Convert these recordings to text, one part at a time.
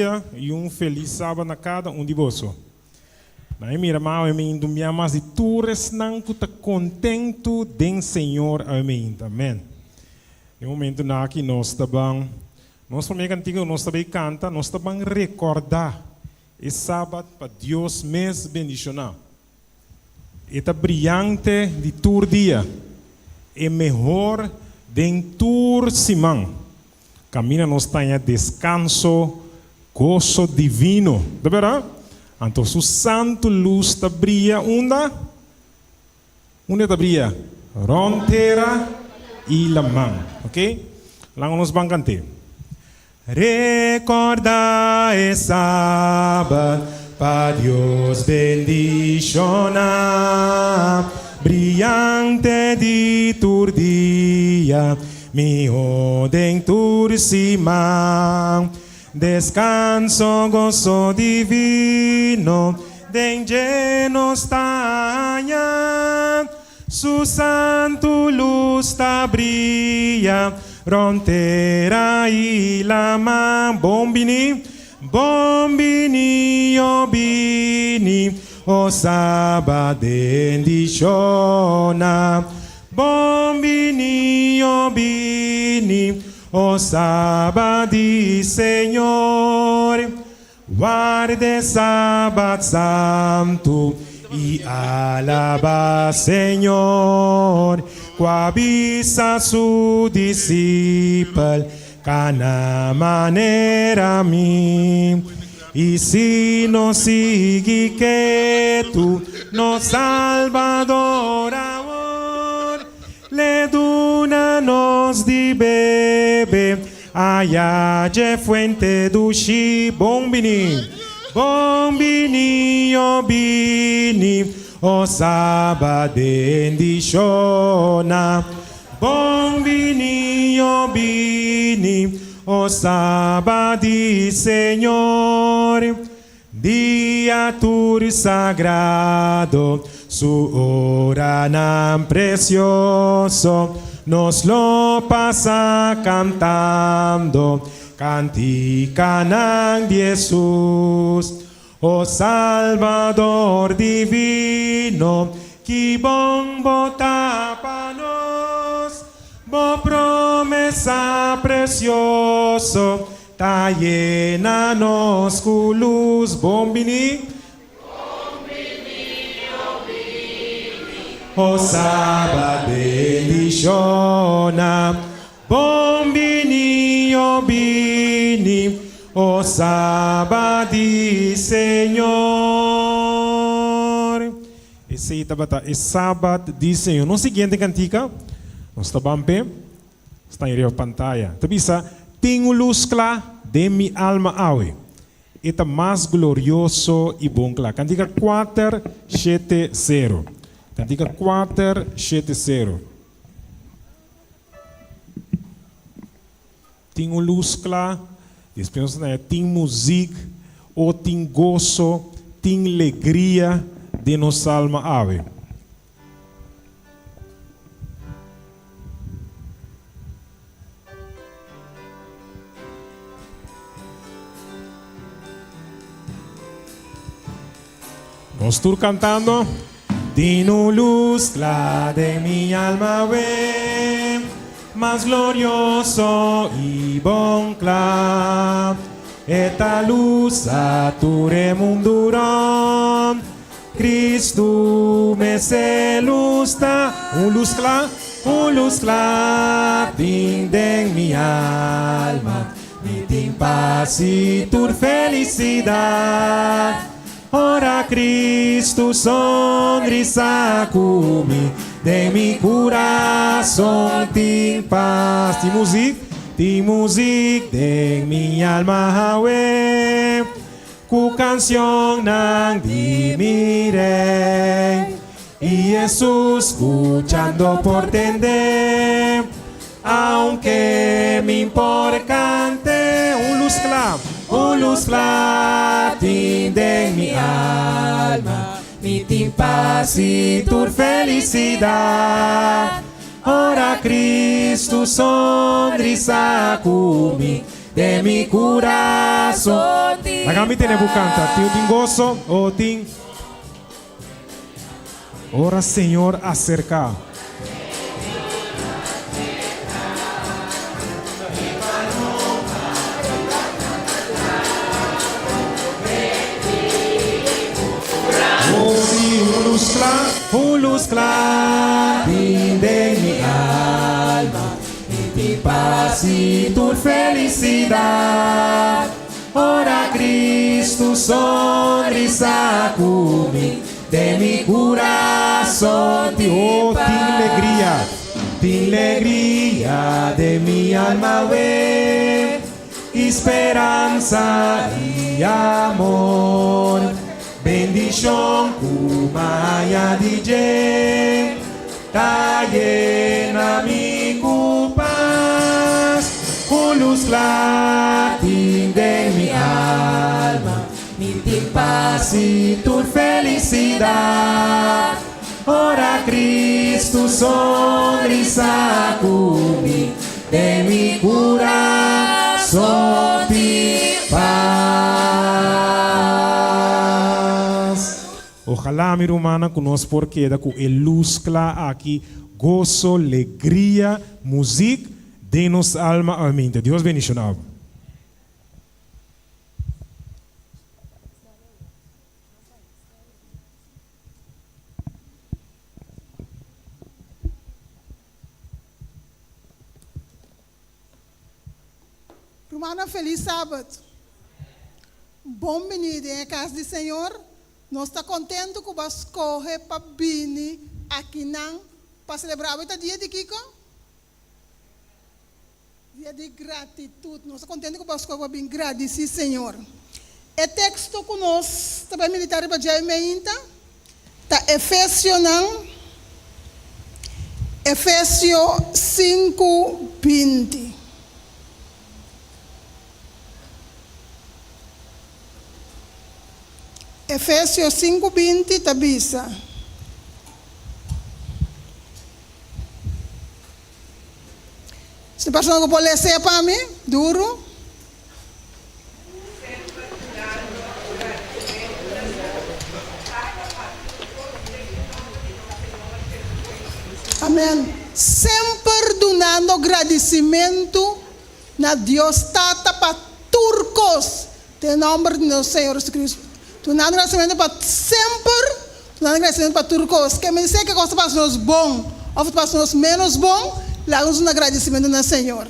Dia y un feliz Sabat na cada un di boso. Na e mira ma awe mi indumia mas di tur esnan cu ta contento den Señor awe mi inta. Amen. Den momentonan aki nos ta ban nos prome cantica cu nos ta bay canta nos ta ban recorda e Sabat pa Dios mes bendiciona. E ta briyante di tur dia, e mehor den tur siman. Kaminda nos taña deskanso, goso divino. Ta bèrdat? Anto su santu lus ta bria unda? Unda e ta bria? Rònt tera i laman. Oke? Laga nos ban kant'é. Rekòrda e Sabat pa Dios bendishoná, Briante di tur dia, mihó den tur siman. Deskanso, goso divino, den dje nos ta haña. Su santu lus ta bria rond tera i lama. Bon bini, bon bini, o bini, o Sabat bendiciona. Bon bini, o bini, o Sabat di Señor. Warde Sabat santu i alabá Señor, ku a bisa su disipel, Kana manera mi. I si nos sigui ketu, nos Salbador awor le duna nos di bebe. Aya dje fuente dushi bon bini, bon bini, o bini, o Sabat bendishona. Bon bini, o bini, o Sabat di Señor. Dia tur sagrado, su oranan precioso, nos lo pasa cantando canticanan di Hesus. O Salvador divino, ki bon bo ta pa nos, bo promesa precioso Ta yena nos ku lus. Bon bini. Bon bini, o bini. O Sabat bendishona. Bon bini, o bini. O Sabat di Señor. Esei tabata e Sabat di Señor. Nos siguiente kantika nos ta ban p'e. Sta ei riba pantaya. Ta bisa, Tin un lus kla den mi alma awe. E ta mas glorioso i bon kla. Kantika kuater shete sero. Kantika kuater shete sero. Tin un lus kla. Despues nos ta haña tin muzik o tin goso, tin legria den nos alma awe. Nos tur cantando. Tin un luz cla den mi alma awe, mas glorioso y bon cla. E ta luz a tur e mundu rond. Cristo mester luz ta. Un luz cla, un luz cla tin den mi alma. Mi tin paz y tur felicidad. Ora Cristo sonrisa cu mi, den mi curazon tin paz. Tin muziek, tin muziek den mi alma awe. Ku kansionnan di mi Rei. I Hesus skuchando por tende. Aunke mi por kante. Un lus kla, un lus kla tin den mi alma. Mi tin pas i tur felisidat. Ora Kristu sonrisa ku mi. Den mi kurason. Laga mi tene bo kanta. Tin tin goso o tin. Ora Señor aserká. O si un lus kla, un lus kla bin den mi alma. Mi tin pas i tur felisidat ora Cristo sonrisa ku mi den mi kurason tin Oh, tin legria, tin legria den mi alma awe i speransa i amor Bendishon ku maya di dje ta yena mi ku pas. Un lus kla tin den mi alma, mi tin pas i tur felisidat. Ora Cristo sonrisa ku mi, den mi kurason tin pas. Ojalá, mi rumannan, ku nos por keda ku e lus kla aki, goso, legria, muzik den nos alma. Amén. Dios bendiciona bo. Rumannan felis sabat. Bon bini den e kas di Señor. Nos ta kontentu ku bo a skohe pa bini akinan pa selebrá. Awe ta dia di kiko? Dia di gratitut. Nos ta kontentu ku bo a skohe pa bin gradisí Señor. E teksto ku nos ta bai meditá riba dje meinta ta Efesionan, Efesio 5, 20. Efesio 5, 20 ta bisa. Si persona ku por les'é pa mi, duru. Amen. Semper dunando gradisimentu na Dios Tata pa tur kos, den nòmber di nos Señor Jesucristo. Dunando gradisimentu pa semper, dunando gradisimentu pa tur kos. Ke men se ke kos ta pasa nos bon òf ta pasa nos ménos bon, laga nos duna gradisimentu na Señor.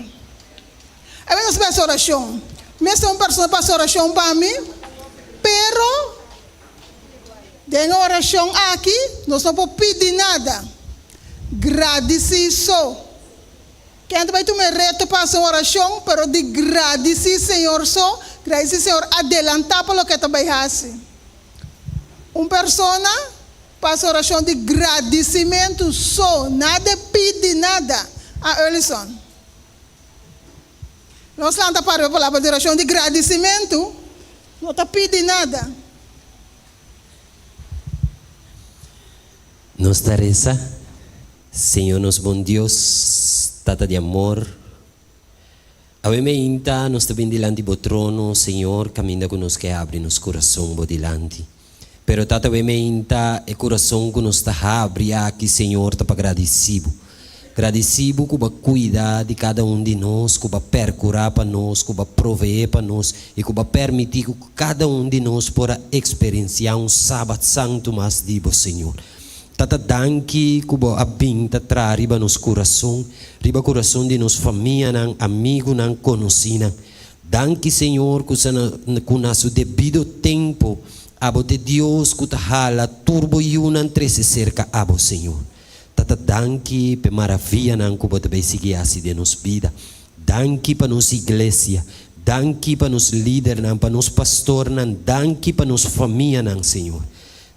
Awe nos mester orashon. Mester un persona pa hasi orashon pa mi, pero den e orashon aki nos no por pidi nada. Gradisí so. Ken ta bai tuma e reto pa hasi un orashon, pero di gradisí Señor so, gradisí Señor adelantá pa loke e ta bai hasi. Un persona pa hasi orashon di gradisimentu so, nada pidi nada. A Erlison. Nos lanta para e palabra di orashon di gradisimentu, no ta pidi nada. Nos ta resa, Señor nos bon Dios, Tata di amor, awe meinta nos ta bin dilanti bo trono, Señor, caminda cu nos ke habri nos curason bo dilanti. Pero Tata awe meinta e curason cu nos ta habri aki, Señor, ta pa gradici bo. Gradici bo cu bo a cuida di cada un di nos, cu bo a percura pa nos, cu bo a provee pa nos y cu bo a permiti cu cada un di nos por a experiencia un Sabat Santo mas di bo, Señor. Tata danki cu bo a bin ta traha riba nos curason, riba curason di nos famianan, amigunan, conocinan. Danki Señor cu sa cu na su debido tempo abo t'e Dios cu ta hala tur bo yunan trece cerca abo, Señor. Tata danki p'e maravianan cu bo ta bay sigui haci den nos bida. Danki pa nos iglesia. Danki pa nos lidernan, pa nos pastornan, danki pa nos famianan, Señor.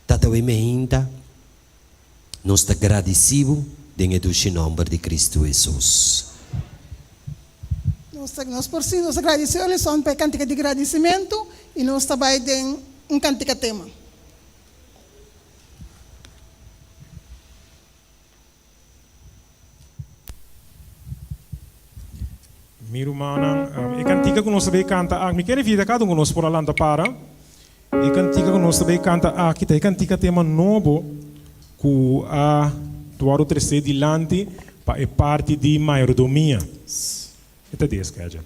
Tata we meinta, nos ta gradici bo den e dushi nomber di Cristo Hesus. Nos ta nos por si nos ta gradici Olison pa e cantica di gradicimento y nos ta bay den un cantica tema. Mi rumannan, e kantika ku nos ta bay kanta aki, mi kere vida kada un ku nos por a lanta para. E kantika ku nos ta bay kanta aki ta e kantika tema nobo ku a wòrdu tresé dilanti pa e parti di mayordomia. E ta di schedule.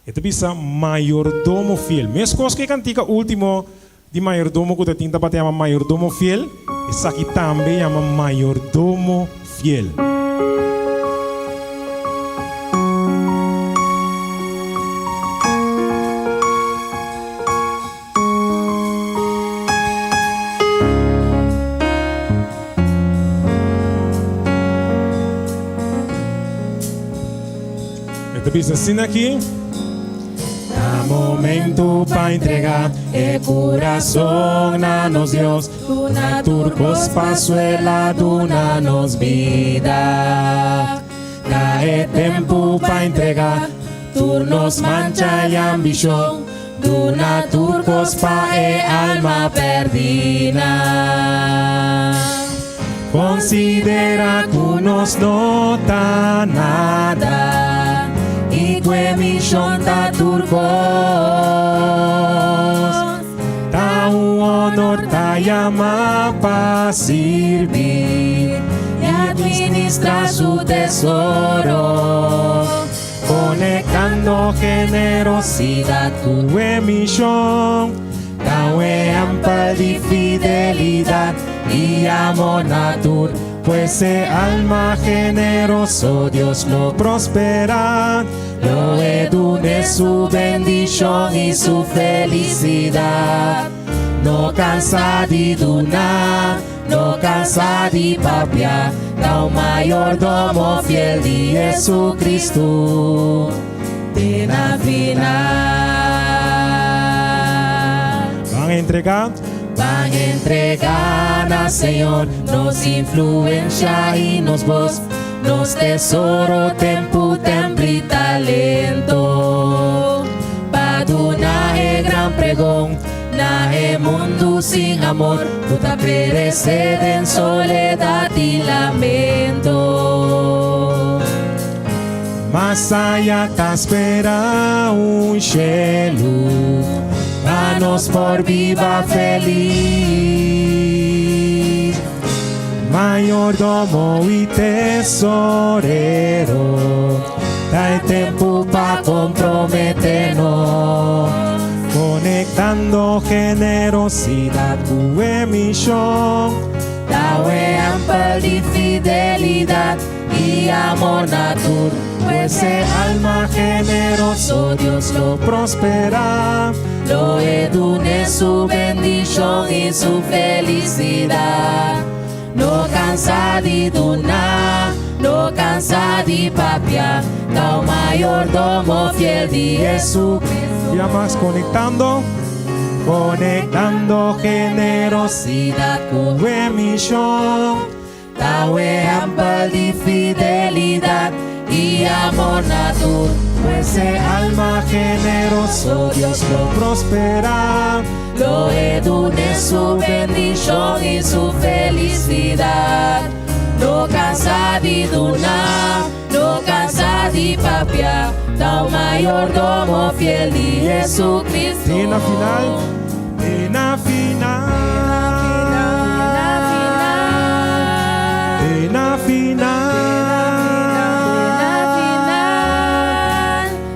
E ta bisa mayordomo fiel. Meskos ku e kantika último di mayordomo ku ta tin tabata yama Mayordomo Fiel, esaki tambe yama Mayordomo Fiel. E ta bisa asina aki. Ta momento pa entrega e kurason na nos Dios, duna tur kos pa su el a duna nos bida. Ta e tempu pa entrega tur nos mancha i ambishon, duna tur kos pa e alma perdina. Konsidera ku nos no ta nada i ku e mishon ta tur kos. Ta un honor ta yama pa sirbi i administra su tesoro, konektando generosidat ku e mishon. Ta un ehèmpel di fidelidat i amor na tur, pues e alma generoso Dios lo prosperá, lo e dun'é su bendishon i su felisidat. No kansa di duna, no kansa di papia, ta un mayordomo fiel di Jesucristo te na final. Ban entregá. Ban entregá na Señor nos influencia i nos bos, nos tesoro, tempu, tempel i talento, pa duna e gran pregon na e mundu sin amor ku ta peresé den soledat i lamento. Mas aya ta spera un shelu pa nos por biba felis. Mayordomo i tesorero, ta e tempu pa komprometé nos, konektando generosidat ku e mishon. Ta un ehèmpel di fidelidat i amor na tur. Pues e alma generoso Dios lo prosperá. Lo e dun'é su bendishon i su felisidat. No kansa di duna, no kansa di papia, ta un mayordomo fiel di Jesucristo. Ya mas konektando, konektando generosidat ku e mishon. Ta un ehèmpel di fidelidat i amor na tur. Pues e alma generoso Dios lo prosperá. Lo e dun'é su bendishon i su felisidat. No kansa di duna, no kansa di papia, ta un mayordomo fiel di Jesucristo. Te na final, te na final. Te na final.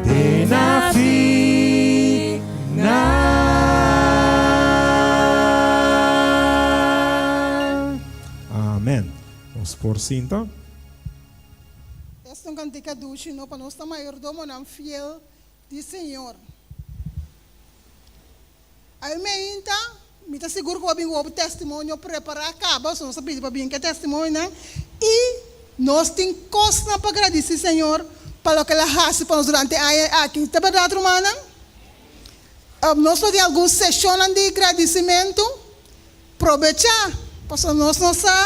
Te na final. Amen. Nos por sinta. Esta un cantica dushi no pa nos ta mayordomonan fiel di Señor. Awe meinta, mi ta sigur ku bo a bin ku bo testimonio prepará kaba, so nos ta pidi pa bin ku e testimonionan i nos tin kosnan pa gradisí Señor pa loke el a hasi pa nos durante e aña aki. Ta bèrdat, rumannan? Nos lo tin algun seshonnan di gradisimentu. Probechá, pasobra nos no sa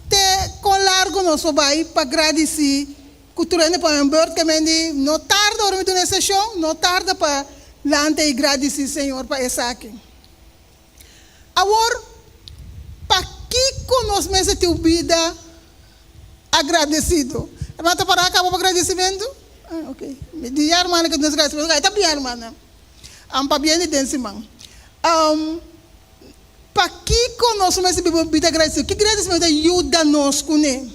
te kon largu nos por bai pa gradisí Ku tur hende pone un beurt ke men di no tarda ora mi duna e seshon, no tarda pa lanta i gradisí Señor pa esaki. Awor, pakiko nos mester tin un bida agradesido? Hermano ta pará kaba pa gradisimentu? Ah, ok. Mi di ya hermana ku nos gradisimentu, e ta bien hermana. Am pabia di den siman. Um, pakiko nos mester biba un bida gradisido? Ki gradisimentu ta yuda nos kuné?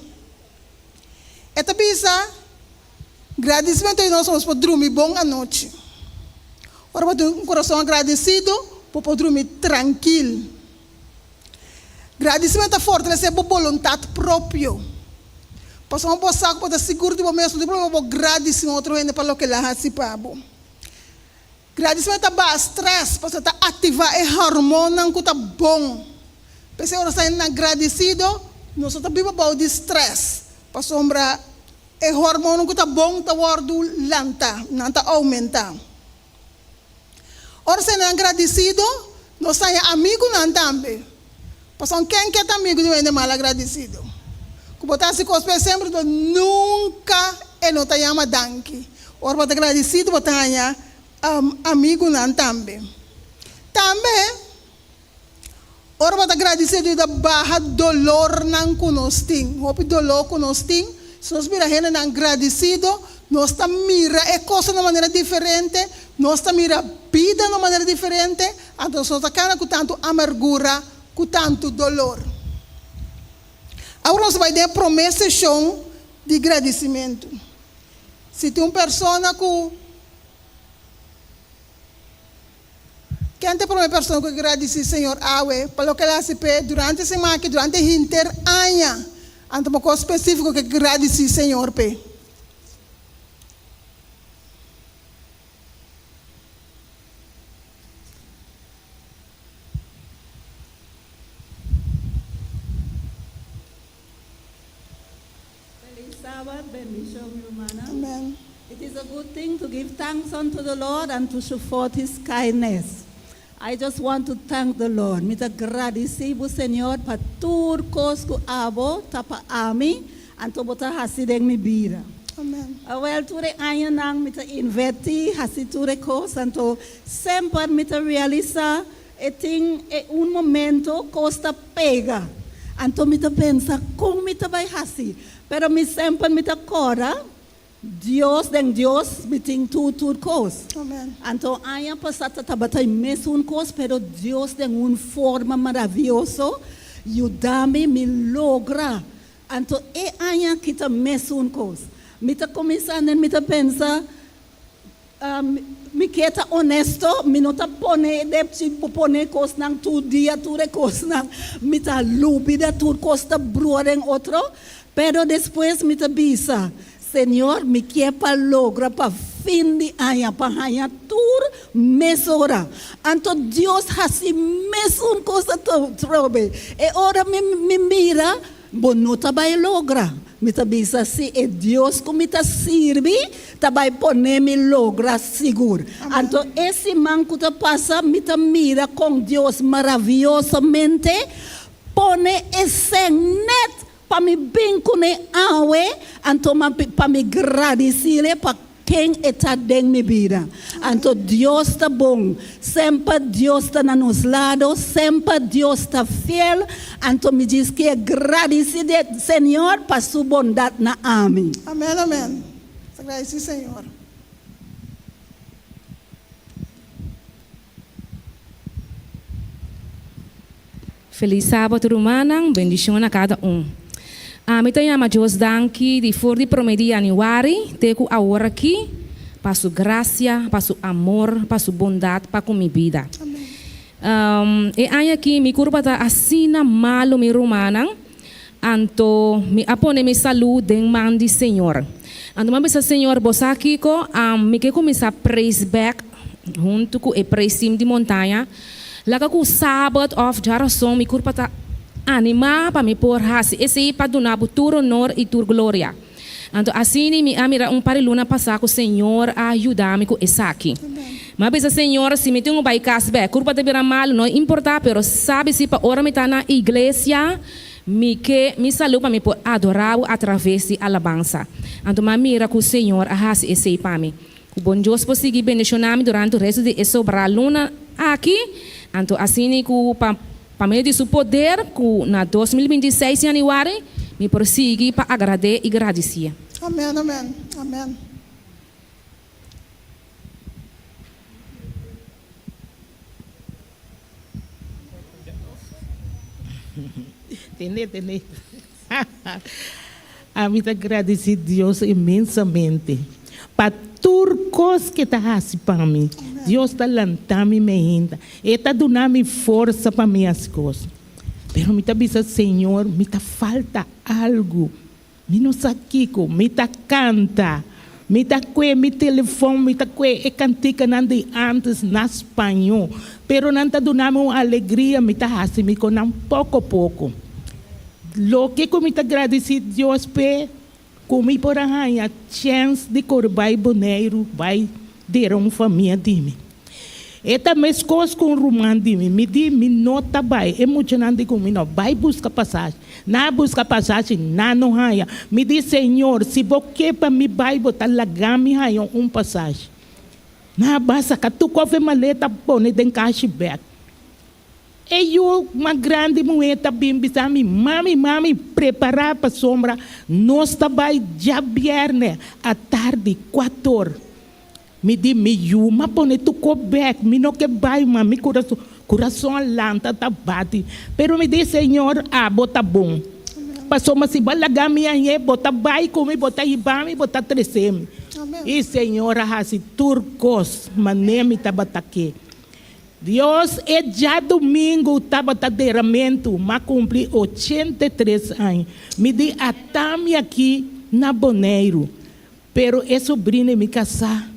E ta bisa, Gradisimentu ta yuda nos pa nos por drumi bon anochi. Ora bo tin un kurason agradesido, bo por drumi trankil. Gradisimentu ta fortalesé bo boluntat propio. Pasobra bo sa ku bo ta sigur di bo mes, no tin problema bo gradisí un otro hende pa loke el a hasi pa bo. Gradisimentu ta baha strès pasobra ta aktivá e hormonnan ku ta bon. P'esei ora nos ta gradisido, nos no ta biba bou di strès pasobra e hormonnan ku ta bon ta wòrdu lantá, nan ta oumentá. Ora nos ta gradisido, nos ta haña amigunan tambe. Pasobra ken ke ta amigu di un hende malagradisido? Ku bo ta hasi kos p'e semper, pero nunka e no ta yama danki. Ora bo ta gradisido, bo ta haña amigunan tambe. Tambe, ora bo ta gradisido yuda baha dolornan ku nos tin. Hopi doló ku nos tin, si nos bira hendenan gradisido, nos ta mira e kosnan na un manera diferente, nos ta mira bida na un manera diferente, Anto nos no ta kana ku tantu amargura, ku tantu dolor. Awor nos ta bai den e promé seshon di gradisimentu. Si tin un persona ku Ken ta e promé persona ku gradisí Señor awe pa loke el a hasi p'e durante e siman aki, durante henter aña? Anto un kos spesífiko ku e gradisí Señor p'e. Feliz Sabbath, bendicion mi rumannan. Amen. It is a good thing to give thanks unto the Lord and to show forth his kindness. I just want to thank the Lord. Mi ta gradici bo Señor pa tur cos cu abo ta pa ami, anto bo ta haci den mi bida. Amen. Awel tur e añanan mi ta inverti haci tur e cos, anto semper mi ta realisa e tin e un momento cos ta pega. Anto mi ta pensa con mi ta bay haci, pero mi semper mi ta corda Dios den Dios mi tin tur tur kos. Amen. Anto aña pasá ta tabata e mesun kos pero Dios den un forma maravioso yuda mi mi logra. Anto e aña aki ta mesun kos. Mi ta kuminsá nen mi ta pensa mi ke ta honesto mi no ta pone e depchi bo pone kosnan tur dia tur e kosnan mi ta lubida tur kos ta brua den otro Pero despues mi ta bisa, Señor, mi kier pa logra pa fin di aña pa haña tur mesora. Anto Dios haci mesun cos atrobe. E ora mi mi mira, bo no ta bay logra. Mi ta bisa, si e Dios cu mi ta sirbi ta bay pone mi logra sigur. Anto e siman cu ta pasa mi ta mira con Dios maraviosamente Pone e sèn nèt pa mi bin kuné awe, anto pa mi gradisí'le pa ken e ta den mi bida. Anto Dios ta bon, semper Dios ta na nos lado, semper Dios ta fiel, anto mi djis kier gradisí de Señor pa su bondat na ami. Amen amen. Ta gradisí Señor. Feliz Sabat rumannan, bendicion na cada un. Ami ta yama Dios danki di for di prome di januari te cu awor aki pa su gracia, pa su amor, pa su bondad pa cu mi bida. E aña aki mi curpa ta asina malo mi rumannan, anto mi a pone mi salud den man di Señor. Anto mi a bisa Señor, bo sa kico? Mi ke cuminsa praise back Huntu ku e preisim di montaña, laga ku sabat òf djarason mi kurpa ta animá pa mi por hasi esei pa duna bo tur onor i tur gloria. Anto asina mi a mira un par di luna pasá ku Señor a yuda mi ku esaki. Mi a bisa Señor, si mi tin ku bai kas bèk, kurpa ta bira malu, no importá, pero sabi si pa ora mi ta na iglesia, mi ke mi salú pa mi por adorá bo atraves di alabansa. Anto mi a mira ku Señor a hasi esei pa mi. Ku bon Dios por sigui bendishoná mi durante resto di e sobrá luna aki, anto asina ku pa pa medio di su poder ku na 2026 yanüari mi por sigui pa agrad'é i gradisié. Amen amen amen. Tene, tene. Ami ta gradisí Dios inmensamente pa tur kos ku e ta hasi pa mi. Dios ta lanta mi meinta. E ta duna mi forsa pa mi hasi kos. Pero mi ta bisa, Señor, mi ta falta algu. Mi no sa kiko. Mi ta kanta. Mi ta kue mi telefòn, mi ta kue e kantikanan di ántes na spañó. Pero nan ta duna mi un alegria, mi ta hasi mi kon nan poko poko. Loke ku mi ta gradisí Dios p'e, ku mi por a haña chèns di kore bai Boneiru bai dera un famia di mi. E ta meskos ku un ruman di mi. Mi di, Mi no ta bai. E muchanan di ku mi no bai buska pasashi. Nan a buska pasashi, nan no haña. Mi di, Señor, si bo ke pa mi bai, bo ta laga mi haña un pasashi. Nan a bai saka tur kòf e maleta pone den kashi bèk. E yu mas grandi muhé ta bin bisa mi, Mami, mami, prepará pasobra nos ta bai djabièrnè atardi kuator. Mi di, Mi yu, m'a pone tur kop bek, mi no ke bai, ma mi kurason, kurason a lanta ta bati. Pero mi di, Señor, abo ta bon. Pasobra si bo a laga mi añe, bo ta bai ku mi, bo ta hiba mi, bo ta trese mi. I Señor a hasi tur kos manera mi tabata ke. Dios, e djadumingu tabata deramentu, m'a kumpli 83 aña. Mi di, Ata mi aki na Boneiru. Pero e sobrina di mi kasá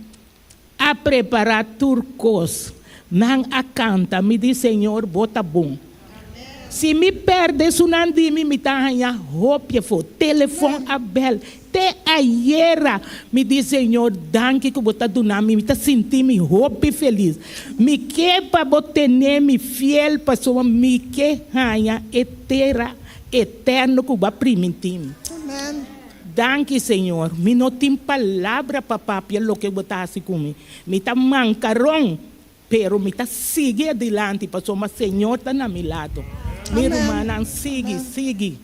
a prepará tur kos. Nan a kanta, Mi di, Señor, bo ta bon. Si mi pèrdè esunnan di mi, mi ta haña hopi afó. Telefòn a bèl te ayera. Mi di, Señor, danki ku bo ta duna mi. Mi ta sinti mi hopi felis. Mi ke pa bo tene mi fiel pasobra mi ke haña e tera eterno ku bo a primintí mi. Danki Señor, mi no tin palabra pa papia loke bo ta hasi ku mi. Mi ta mankaron, pero mi ta sigui adilanti pasobra Señor ta na mi lado. Mi rumannan, sigui, sigui.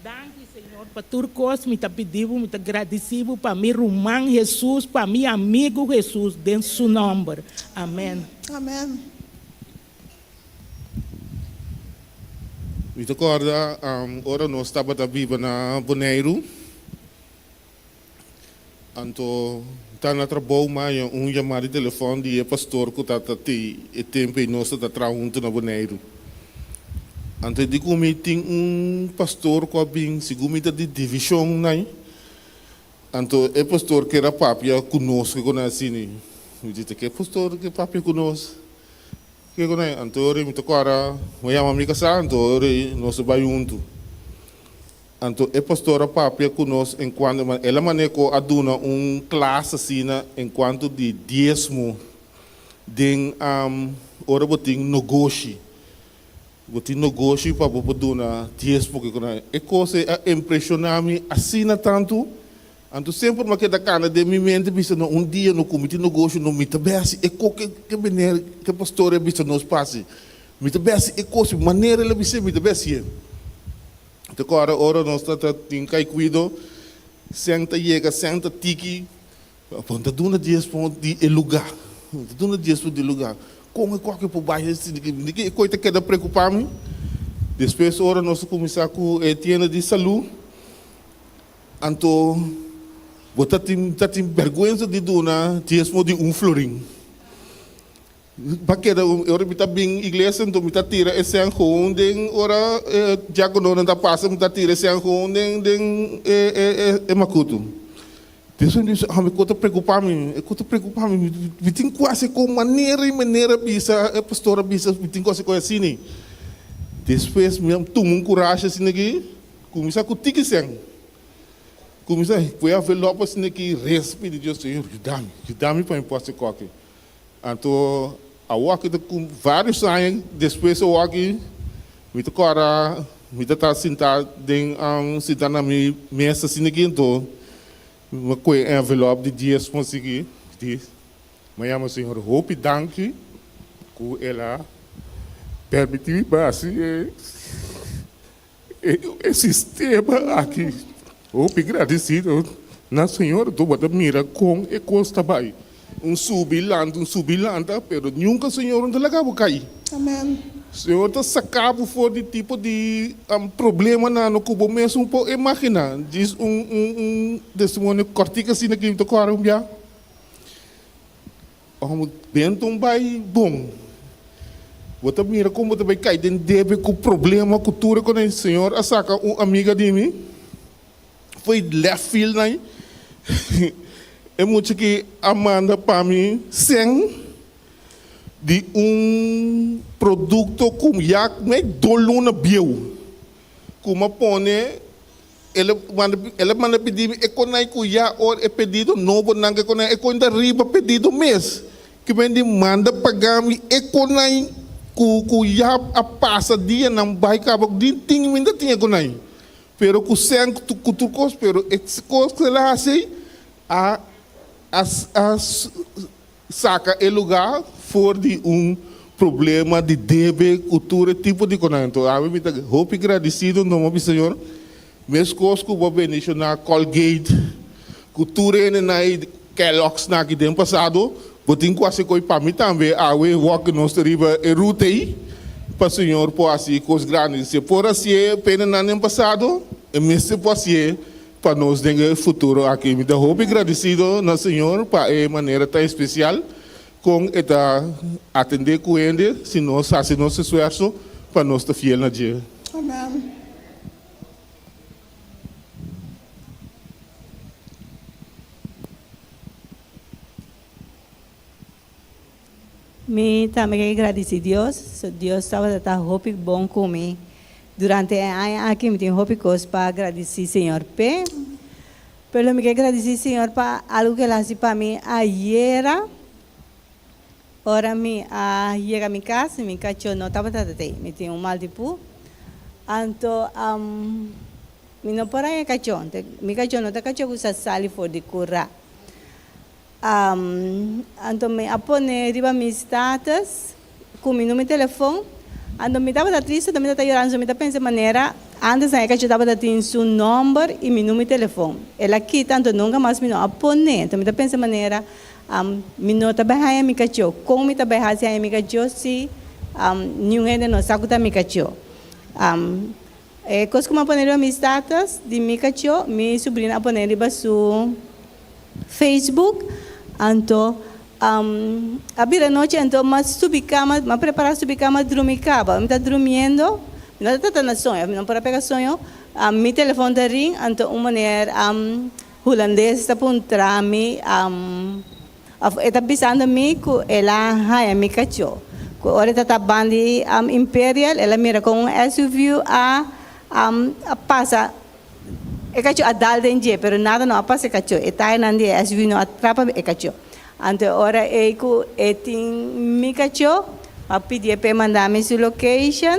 Danki Señor pa tur kos, mi ta pidi bo, mi ta gradisi bo pa mi ruman Jesus, pa mi amigu Jesus, den su nomber. Amen. Amen. Mi ta kòrda ora nos tabata biba na Boneiru, anto ta na trabou mi haña un yamada di telefòn di e pastor ku tabata te e tempu ei nos tabata traha huntu na Boneiru. Anto e di ku mi tin un pastor ku a bin segun mi ta di divishon nai, anto e pastor ker a papia ku nos ke kona asina. Mi di ta ke pastor ke papia ku nos? Kiko nan? Anto ora mi ta kòrda, mi a yama mi kasá, anto ora nos a bai huntu. Anto e pastor a papia ku nos enkuanto, el a manera ku a duna un klas asina enkuanto di diesmo den ora bo tin nogoshi. Bo tin nogoshi pa bo por duna diesmo. Kiko nan? E kos ei a impreshoná mi asina tantu. Anto semper mi a keda kana den mi mente bisa no un dia no ku mi tin negoshi no mi ta bay hasi e ko ke ke meneer ke pastor a bisa nos pa hasi mi ta bay hasi e kos manera el a bis'é mi ta bay hasié. Ta kòrda ora nos ta ta tin kai kuido sèn ta yega sèn ta tiki bo ta duna diesmo di e lugá bo ta duna diesmo di e lugá kon e koke por bai hasi e koi ta keda preokupá mi despues ora nos a kuminsá ku e tienda di salú. Anto bo ta tin ta tin bèrgwensa di duna diesmo di un florin. Pa keda ora mi ta bin iglesia anto mi ta tira e sèn gewoon den ora e diakononan ta pasa mi ta tira e sèn gewoon den den e e e makutu. Despues mi bisa ah mi ku ta preokupa mi e ku ta preokupa mi mi tin ku hasi kon manera i manera bisa e pastor a bisa mi tin ku hasi kon asina. Despues mi a tuma un kurashi asina aki. Kuminsá ku tiki sèn. Kuminsá pui envelòp asina ki res pidi Dios, Señor, yuda mi, yuda mi pa mi por hasi kòke. Anto awoki ta ku vários aña despues awoki mi ta kòrda mi ta ta sintá den sintá na mi mesa asina ki anto mi a kohe envelòp di diesmo asina ki di mi a yama Señor hopi danki ku el a pèrmití mi pa hasi e. E sistema aki hopi gradisido na Señor tu bo ta mira kon e kos ta bai un subi lanta un subi lanta pero nunka Señor no ta laga bo kai. Amen. Señor ta saca bo for di tipo di problemanan cu bo mesun por imagina. Djis un un un testimonio cortico asina cu mi ta corda un bia. Ora bento un bai bon, bo ta mira con bo ta bai cay den debe cu problema cu tur e cosnan. Señor a saca un amiga di mi fo'i left field nan. E mucha ki a manda pa mi cen. Di un produkto ku ya mei dos luna bieu ku mi a pone el a manda el a manda pidi mi e konai ku ya ora e pedido nobo nan ke konai e kon ta riba pedido mes ke men di manda paga mi e konai ku ku ya a pasa dianan bai kaba di tin mi ta tin e konai pero ku sèn ku tur kos pero e kos ku el a hasi a a a Saca e lugar for di un problema di debe cu tur e tipo di conan. Enton ami mi ta hopi gradicido nomo mi Señor, mescos cu bo a bendiciona Colgate cu tur hendenan y Kellogg's nan aki den pasado, bo tin cu haci coy pa mi tambe awe wak nos ta riba e ruta ey pa Señor por haci cos grandi. Si e por hacié pa hendenan den pasado, e mester por hacié Pa nos den e futuro aki. Mi ta hopi gradisido na Señor pa e manera tan especial con e ta atende cu hende si nos haci nos esfuerso pa nos ta fiel na dje. Amen. Mi tambe ke gradici Dios, so Dios tabata ta hopi bon cu mi durante e aña aki, mi tin hopi cos pa gradici Señor p'e, pero mi ke gradici Señor pa algo cu el a haci pa mi ayera, ora mi a yega mi cas, mi cacho no tabata ta tey, mi tin un mal di pu, anto mi no por haña cacho, mi cacho no ta cacho cu sa sali for di cura. Anto mi a pone riba mi status ku mi numero telefon. Anto mi tabata triste, anto mi tabata yorando, so mi ta pensa manera antes nan e kachó tabata tin su nomber i mi numero telefon. El a kita, anto nunka mas mi no a pone. Anto mi ta pensa manera mi no ta bai haña mi kachó. Kon mi ta bai hasi haña mi kachó si niun hende no sa ku ta mi kachó? E kos ku mi a pone riba mi status di mi kachó, mi subrina a pone riba su Facebook. Anto a bira nochi, anto mi a subi kama, mi a prepará subi kama drumi kaba. Mi ta drumiendo, mi no ta trata na soño, mi no por a pega soño. Mi telefòn ta ring, anto un meneer hulandes ta puntra mi, Of e ta bisando mi ku el a haña mi kachó. Ku ora e ta ta bandi Imperial, el a mira kon un SUV a a pasa. E kachó a dal den dje, pero nada no a pasa e kachó. E tayanan di e SUV no a trapa e kachó. Anto e ora ei ku e tin mi kachó, a pidié p'e manda mi su location.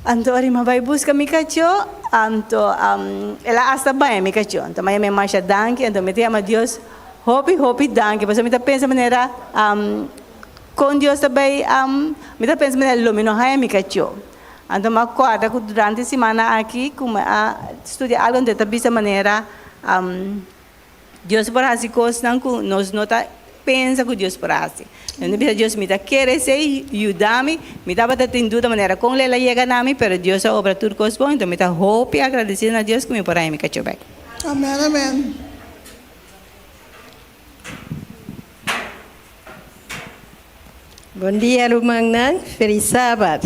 Anto ora mi a bai buska mi kachó, anto el a asta baña mi kachó. Anto mi a yama masha danki, anto mi ta yama Dios hopi hopi danki, pasobra mi ta pensa manera kon Dios ta bai, mi ta pensa manera lo mi no haña mi kachó. Anto mi a kòrda ku durante e simana aki ku mi a studia algu, anto e ta bisa manera Dios por hasi kosnan ku nos no ta pensa ku Dios por hasi. Mi ta bisa Dios, mi ta kere esei, yuda mi. Mi tabata tin duda manera kon lo el a yega na mi, pero Dios a obra tur kos bon, enton mi ta hopi agradesido na Dios ku mi por haña mi kachó bèk. Amen amen. Bon dia rumannan, felis sabat.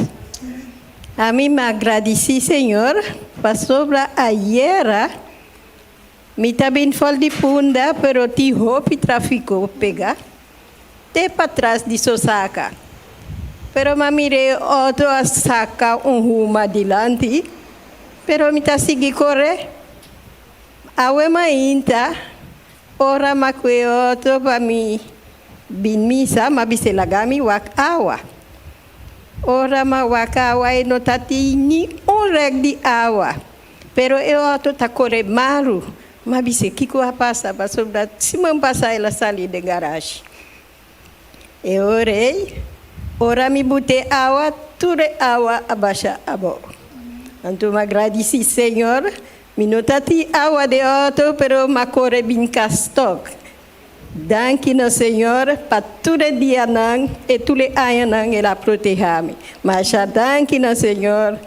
Ami mi a gradisí Señor pasobra ayera Mi ta bin for di Punda pero tin hopi trafico pega te patras di Sosaka. Pero m'a mira e auto a saca un huma dilanti pero mi ta sigui core. Awe mainta ora m'a cu e auto pa mi bin misa m'a bisa laga mi wak awa. Ora m'a wak awa e no ta tin ni un rek di awa. Pero e auto ta kore malu. M'a bis'é, Kiko a pasa? Pasobra siman pasá el a sali den garashi. E ora ei, ora mi but'é awa, tur e awa a basha abou. Anto m'a gradisí Señor, mi no ta tin awa den auto, pero m'a kore bin kas tòg. Danki na Señor pa tur e dianan i tur e añanan El a protehá mi. Masha danki na Señor.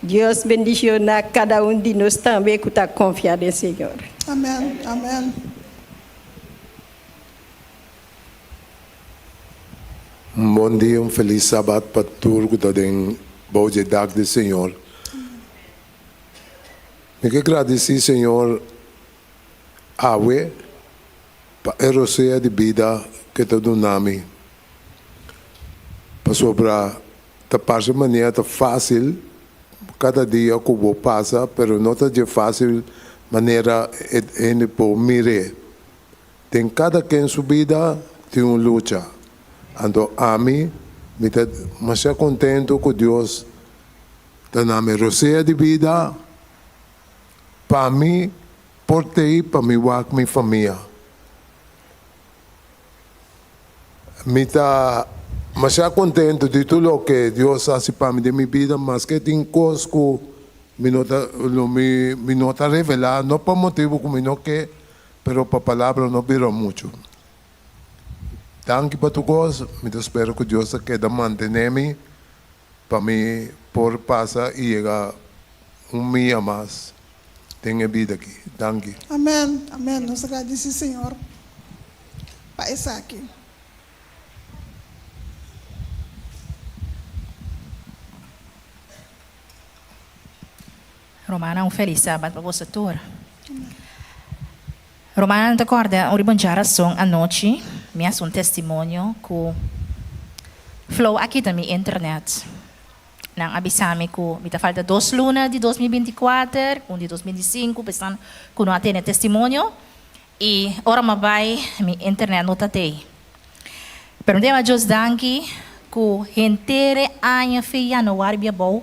Dios bendishoná kada un di nos tambe ku ta konfia den Señor. Amèn amèn. Un bon dia, un felis sabat pa tur ku ta den bou dje dak di Señor. Mi ke gradisí Señor awe pa e rosea di bida ke ta duna mi, pasobra ta parse manera ta fásil kada dia ku bo pasa, pero no ta dje fásil manera e hende por mir'é. Den kada ken su bida tin un lucha, anto ami mi ta masha kontentu ku Dios ta na mi rosea di bida pa mi por tei pa mi wak mi famia. Mi ta masha kontentu di tur loke Dios hasi pa mi den mi bida, maske tin kos ku mi no ta lo mi mi no ta revelá, no pa motibu ku mi no ke, pero pa palabra no bira muchu. Danki pa tur kos, mi ta spera ku Dios ta keda mantené mi pa mi por pasa i yega un mia mas den e bida aki. Danki. Amen amen nos ta gradisi Señor pa esaki. Romana un felis sabat pa boso tur. Romana ta corda un riba un djarason anochi mi haci un testimonio cu Flow a kita mi internet. Nan a bisa mi cu mi ta falta dos luna di 2024, un di 2025 pesan cu no a tene testimonio y ora mi a bay mi internet no ta tey. Pero mi ta yama Dios danki cu henter e aña fe januari bia bou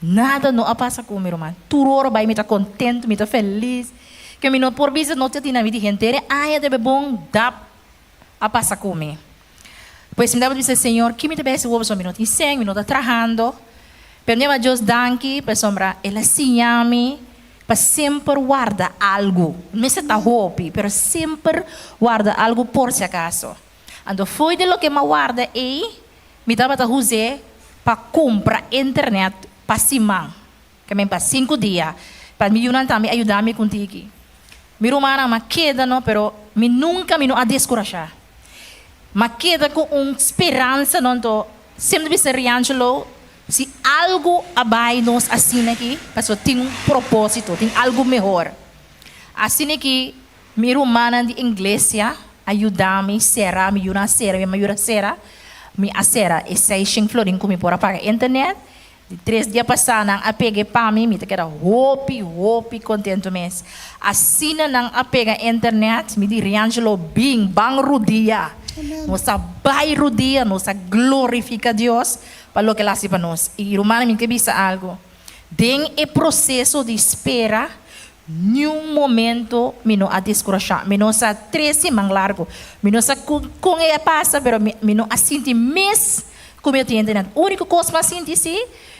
Nada no a pasa ku mi ruman. Tur ora bai mi ta kontentu, mi ta felis. Ke mi no por bisa no ta tin mi di henter e aña debe bon dap a pasa ku mi. Pues mi tabata bisa Señor, ki mi ta besi wou pasobra mi no tin sèn, mi no ta trahando. Pero mi a Dios danki pasobra el a siña mi pa semper warda algu. Mester ta hopi, pero semper warda algu por si akaso. Anto fo'i di loke mi a warda ei, Mi tabata us'é pa kumpra internet pa siman, ke men pa sinku dia, pa mi yunan tambe a yuda mi ku un tiki. Mi rumannan m'a keda no, pero mi nunka mi no a deskurashá. M'a keda ku un speransa no, anto semper bisa Riangelo, si algu a bai nos asina aki, pasobra tin un propósito, tin algu mehor. Asina ki Mi rumannan di inglesia a yuda mi sera, mi yunan a sera, mi mayur a sera. Mi a sera e seishen florin ku mi por a paga internet. Di tres dia pasá nan a pega e pa mi, mi ta keda hopi, hopi kontentu mes. Asina nan a pega internet, mi di Riangelo, bin, ban rudia. Nos a bai rudia, nos a glorifica Dios pa loke el a hasi pa nos. I rumannan mi ke bisa algu, den e proseso di spera, Niun momento mi no a deskurashá. Mi no sa tres siman largu. Mi no sa ku kon e a pasa, pero mi mi no a sinti mes ku mi a tin internet. Úniko kos mi a sinti sí,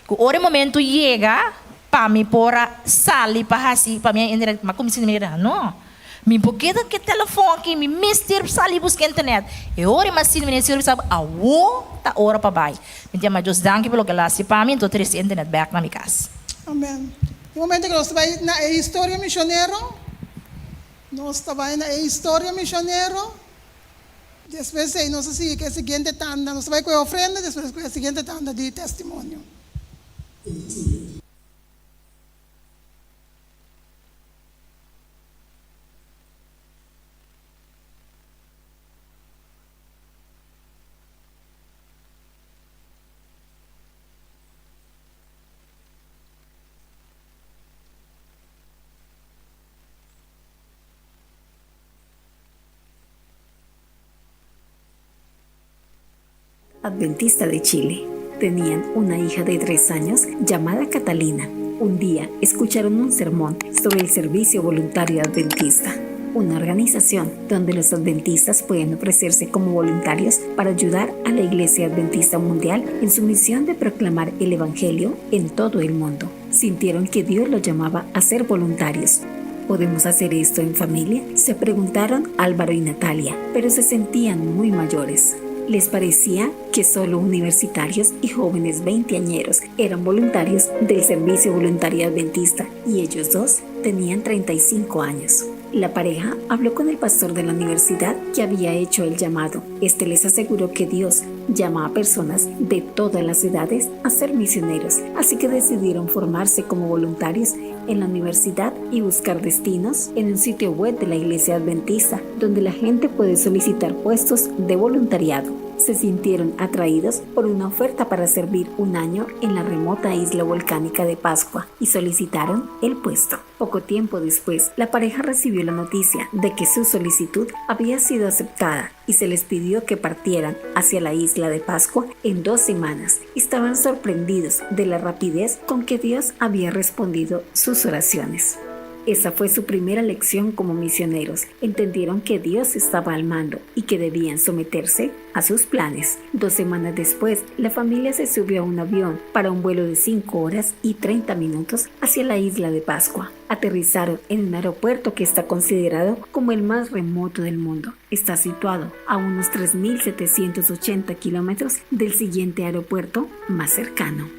ku ora e momento yega pa mi por a sali pa hasi pa mi a internet, mi a kuminsá sinti mi keda, no, mi por keda ku e telefòn aki, mi mester sali buska internet. E ora mi a sinti mi den señor bisa, awo ta ora pa bai. Mi ta yama Dios danki pa loke el a hasi pa mi, anto trese internet bèk na mi kas. Amen. E momento ku nos ta bai na e historia misionero, nos ta bai na e historia misionero, despues ei nos ta sigui ku e siguiente tanda, nos ta bai ku e ofrenda, despues ku e siguiente tanda di testimonio. Adventista de Chile. Tenían una hija de tres años llamada Catalina. Un día escucharon un sermón sobre el servicio voluntario adventista, una organización donde los adventistas pueden ofrecerse como voluntarios para ayudar a la Iglesia Adventista Mundial en su misión de proclamar el Evangelio en todo el mundo. Sintieron que Dios los llamaba a ser voluntarios. ¿Podemos hacer esto en familia? Se preguntaron Álvaro y Natalia, pero se sentían muy mayores. Les parecía que solo universitarios y jóvenes veinteañeros eran voluntarios del Servicio Voluntario Adventista y ellos dos tenían 35 años. La pareja habló con el pastor de la universidad que había hecho el llamado. Este les aseguró que Dios llama a personas de todas las edades a ser misioneros, así que decidieron formarse como voluntarios en la universidad y buscar destinos en un sitio web de la Iglesia Adventista, donde la gente puede solicitar puestos de voluntariado. Se sintieron atraídos por una oferta para servir un año en la remota isla volcánica de Pascua y solicitaron el puesto. Poco tiempo después, la pareja recibió la noticia de que su solicitud había sido aceptada y se les pidió que partieran hacia la isla de Pascua en 2 semanas. Estaban sorprendidos de la rapidez con que Dios había respondido sus oraciones. Esa fue su primera lección como misioneros. Entendieron que Dios estaba al mando y que debían someterse a sus planes. 2 semanas después, la familia se subió a un avión para un vuelo de 5 horas y 30 minutos hacia la isla de Pascua. Aterrizaron en un aeropuerto que está considerado como el más remoto del mundo. Está situado a unos 3.780 kilómetros del siguiente aeropuerto más cercano.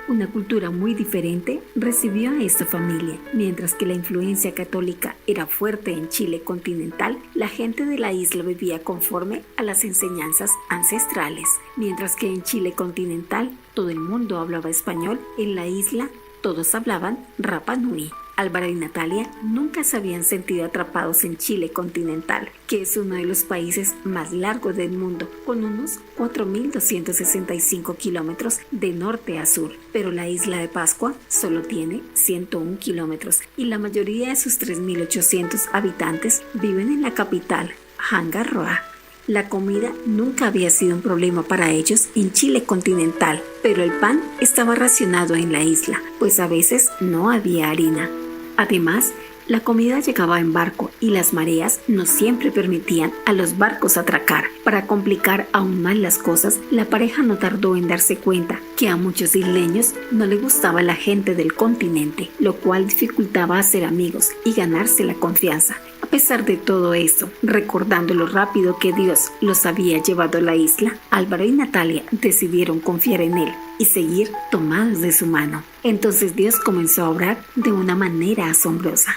Una cultura muy diferente recibió a esta familia. Mientras que la influencia católica era fuerte en Chile continental, la gente de la isla vivía conforme a las enseñanzas ancestrales. Mientras que en Chile continental todo el mundo hablaba español, en la isla todos hablaban Rapa Nui. Álvaro y Natalia nunca se habían sentido atrapados en Chile continental, que es uno de los países más largos del mundo, con unos 4.265 kilómetros de norte a sur. Pero la isla de Pascua solo tiene 101 kilómetros y la mayoría de sus 3.800 habitantes viven en la capital, Hanga Roa. La comida nunca había sido un problema para ellos en Chile continental, pero el pan estaba racionado en la isla, pues a veces no había harina. Además, la comida llegaba en barco y las mareas no siempre permitían a los barcos atracar. Para complicar aún más las cosas, la pareja no tardó en darse cuenta que a muchos isleños no les gustaba la gente del continente, lo cual dificultaba hacer amigos y ganarse la confianza. A pesar de todo esto, recordando lo rápido que Dios los había llevado a la isla, Álvaro y Natalia decidieron confiar en él y seguir tomados de su mano. Entonces Dios comenzó a obrar de una manera asombrosa.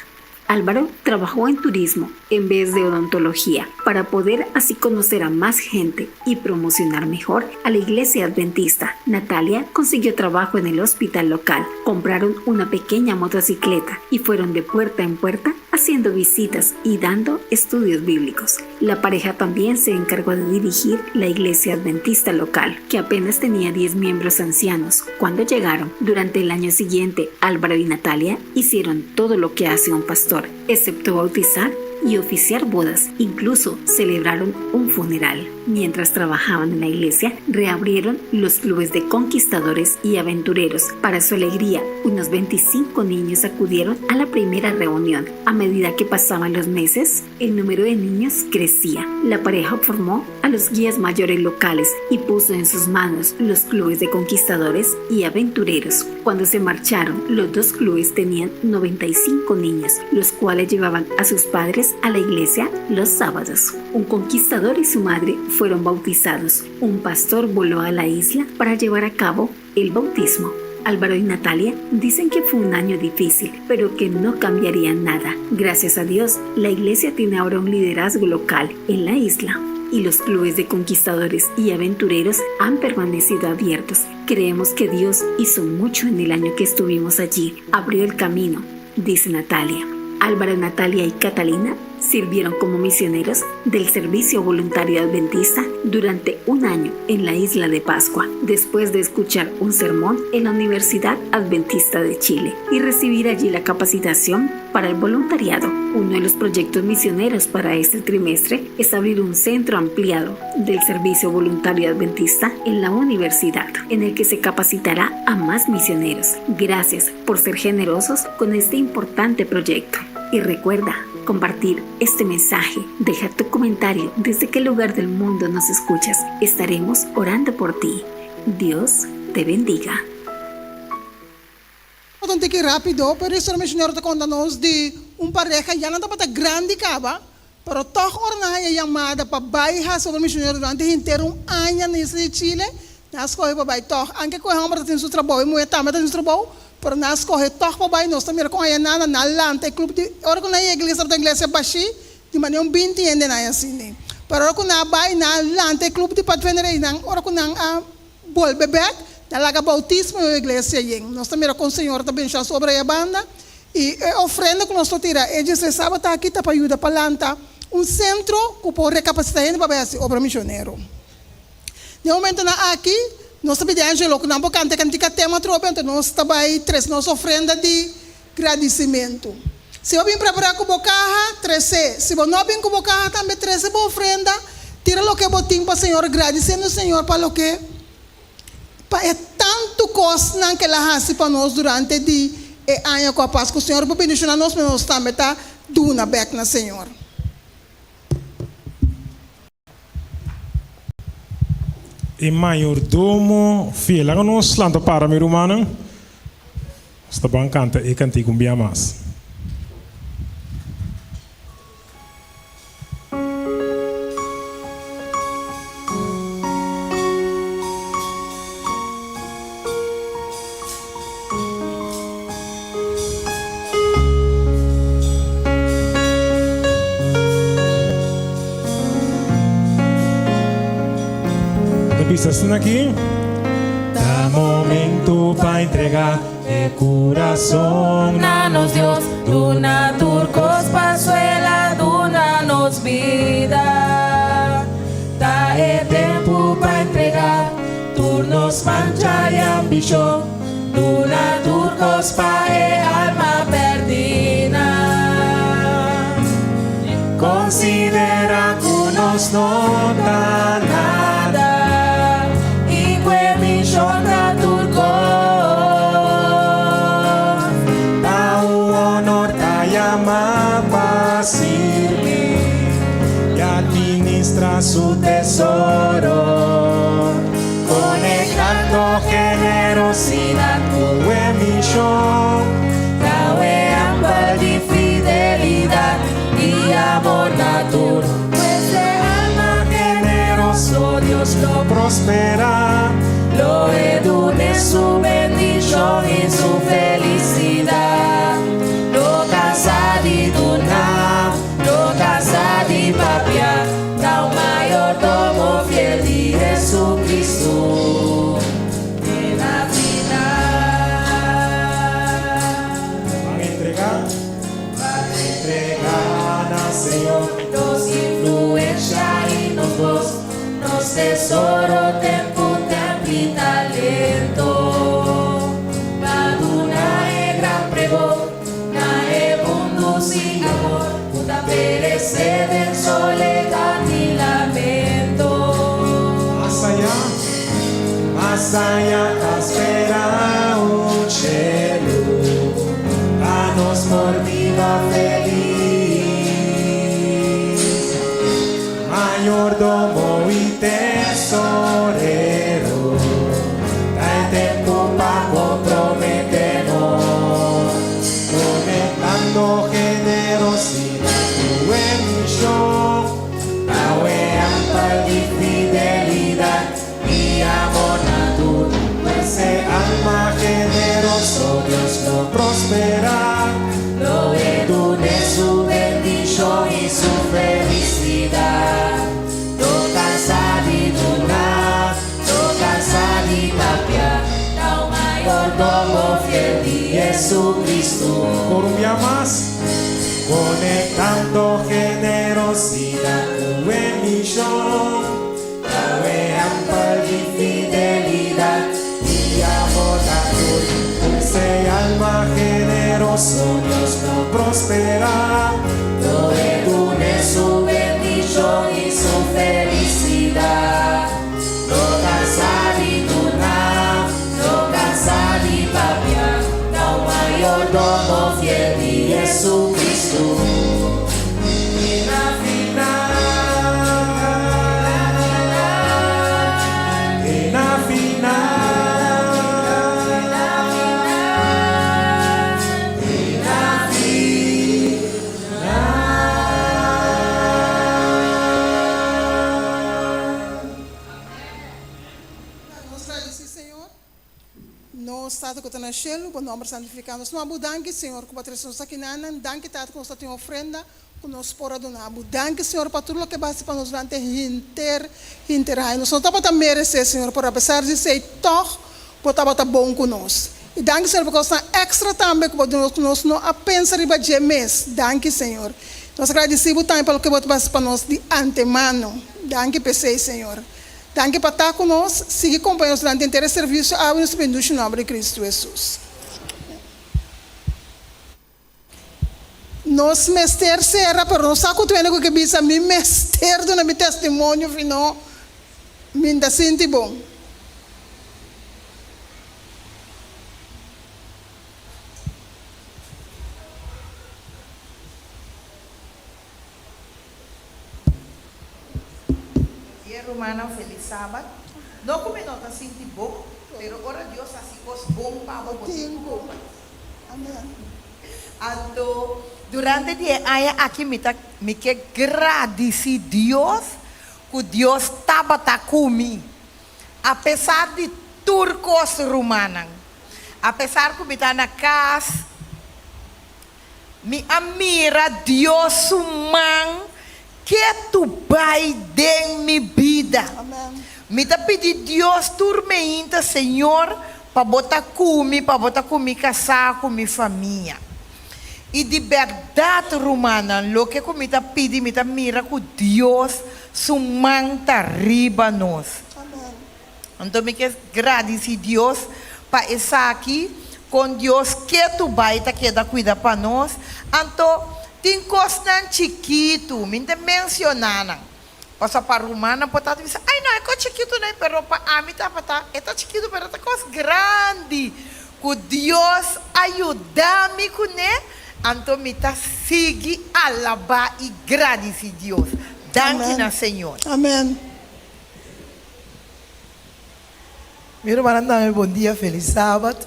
Álvaro trabajó en turismo en vez de odontología para poder así conocer a más gente y promocionar mejor a la iglesia adventista. Natalia consiguió trabajo en el hospital local, compraron una pequeña motocicleta y fueron de puerta en puerta haciendo visitas y dando estudios bíblicos. La pareja también se encargó de dirigir la iglesia adventista local, que apenas tenía 10 miembros ancianos cuando llegaron. Durante el año siguiente, Álvaro y Natalia hicieron todo lo que hace un pastor, excepto bautizar y oficiar bodas. Incluso celebraron un funeral. Mientras trabajaban en la iglesia, reabrieron los clubes de conquistadores y aventureros. Para su alegría, unos 25 niños acudieron a la primera reunión. A medida que pasaban los meses, el número de niños crecía. La pareja formó a los guías mayores locales y puso en sus manos los clubes de conquistadores y aventureros. Cuando se marcharon, los dos clubes tenían 95 niños, los cuales llevaban a sus padres a la iglesia los sábados. Un conquistador y su madre fueron bautizados. Un pastor voló a la isla para llevar a cabo el bautismo. Álvaro y Natalia dicen que fue un año difícil, pero que no cambiaría nada. Gracias a Dios, la iglesia tiene ahora un liderazgo local en la isla y los clubes de conquistadores y aventureros han permanecido abiertos. Creemos que Dios hizo mucho en el año que estuvimos allí. Abrió el camino, dice Natalia. Álvaro, Natalia y Catalina sirvieron como misioneros del Servicio Voluntario Adventista durante un año en la isla de Pascua, después de escuchar un sermón en la Universidad Adventista de Chile y recibir allí la capacitación para el voluntariado. Uno de los proyectos misioneros para este trimestre es abrir un centro ampliado del Servicio Voluntario Adventista en la universidad, en el que se capacitará a más misioneros. Gracias por ser generosos con este importante proyecto. Y recuerda compartir este mensaje. Deja tu comentario desde qué lugar del mundo nos escuchas. Estaremos orando por ti. Dios te bendiga. Un tiki rápido, pero e misionero ta konta nos di Un pareha ya nan tabata grandi kaba, pero tòg ora nan haña yamada pa bai hasi obra misionero durante henter un aña na isla di Chile, nan a skohe pa bai tòg. Anke ku e hòmber ta tin su trabou, e muhé tambe ta tin su trabou, pero nan a skohe tòg pa bai. Nos ta mira kon aya nan nan a lanta e klup di ora ku nan yega iglesia tabata iglesia bashí di manera un binti hende nan asina. Pero ora ku nan a bai nan a lanta e klup di patvenerei nan ora ku nan a bolbe bèk, nan a laga boutismo den iglesia yen. Nos ta mira kon Señor ta benshoá su obra aya banda. I e ofrenda ku nos ta tira e djestres sabat aki ta pa yuda pa lanta un sentro ku por rekapasitá hende pa bai hasi obra misionero. Den e momentonan aki, nos ta pidi Angelo ku nan por kanta e kantika tema atrobe, anto nos ta bai trese nos ofrenda di gradisimentu. Si bo bin prepará ku bo kaha, tres'é. Si bo no a bin ku bo kaha tambe, trese bo ofrenda. Tira loke bo tin pa Señor, gradisiendo Señor pa loke. Pa e tantu kosnan ku el a hasi pa nos durante di e aña ku a pas. Ku Señor por bendishoná nos, pero nos tambe ta duna bèk na Señor. E mayordomo fiel. Laga nos lanta para, mi rumannan. Nos ta ban kanta e kantiku un bia mas. Ta bisa asina aki. Ta momento pa entrega e kurason na nos Dios. Duna tur kos pa suela, duna nos bida. Ta e tempu pa entrega tur nos mancha i ambishon. Duna tur kos pa e alma perdina. Konsidera ku nos no ta nada i ku e mishon ta tur kos. Ta un honor ta yama pa sirbi i administra su tesoro. Conectando generosidad cu e mision. Ta un ehempel di fidelidad y amor na tur. Pues e alma generoso Dios lo prospera. Lo e dune su bendicion y su felicidad. No cansa di duna, no cansa di papia. Ta un mayordomo fiel di Jesucristo te na final. Ban entrega, ban entrega na Señor. Nos influencia y nos voz, nos tesoro, tempo, tempo y talento. Pa duna e gran pregon na e mundu sin amor ku ta peresé den soledat i lamento. Mas ayá, mas ayá ta spera un shelu pa nos por biba felis. Mayordomo i tesorero, ta e tempu pa komprometé nos. Conectando generosidad cu e mision, ta un ehempel di fidelidad y amor na tur. Pues e alma generoso Dios lo prospera. Lo e dune su bendicion y su felicidad. No cansa di duna, no cansa di papia, ta un mayordomo fiel di Jesucristo. Por un bia mas, conectando generosidad cu e mision, ta un ehempel di fidelidad y amor na tur. Pues e alma generoso Dios lo prospera. Lo e dune su bendicion y su felicidad. No cansa di duna, no cansa di papia, ta un mayordomo fiel di Jesucristo. Te na final, te na final, te na final. ta na shelu, bo nòmber santifiká. Nos duna bo danki, Señor, ku bo a trese nos akinanan. Danki, Tata, ku nos ta tin ofrenda ku nos por a duna bo. Danki, Señor, pa tur loke bo a hasi pa nos durante henter, henter aña. Nos no tabata meresé, Señor, pero apesar di esei, tòg bo tabata bon ku nos. I danki, Señor, pa kosnan èkstra tambe ku bo duna nos ku nos no a pensa riba dje mes. Danki, Señor. Nos a gradisí bo tambe pa loke bo ta hasi pa nos di antemano. Danki p'esei, Señor. Danki pa ta ku nos. Sigui kompaña nos durante henter e servisio awe. Nos ta pidi dushi nòmber di Kristu Hesus. Nos mester sera, pero no sa ku tu hende ku ke bisa, Mi mester duna mi testimonio, fino mi n'ta sinti bon. Dia rumannan felis sabat. No ku mi no ta sinti bon, pero ora Dios hasi kos bon pa bo, bo tin ku kompartí. Anto durante di e aña aki mi ta mi ke gradisí Dios ku Dios tabata ku mi apesar di tur kos rumannan. Apesar ku mi ta na kas mi a mira Dios su man ketu bai den mi bida. Mi ta pidi Dios tur meinta, Señor, pa bo ta ku mi, pa bo ta ku mi kasá, ku mi famia. I di bèrdat, rumannan, loke ku mi ta pidi, mi ta mira ku Dios su man ta riba nos. Anto mi ke gradisí Dios pa esaki, kon Dios ketu bai ta keda kuida pa nos. Anto, tin kosnan chikitu, mi n'ta menshoná nan, pasobra pa rumannan por ta bisa, Ai no, e kos chikitu no, pero pa ami tabata, e ta chikitu pero ta kos grandi ku Dios a yuda mi kuné, anto mi ta sigui alabá i gradisí Dios. Danki na Señor. Amen. Mi rumannan tambe bon dia felis sabat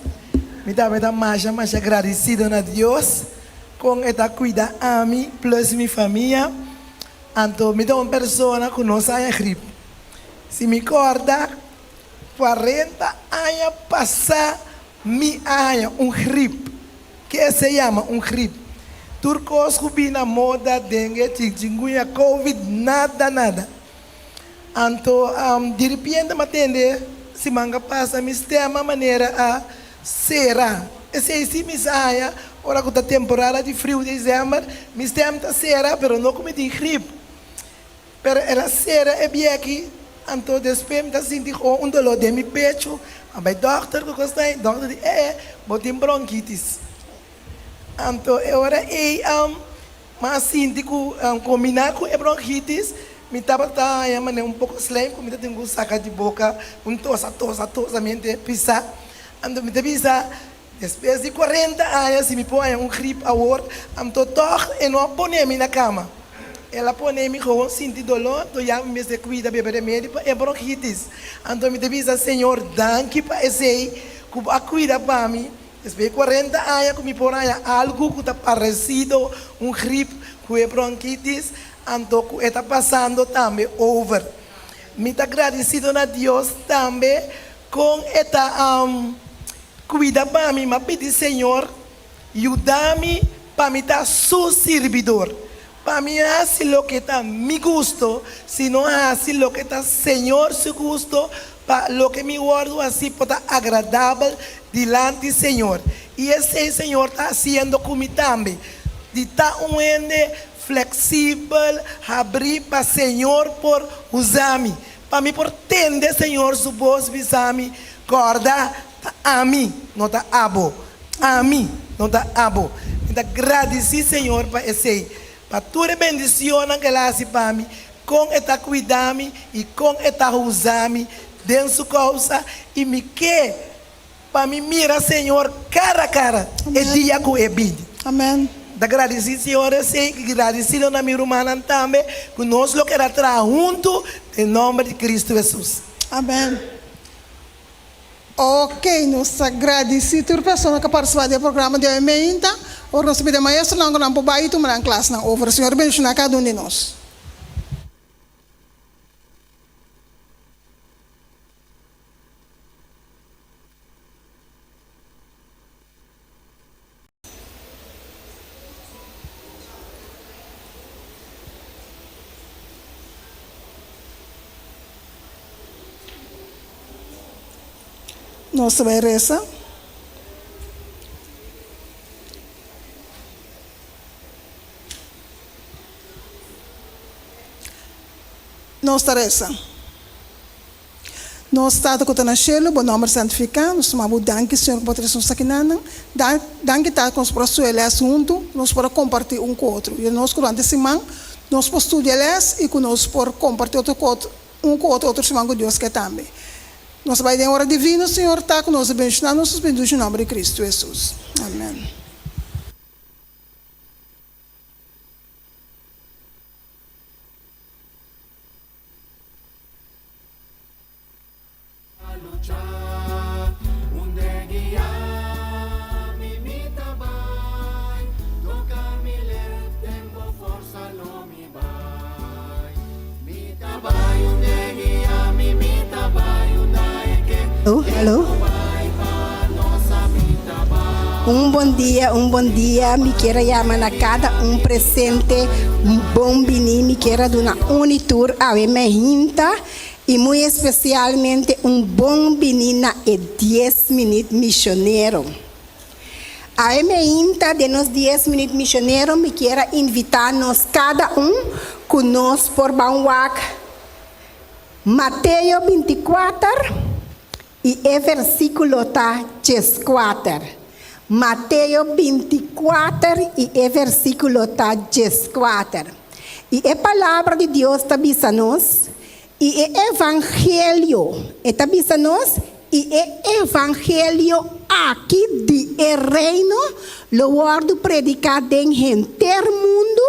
mi tambe ta masha masha gradisido na Dios kon e ta kuida ami plus mi famia anto mi ta un persona ku no sa haña grip si mi korda kuarenta aña pasa mi a haña un grip ke se yama un grip tur kos ku bini na moda dengue chikungunya covid nada nada. Anto diripiente m'a tende siman a pasa mi stema manera a sera. Esei si mi sa haña ora ku ta temporada di friu desèmber, mi stem ta sera pero no ku mi tin grip. Pero el a sera e bieki, anto despues mi ta sinti gewoon un doló den mi pechu. A bai dòkter ku kos ta, dòkter di ee bo tin bronkitis. Anto e ora ei m'a sinti ku kombiná ku e bronkitis mi tabata haña manera un poko slijm ku mi ta tin ku saka di boka un tosa tosa tosa mente pisá. Anto mi ta bisa despues di kuarenta aña si mi por haña un grip awor anto tòg e no a pone mi na kama. El a pone mi gewoon sinti doló anto ya mi mester kuida bebe remedi pa e bronkitis. Anto mi ta bisa Señor danki pa esei ku bo a kuida pa mi. Despues di kuarenta aña ku mi por haña algu ku ta paresido un grip ku e bronkitis, anto ku e ta pasando tambe over. Mi ta gradisido na Dios tambe kon e ta kuida pa mi. M'a pidi Señor yuda mi pa mi ta su sirbidor, pa mi hasi loke ta mi gusto, sino hasi loke ta Señor su gusto, pa loke mi wòrdu hasi por ta agradabel dilanti Señor. I esei Señor ta hasiendo ku mi tambe, di ta un hende fleksibel, habrí pa Señor por usa mi, pa mi por tende Señor su bos bisa mi, Kòrda, ta ami, no ta abo. Ami, no ta abo. Mi ta gradisí Señor pa esei, pa tur e bendicionnan ku el a hasi pa mi, kon e ta kuida mi i kon e ta usa mi den su kousa, i mi ke pa mi mira Señor kara kara e dia ku e bini. Amen. Ta gradisí Señor esei i gradisido na mi rumannan tambe ku nos lo keda traha huntu den nòmber di Kristu Hesus. Amen. Ok, nos ta gradisí tur persona ku a partisipá den e programa di awe meinta. Ora nos ta pidi e maestronan ku nan por bai i tuma nan klasnan over. Señor bendishoná kada un di nos. Nos ta bai resa. Nos ta resa. Nos Tata ku ta na shelu, bo nòmber santifiká. Nos ta manda bo danki, Señor, ku bo a trese nos akinanan. Danki, Tata, ku nos por a studia lès huntu, nos por a kompartí un ku otro. Yuda nos ku durante siman nos por studia lès i ku nos por kompartí otro ku otro, un ku otro, otro siman ku Dios ke tambe. Nos ta bai den ora divino, Señor, ta ku nos a benshoná nos, nos bendusha nòmber di Kristu Hesus. Amen. Un bon dia, un bon dia. Mi kier a yama na kada un presente un bon bini. Mi kier a duna un i tur awe mehinta i muy espesialmente un bon bini na e dies minit misionero. Awe meinta den nos dies minit misionero mi kier a invita nos kada un ku nos por ban wak Mateo 24 i e versikulo ta 14. Mateo 24 i e versikulo ta 14. I e palabra di Dios ta bisa nos, I e evangelio, e ta bisa nos, i e evangelio aki di e reino lo wòrdu prediká den henter mundu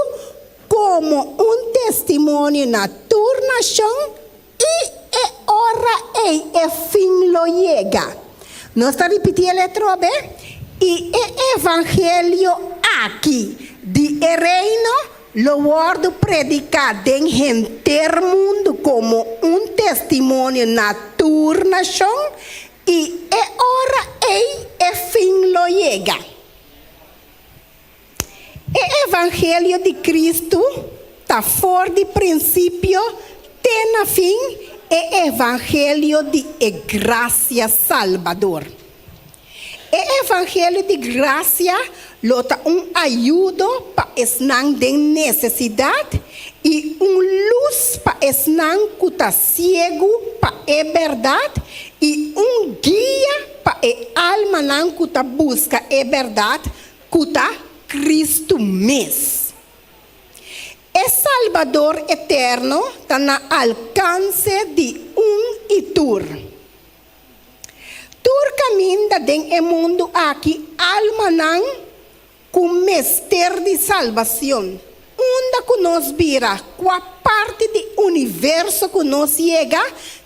komo un testimonio na tur nashon, i e ora ei e fin lo yega. Nos ta ripití el atrobe, I e evangelio aki di e reino lo wòrdu prediká den henter mundu komo un testimonio na tur nashon, i e ora ei e fin lo yega. E evangelio di Kristu ta for di prinsipio te na fin e evangelio di e grasia salbador. E evangelio di grasia lo ta un ayudo pa esnan den nesesidat i un lus pa esnan ku ta siegu pa e bèrdat i un guia pa e almanan ku ta buska e bèrdat ku ta Kristu mes. E Salbador eterno ta na alkanse di un i tur. Tur kaminda den e mundu aki almanan ku mester di salbacion. Unda ku nos bira, kua parti di universo ku nos yega,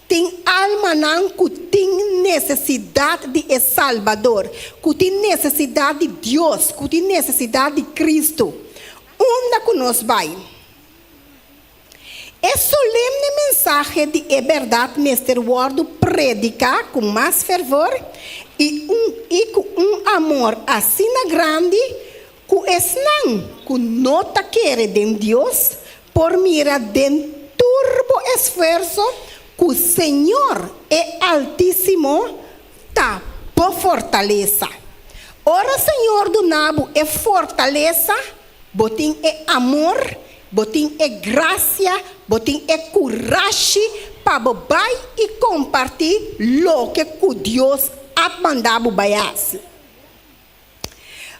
tin almanan ku tin nesesidat di e Salbador, ku tin nesesidat di Dios, ku tin nesesidat di Kristu. Unda ku nos bai. E solemne mensahe di e bèrdat mester wòrdu prediká ku mas fervor i un i ku un amor asina grandi ku esnan ku no ta kere den Dios por mira den tur bo esfuerso ku Señor e Altísimo ta bo fortalesa. Ora Señor duna bo e fortalesa, Bo tin e amor, bo tin e gracia, bo tin e curashi pa bo bai y comparti loke cu Dios a manda bo bai haci.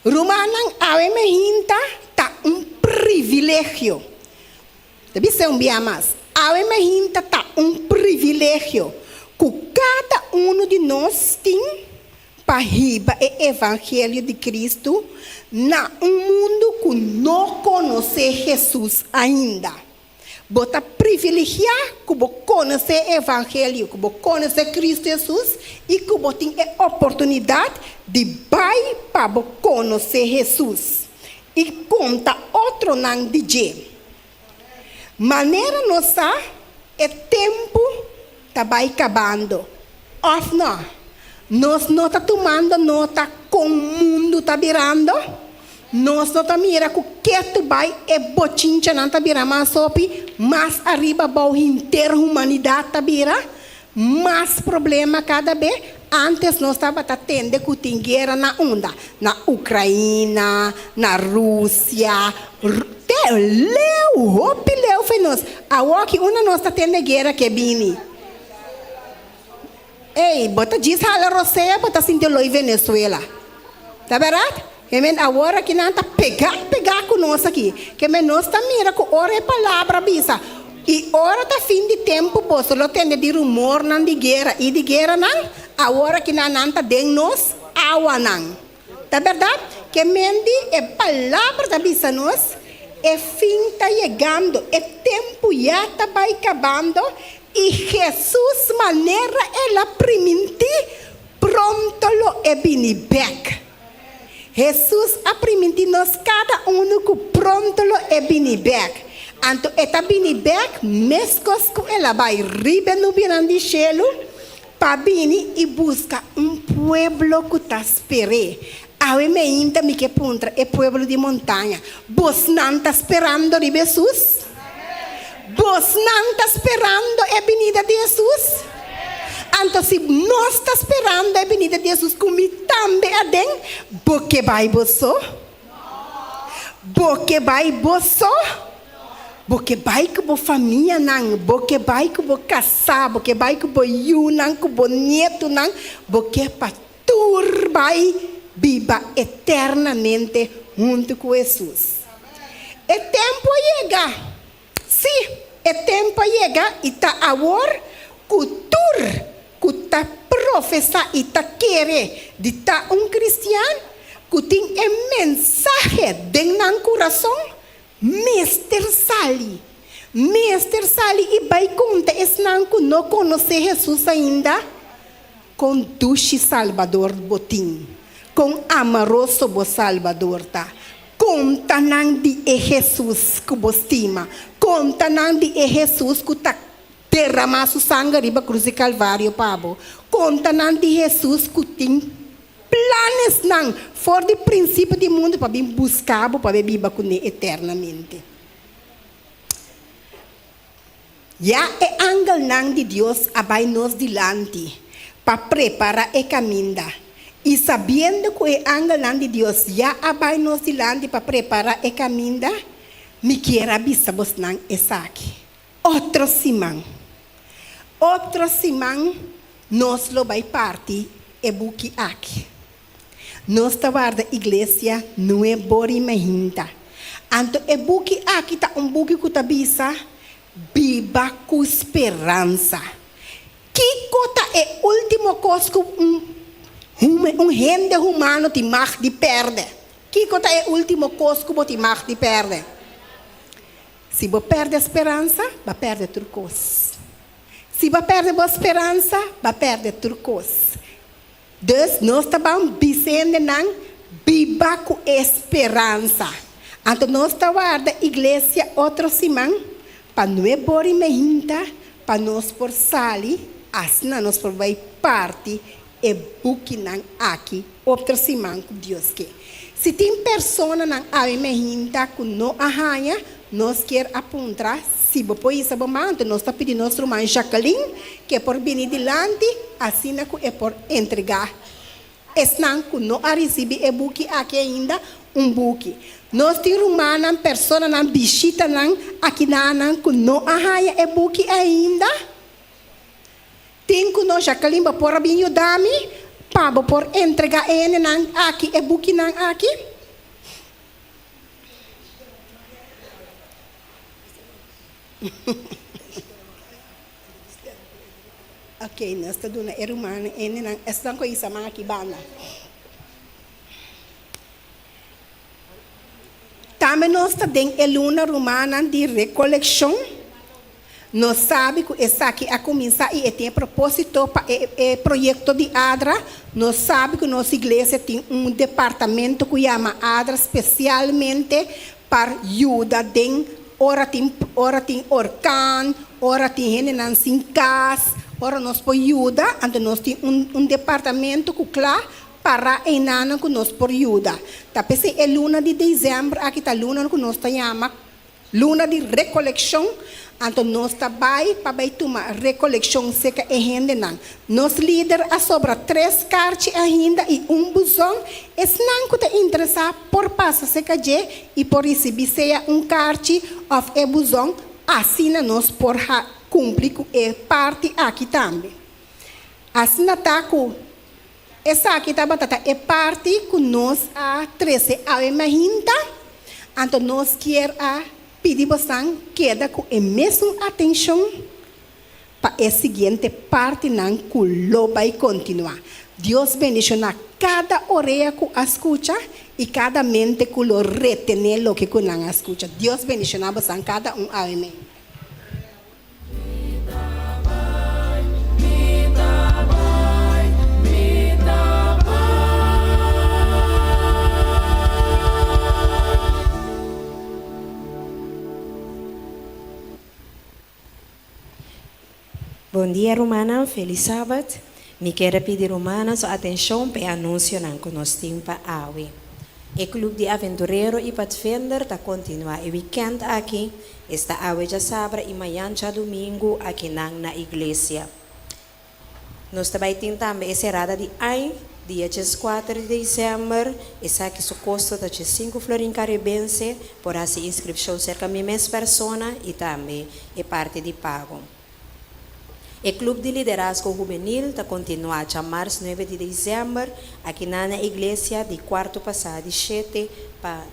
Rumannan, awe mehinta ta un privilegio. Ta bisa un bia mas, awe mehinta ta un privilegio cu cada uno di nos tin pa hiba e evangelio di Cristo na un mundu cu no conoce Jesus ainda. Bo ta privilegia cu bo conoce e evangelio, cu bo conoce Cristo Jesus y cu bo tin e oportunidad di bay pa bo conoce Jesus y conta otronan di dje. Manera nos sa, e tempu ta bai kabando, òf nò? Nos no ta tumando nota kon mundu ta birando? Nos no ta mira ku ketu bai e bochinchanan ta bira mas hopi, mas ariba abou henter humanidat ta bira? Mas problema kada be? Antes nos tabata tende ku tin guera na unda? Na Ukraina, na Rusia, te leu, hopi leu fe nos. Awoki unda nos ta tende guera ke bini? Ey, bo ta djis hala rosea, bo ta sinti oloi Venezuela. Ta bèrdat? Ke men awor aki nan ta pegá pegá ku nos aki. Ke men nos ta mira ku ora e palabra bisa, I ora ta fin di tempu boso lo tende di rumornan di guera i di gueranan, awor aki nan nan ta den nos awanan. Ta bèrdat? Ke men di e palabra ta bisa nos, E fin ta yegando, e tempu ya ta bai kabando, i Hesus manera el a primintí, pronto lo e bini bèk. Hesus a primintí nos kada unu ku pronto lo e bini bèk. Anto e ta bini bèk meskos ku el a bai riba e nubianan di shelu pa bini i buska un pueblo ku ta sper'é. Awe meinta mi ke puntra e pueblo di Montaña, Bosnan ta sperando riba Hesus? Bosnan ta sperando e binida di Hesus? Anto si nos ta sperando e binida di Hesus ku mi tambe aden, bo ke bai bo so? Bo ke bai bo so? Bo ke bai ku bo famianan, bo ke bai ku bo kasá, bo ke bai ku bo yunan, ku bo nietunan, bo ke pa tur bai biba eternamente huntu ku Hesus. E tempu a yega! Sí, e tempu a yega i ta awor ku tur ku ta profesá i ta kere di ta un kristian ku tin e mensahe den nan kurason mester sali. Mester sali i bai konta esnan ku no konosé Hesus ainda kon dushi Salbador bo tin, kon amoroso bo Salbador ta. Konta nan di e Hesus ku bo stima. Konta nan di e Hesus ku ta derramá su sanger riba krus di Kalvario pa bo. Konta nan di Hesus ku tin planesnan for di prinsipio di mundu pa bin buska bo pa bo biba kuné eternamente. Ya e angelnan di Dios a bai nos dilanti pa prepara e kaminda. I sabiendo ku e angelnan di Dios ya a bai nos dilanti pa prepara e kaminda, mi kier a bisa bosnan esaki, Otro siman, otro siman nos lo bai parti e buki aki. Nos ta warda iglesia nue bori mehinta. Anto e buki aki ta un buki ku ta bisa, Biba ku speransa. Kiko ta e último kos ku un un hende humano tin mag di pèrdè? Kiko ta e último kos ku bo tin mag di pèrdè? Si bo pèrdè speransa, bo a pèrdè tur kos. Si bo a pèrdè bo speransa, bo a pèrdè tur kos. Dus nos ta ban bisa hendenan biba ku e speransa. Anto nos ta warda iglesia otro siman pa nuebor i meinta pa nos por sali asina nos por bai parti e bukinan aki otro siman ku Dios ke. Si tin personanan awe meinta ku no a haña, nos kier a puntra si bo por hisa bo man. Anto nos ta pidi nos ruman Jacqueline ke por bini dilanti asina ku e por entregá esnan ku no a risibí e buki aki ainda un buki. Nos tin rumannan, personanan, bishitanan akinanan ku no a haña e buki ainda. Tin ku no, Jacqueline, bo por a bin yuda mi pa bo por entregá e hendenan aki e bukinan aki? Ok, nos ta duna e rumannan e hendenan esnan ku a hisa man aki banda. Tambe nos ta den e luna rumannan di rekolekshon. Nos sabi ku esaki a kuminsá i e tin e propósito pa e e proyekto di ADRA. Nos sabi ku nos iglesia tin un departamento ku yama ADRA spesialmente pa yuda den ora tin ora tin orkan, ora tin hendenan sin kas, ora nos por yuda, anto nos tin un un departamento ku kla para einanan ku nos por yuda. Ta p'esei e luna di desèmber aki ta luna ku nos ta yama. Luna di rekolekshon, anto nos ta bai pa bai tuma rekolekshon serka e hendenan. Nos lider a sobra tres karchi ainda i un buzon, esnan ku ta interesá por pasa serka dje i por risibí sea un karchi òf e buzon, asina nos por ha kumpli ku e parti aki tambe. Asina ta ku esaki tabata ta e parti ku nos a trese awe mainta, anto nos kier a pidi bosan keda ku e mesun atenshon pa e siguiente partinan ku lo bai kontinuá. Dios bendishoná kada orea ku a skucha i kada mente ku lo retené loke ku nan a skucha. Dios bendishoná bosan kada un awe mainta. Bon dia rumannan, felis sabat. Mi kier a pidi rumannan su atencion pa e anuncionan cu nos tin pa awe. E Club di Aventurero y Padvinder ta continua e weekend aki, esta awe djasabra y mayan djadumingu akinan na iglesia. Nos ta bai tin tambe e serada di añ, dia djeskuater di december. Esaki su kosto ta djesinku florin karibense. Por hasi inskripshon serka mi mes persona i tambe e parti di pago. E Club di Liderazgo Hubenil ta kontinuá djamars nuebe di december akinan na iglesia di kuarto pasá di shete pa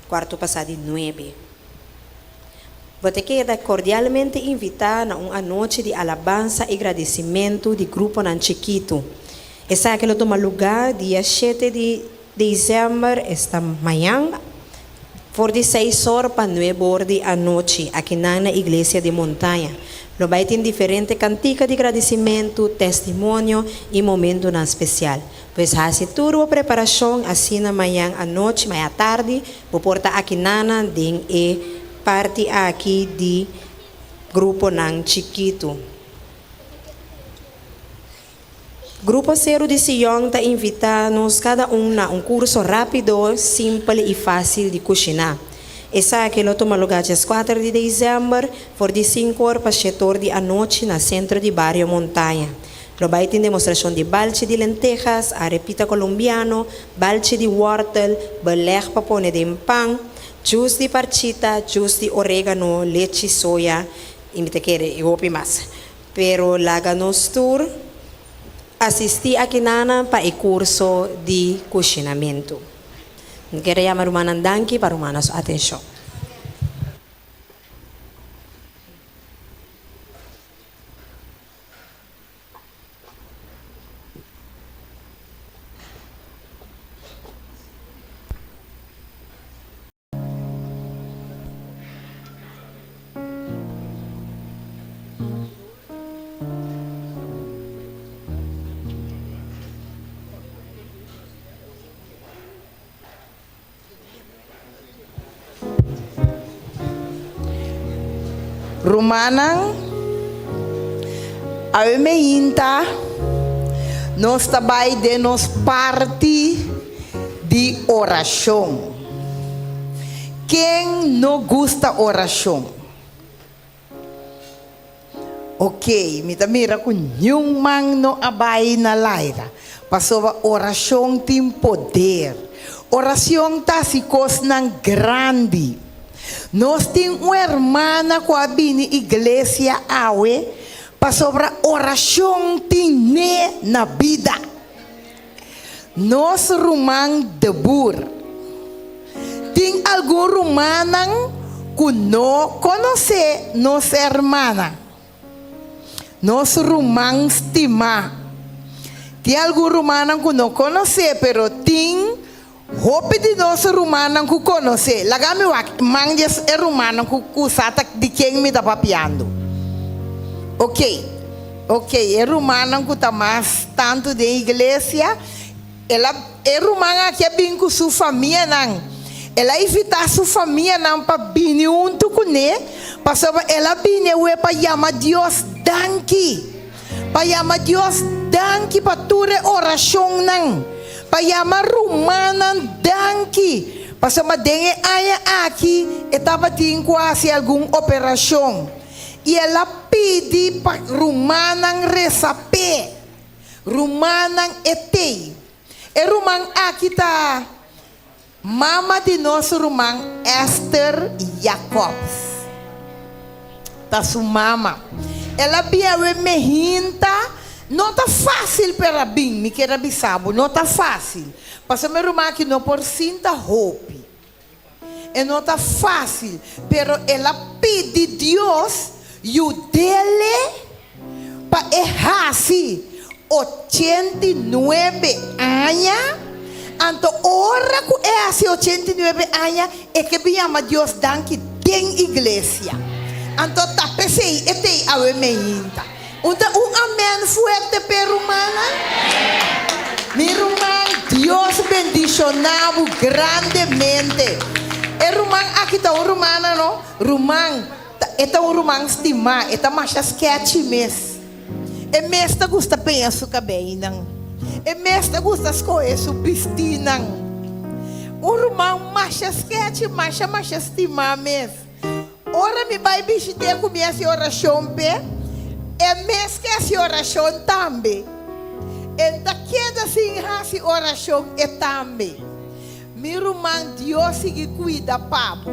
kuarto pasá di nuebe. Bo ta keda kordialmente invitá na un anochi di alabansa i gradisimentu di gruponan chikitu. Esaki lo tuma lugá dia shete di desèmber, esta mañan, for di seis or pa nuebe or di anochi, akinan na Iglesia di Montaña. Lo bai tin diferente kantika di gradisimentu, testimonio i momentunan spesial. Pues hasi tur bo preparashon asina mañan anochi, mañan atardi, Bo por ta akinana den e parti aki di gruponan chikitu. Grupo Seru di Sion ta invitá nos kada un na un kurso rápido, simpel i fásil di kushiná. Esaki lo tuma lugá djeskuater di desèmber for di sinku or pa shete or di anochi na Sentro di Bario Montaña. Lo bai tin demostrashon di balchi di lentejas, arepita kolombiano, balchi di wòrtel, beleg pa pone den pan, jus di parchita, jus di oregano, lechi soya i mi ta kere i hopi mas. Pero laga nos tur asistí akinanan pa e kurso di kushinamentu. Mi kere yama rumannan danki pa rumannan su atenshon. Rumannan, awe meinta nos ta bai den nos parti di orashon. Ken no gusta orashon? Ok, mi ta mira ku niun man no a bai na laira, pasobra orashon tin poder. Orashon ta hasi kosnan grandi. Nos tin un hermana ku a bini iglesia awe pasobra orashon tin ne na bida. Nos ruman de bur. Tin algun rumannan ku no konosé nos hermana, nos ruman stimá. Tin algun rumannan ku no konosé, pero tin hopi di nos rumannan ku konosé. Laga mi wak man di e rumannan ku ku sa ta di ken mi ta papiando. Oke, oke, e rumannan ku ta mas tantu den iglesia, el a, e ruman aki a bin ku su famianan. El a invitá su famianan pa bini huntu kuné, pasobra el a bini awe pa yama Dios danki. Pa yama Dios danki pa tur e orashonnan. Pa yama rumannan danki. Pasobra den e aña aki e tabatin ku hasi algun operashon i el a pidi pa rumannan resa p'e. Rumannan e tei. E ruman aki ta mama di nos ruman Esther Jacobs. Ta su mama. El a biawe mehinta. No ta fásil p'e rabin, mi kier a bisa bo, no ta fásil. Pasobra mi ruman aki no por sinta hopi. E no ta fásil, pero el a pidi Dios yud'ele pa e hasi 89 aña. Anto ora ku e hasi 89 aña, e ke bin yama Dios danki den iglesia. Anto ta p'esei e t'ei awe meinta. Un ta un amen fuerte p'e rumannan? Mi ruman, Dios bendiciona bo grandemente. E ruman aki ta un rumana no? Ruman, ta, e ta un ruman stimá, e ta masha sketchy mes. E mes ta gusta peña su cabeinan. E mes ta gusta scohe su bistinan. Un ruman masha sketchy, masha masha stimá mes. Ora mi bai bishit'é ku mi hasi orashon p'e, e mes ke hasi orashon tambe. E n'ta keda sin hasi orashon e tambe. Mi ruman Dios sigui kuida pa bo.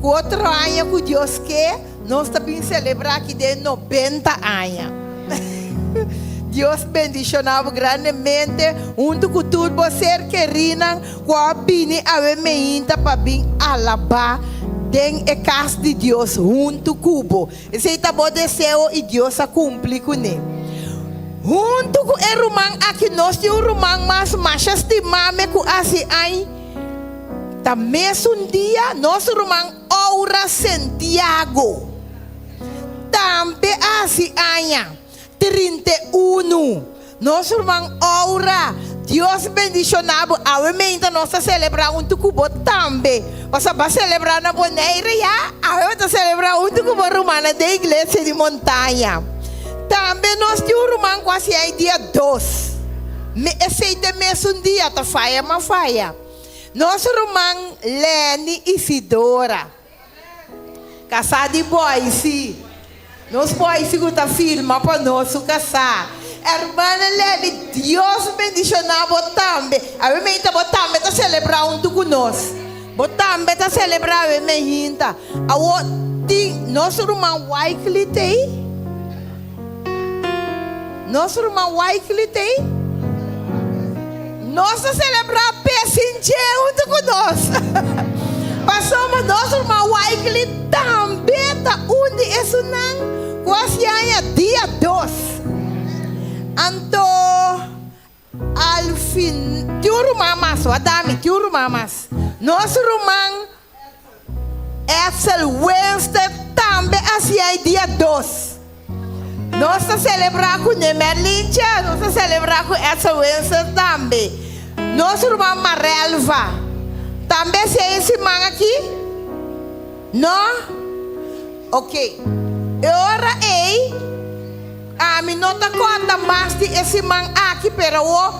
Ku otro aña ku Dios ke, nos ta bin selebrá aki den 90 aña. Dios bendishoná bo grandemente huntu ku tur bo ser kerinan ku a bini awe meinta pa bin alabá den e kas di Dios huntu ku bo. Esei ta bo deseo i Dios a kumpli kuné. Huntu ku e ruman aki nos tin un ruman mas masha stimá me ku hasi añ ta mesun dia, nos ruman Aura Sentiago. Tambe hasi aña 31. Nos ruman Aura, Dios bendiciona bo. Awe meinta nos ta celebra hunto cu bo tambe. Pasobra bo a celebra na Bonaire ya, awe bo ta celebra hunto cu bo rumannan den iglesia di Montaña. Tambe nos tin un ruman cu hasi aña dia dos. Me esey ta e mesun dia, ta faya ma faya. Nos ruman Lenny Isidora. Kasá di Boise. Nos Boise ku ta firma pa nos su kasá. Hermana Lenny, Dios bendishoná bo tambe. Awe meinta bo tambe ta selebrá huntu ku nos. Bo tambe ta selebrá awe meinta. Awor tin nos ruman Wycliffe t'ei? Nos ruman Wycliffe t'ei? Nos ta selebrá Pesinche huntu ku nos. Pasobra nos ruman Wycliffe tambe ta un di esunnan ku a siaña dia dos. Anto al fin, tin un ruman mas, wak dami, tin un ruman mas. Nos ruman Edsel Wenster tambe a siña e dia dos. Nos ta selebrá ku ne Merlintje, nos ta selebrá ku Edsel Wenster tambe. Nos ruman Marelva tambe a siña e siman aki? No? Ok. E ora ei ami no ta kòrda mas di e siman aki, pero awor.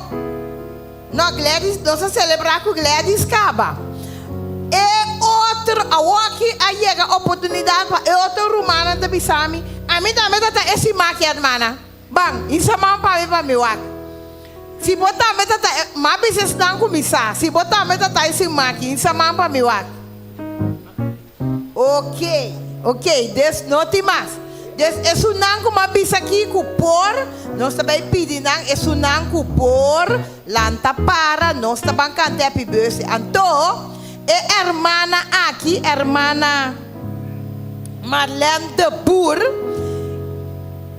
No, Gladys, nos a selebrá ku Gladys kaba. E otro, awoki a yega oportunidat pa e otro rumannan ta bisa mi, Ami tambe ta ta e simaki, hermana. Ban, hisa man pa mi pa mi wak. Si bo tambe ta ta e, m'a bisa esnan ku mi sa, si bo tambe ta ta e simaki, hisa man pa mi wak. Ok, ok, des no tin mas. Des esunnan ku m'a bisa aki ku por, nos ta bai pidi nan esunnan ku por lanta para, nos ta ban kanta Happy Birthday. Anto, e hermana aki, hermana Marlene de Boer,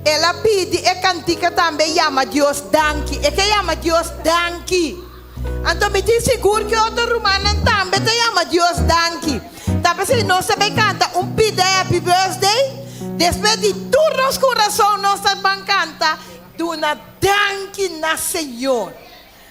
el a pidi e kantika tambe Yama Dios Danki. E ke yama Dios danki. Anto mi tin sigur ku e otro rumannan tambe ta yama Dios danki. Ta p'esei nos ta bay kanta un pida Happy Birthday. Despues di tur nos kurason nos ta ban kanta Duna danki na Señor.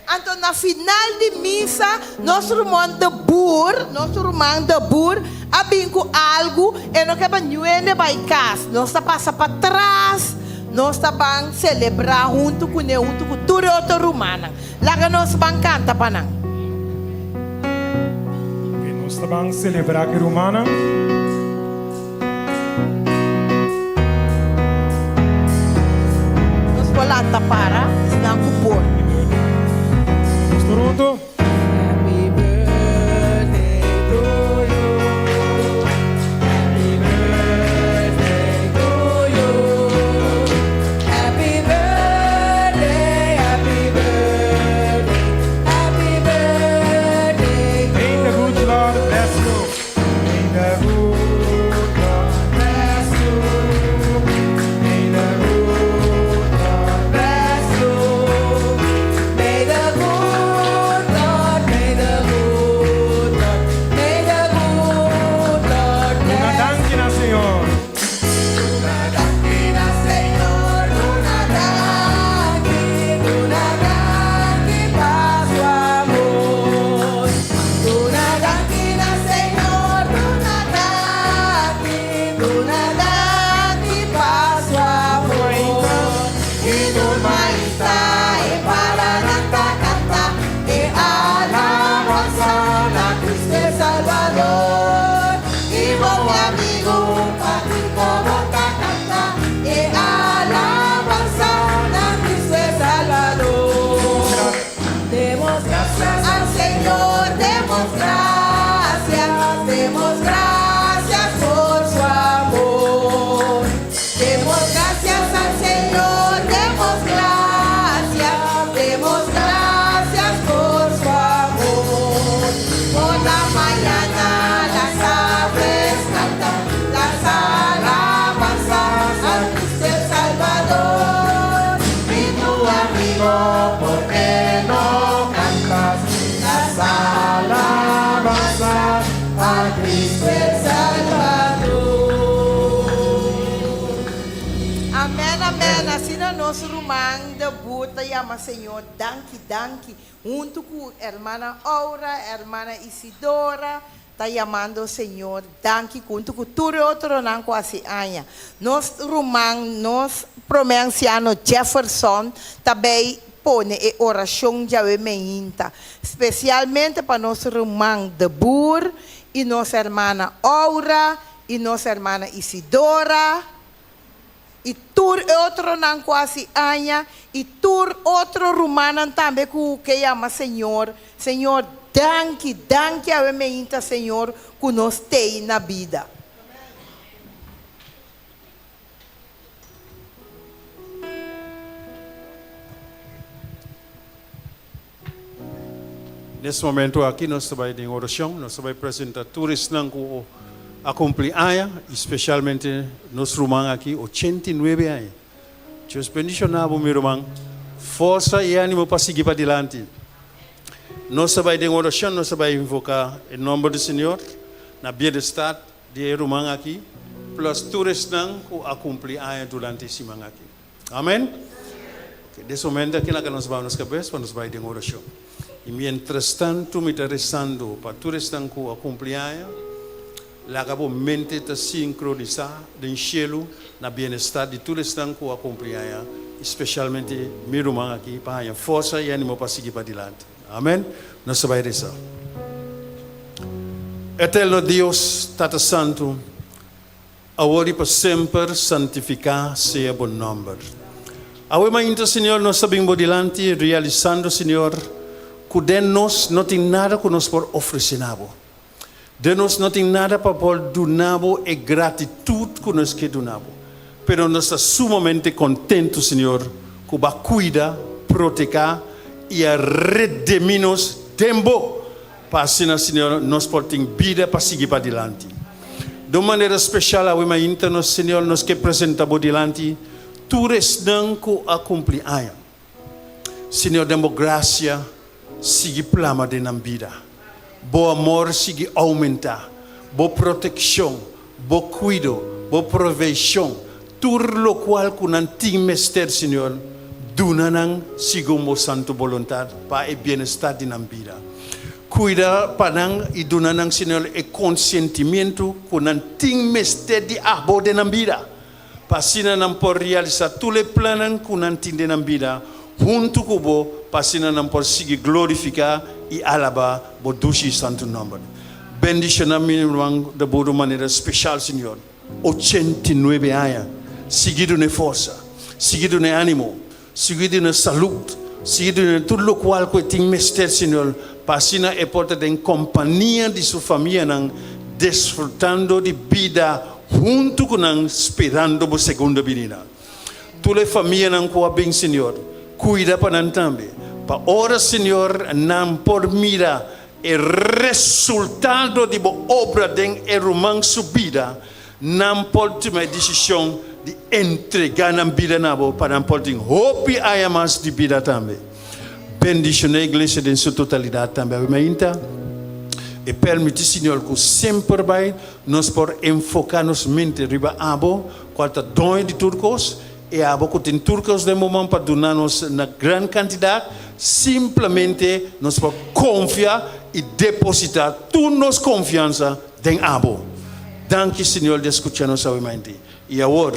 Anto na final di misa nos ruman de Boer, nos ruman de Boer a bin ku algu, e no ke pa niuende bay kas. Nos ta pasa patras, nos ta ban selebrá huntu kuné, huntu ku tur e otro rumannan. Laga nos ban kanta pa nan. Nos ta ban selebrá ku e rumannan. Nos por lanta para esnan ku por. Nos tur huntu. Amen amen asina nos ruman de boer ta yama Señor danki danki hunto cu hermana Aura hermana Isidora ta yamando Señor danki hunto cu tur e otronan cu haci aña nos ruman nos prome anciano Jefferson ta bay pone e oracion djawe meinta specialmente pa nos ruman de boer y nos hermana Aura y nos hermana Isidora y tur e otronan cu haci aña y tur otro rumannan tambe cu ke yama Señor, Señor danki, danki awe meinta Señor cu nos tey na bida. Nes momento aki nos ta bai den oracion, nos ta bai presenta tur esnan cu a cumpli aña y specialmente nos ruman aki 89 aña. Dios bendiciona bo mi ruman, forsa y animo pa sigui padilanti. Nos ta bai den oracion, nos ta bai invoca e nomber di Señor na bienestar di e ruman aki plus tur esnan cu a cumpli aña durante e siman aki. Amen. Ok, des momento aki laga nos baha nos cabes pa nos bai den oracion. Y mientras tanto mi ta rezando pa tur esnan cu a cumpli aña, laga bo mente ta sincronisa den cielo na bienestar di tur esnan cu a cumpli aña, y specialmente mi ruman aki pa haña forsa y animo pa sigui padilanti. Amen. Nos ta bai reza. Eterno Dios, Tata Santo, Awor i pa semper santifiká sea bo nòmber. Awe mainta, Señor, nos ta bin bo dilanti realisando, Señor, ku den nos no tin nada ku nos por ofresé na bo. Den nos no tin nada pa por duna bo e gratitut ku nos ke duna bo. Pero nos ta sumamente kontentu, Señor, ku bo a kuida, proteká i a redemí nos den bo. Pa asina, Señor, nos por tin bida pa sigui padilanti. Di un manera special awe mainta nos, Señor, nos ke presenta Bo dilanti tur esnan ku a kumpli aña. Señor, den Bo gracia sigui plama den nan bida. Bo amor sigui aumenta. Bo proteccion, Bo cuido, Bo proveicion, tur locual ku nan tin mester, Señor, duna nan segun Bo santo boluntad pa e bienestar di nan bida. Cuida pa nan i duna nan, Señor, e consentimiento ku nan tin mester di abo den nan bida, pa asina nan por realisa tur e plannan ku nan tin den nan bida hunto ku Bo, pa asina nan por sigui glorifica i alaba Bo dushi i santo nomber. Bendishoná mi ruman de bo manera speshal, Señor. 89 aña. Sigui dun'é forsa, sigui dun'é ánimo, sigui dun'é salud, sigui dun'é tur lokual ku e tin mester, Señor, pa asina e por ta den kompania di su famianan, desfrutando di bida huntu ku nan, sperando bo segunda binida. Tur e famianan ku a bin, Señor, kuida pa nan tambe, pa ora, Señor, nan por mira E resultado di bo obra den e ruman su bida, nan por tuma e desishon di entregá nan bida na bo pa nan por tin hopi aña mas di bida tambe. Bendishoná e iglesia den su totalidat tambe awe mainta i permití Señor ku semper bai nos por enfoká nos mente riba abo kual ta doño di tur kos E abo ku tin tur kos den bo man pa duna nos na gran kantidat, simplemente nos por konfia i depositá tur nos konfiansa den abo. Danki, Señor, di a skucha nos awe mainti. I awor,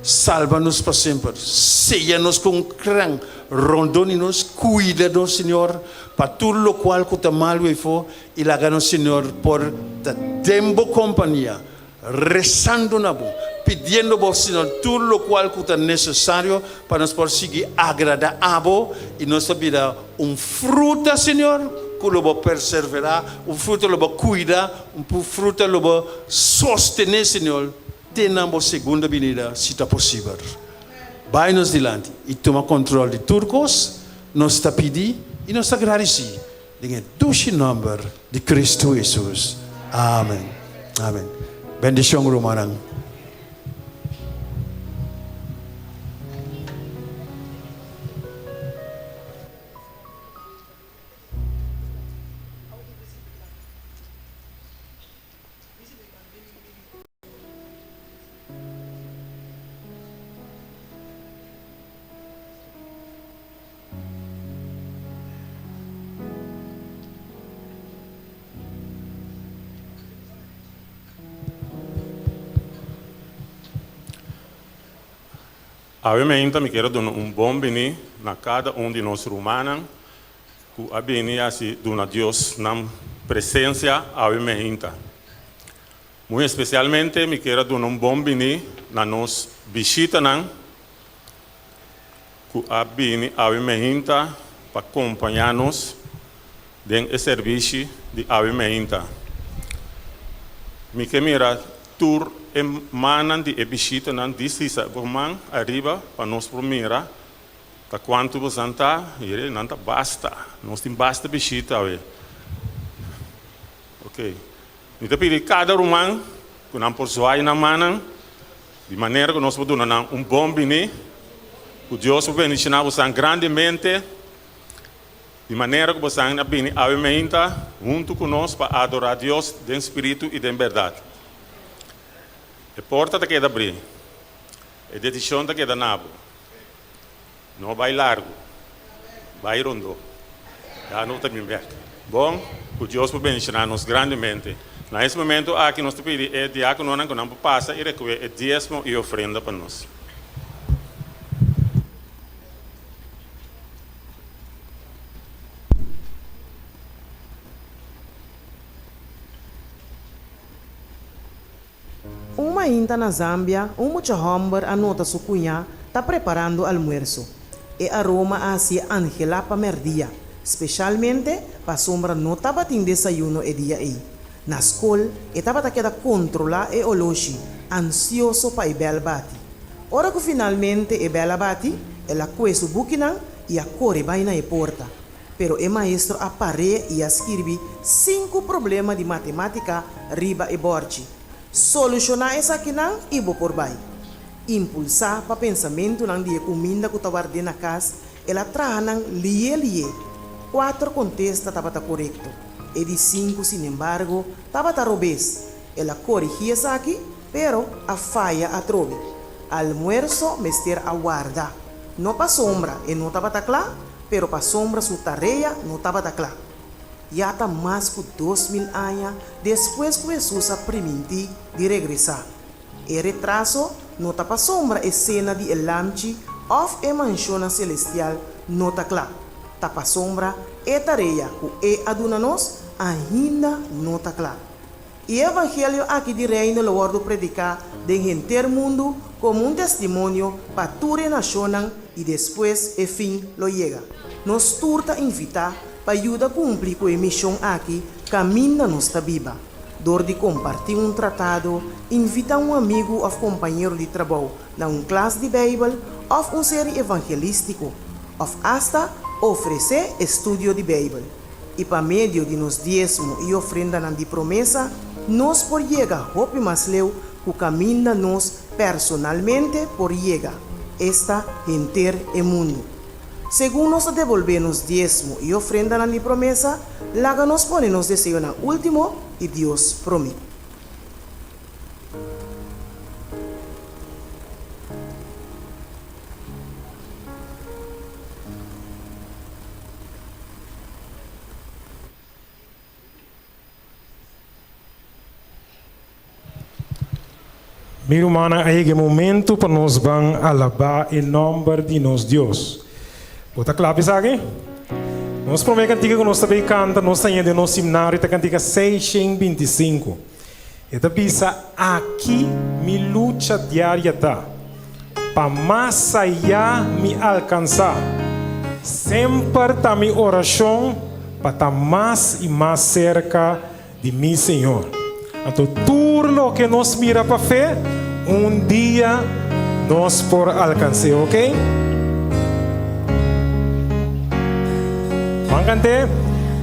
salba nos pa semper. Seya nos ku un kran rondó di nos. Kuida nos, Señor, pa tur lokual ku ta malu efo, i laga nos, Señor, por ta den bo kompania Rezando na bo, pidiendo bo, Señor, tur locual cu ta necesario pa nos por sigui agrada abo y nos ta bira un fruta, Señor, cu lo bo perservera, un fruta lo bo cuida, un fruta lo bo sostene, Señor, te na bo segunda binida, si ta posibel. Bay nos dilanti y tuma control di tur cos, nos ta pidi y nos ta gradici. Den e dushi nomber di Cristo Jesus. Amen. Amen. Bendicion rumannan. Awe meinta mi kier a duna un bon bini na kada un di nos rumannan ku a bini hasi duna Dios nan presensia awe meinta. Muy espesialmente mi kier a duna un bon bini na nos bishitanan ku a bini awe meinta pa kompañá nos den e serbishi di awe meinta. Mi ke mira tur e mannan di e bishitanan dishisa bo man ariba pa nos por mira ta kuantu bosan ta. Mire, nan ta basta. Nos tin basta bishita awe. Oke. Mi ta pidi kada ruman ku nan por zwaai nan mannan di manera ku nos por duna nan un bon bini, ku Dios por bendishoná bosan grandemente, di manera ku bosan a bini awe meinta huntu ku nos pa adorá Dios den spiritu i den bèrdat. E porta ta keda abrí, e desishon ta keda na bo. No bai largu, bai rondó. Ya no ta bin bek. Bon, ku Dios por bendishoná nos grandemente. Na es momento aki nos ta pidi e diákononan ku nan por pasa i rekohé e diesmo i ofrenda pa nos. Un mainta na Zambia, un mucha hòmber a nota su kuñá ta preparando almuerso. E aroma a hasié anhelá pa mèrdia, speshalmente pasobra no tabatin desayuno e dia ei. Na skol, e tabata keda kontrolá e oloshi, ansioso pa e bèl bati. Ora ku finalmente e bèl a bati, el a kue su bukinan i a kore bai na e porta. Pero e maestro a par'é i a skirbi sinku problema di matemátika riba e bòrchi. Solushoná esakinan i bo por bai. Impulsá pa pensamentunan di e kuminda ku ta ward'é na kas, el a traha nan lié lié. Kuater kontesta tabata korekto. E di sinku, sinembargo, tabata robes. El a korigí esaki, pero a faya atrobe. Almuerso mester a warda. No pasobra e no tabata kla, pero pasobra su tarea no tabata kla. Ya ta mas ku 2000 aña despues ku Hesus a primintí di regresá. E retraso no ta pasobra e sena di e lamchi òf e manshonnan selestial no ta kla, ta pasobra e tarea ku E a duna nos ainda no ta kla. I e evangelio aki di Reino lo wòrdu prediká den henter mundu komo un testimonio pa tur e nashonnan i despues e fin lo yega. Nos tur ta invitá pa yuda kumpli ku e mishon aki kaminda nos ta biba, dor di kompartí un tratado, invitá un amigu òf kompañero di trabou na un klas di Beibel òf un seri evangelístiko, òf asta ofresé estudio di Beibel. I pa medio di nos diesmo i ofrendanan di promesa, nos por yega hopi mas leu ku kaminda nos personalmente por yega, esta henter e mundu. Segun nos ta debolbé nos diesmo i ofrendanan di promesa, laga nos pone nos deseonan último i Dios promé. Mi rumannan, a yega e momento pa nos ban alabá e nòmber di nos Dios. Bo ta kla pa esaki? Nos promé kantika ku nos ta bay kanta, nos ta haña den nos himnario, ta kantika 625. E ta bisa, Aki mi lucha diaria ta. Pa mas ayá mi alkansá. Semper ta mi orashon pa ta mas i mas serka di mi Señor. Anto tur loke nos mira pa fe, un dia nos por alkans'é, ok? Ban kant'é.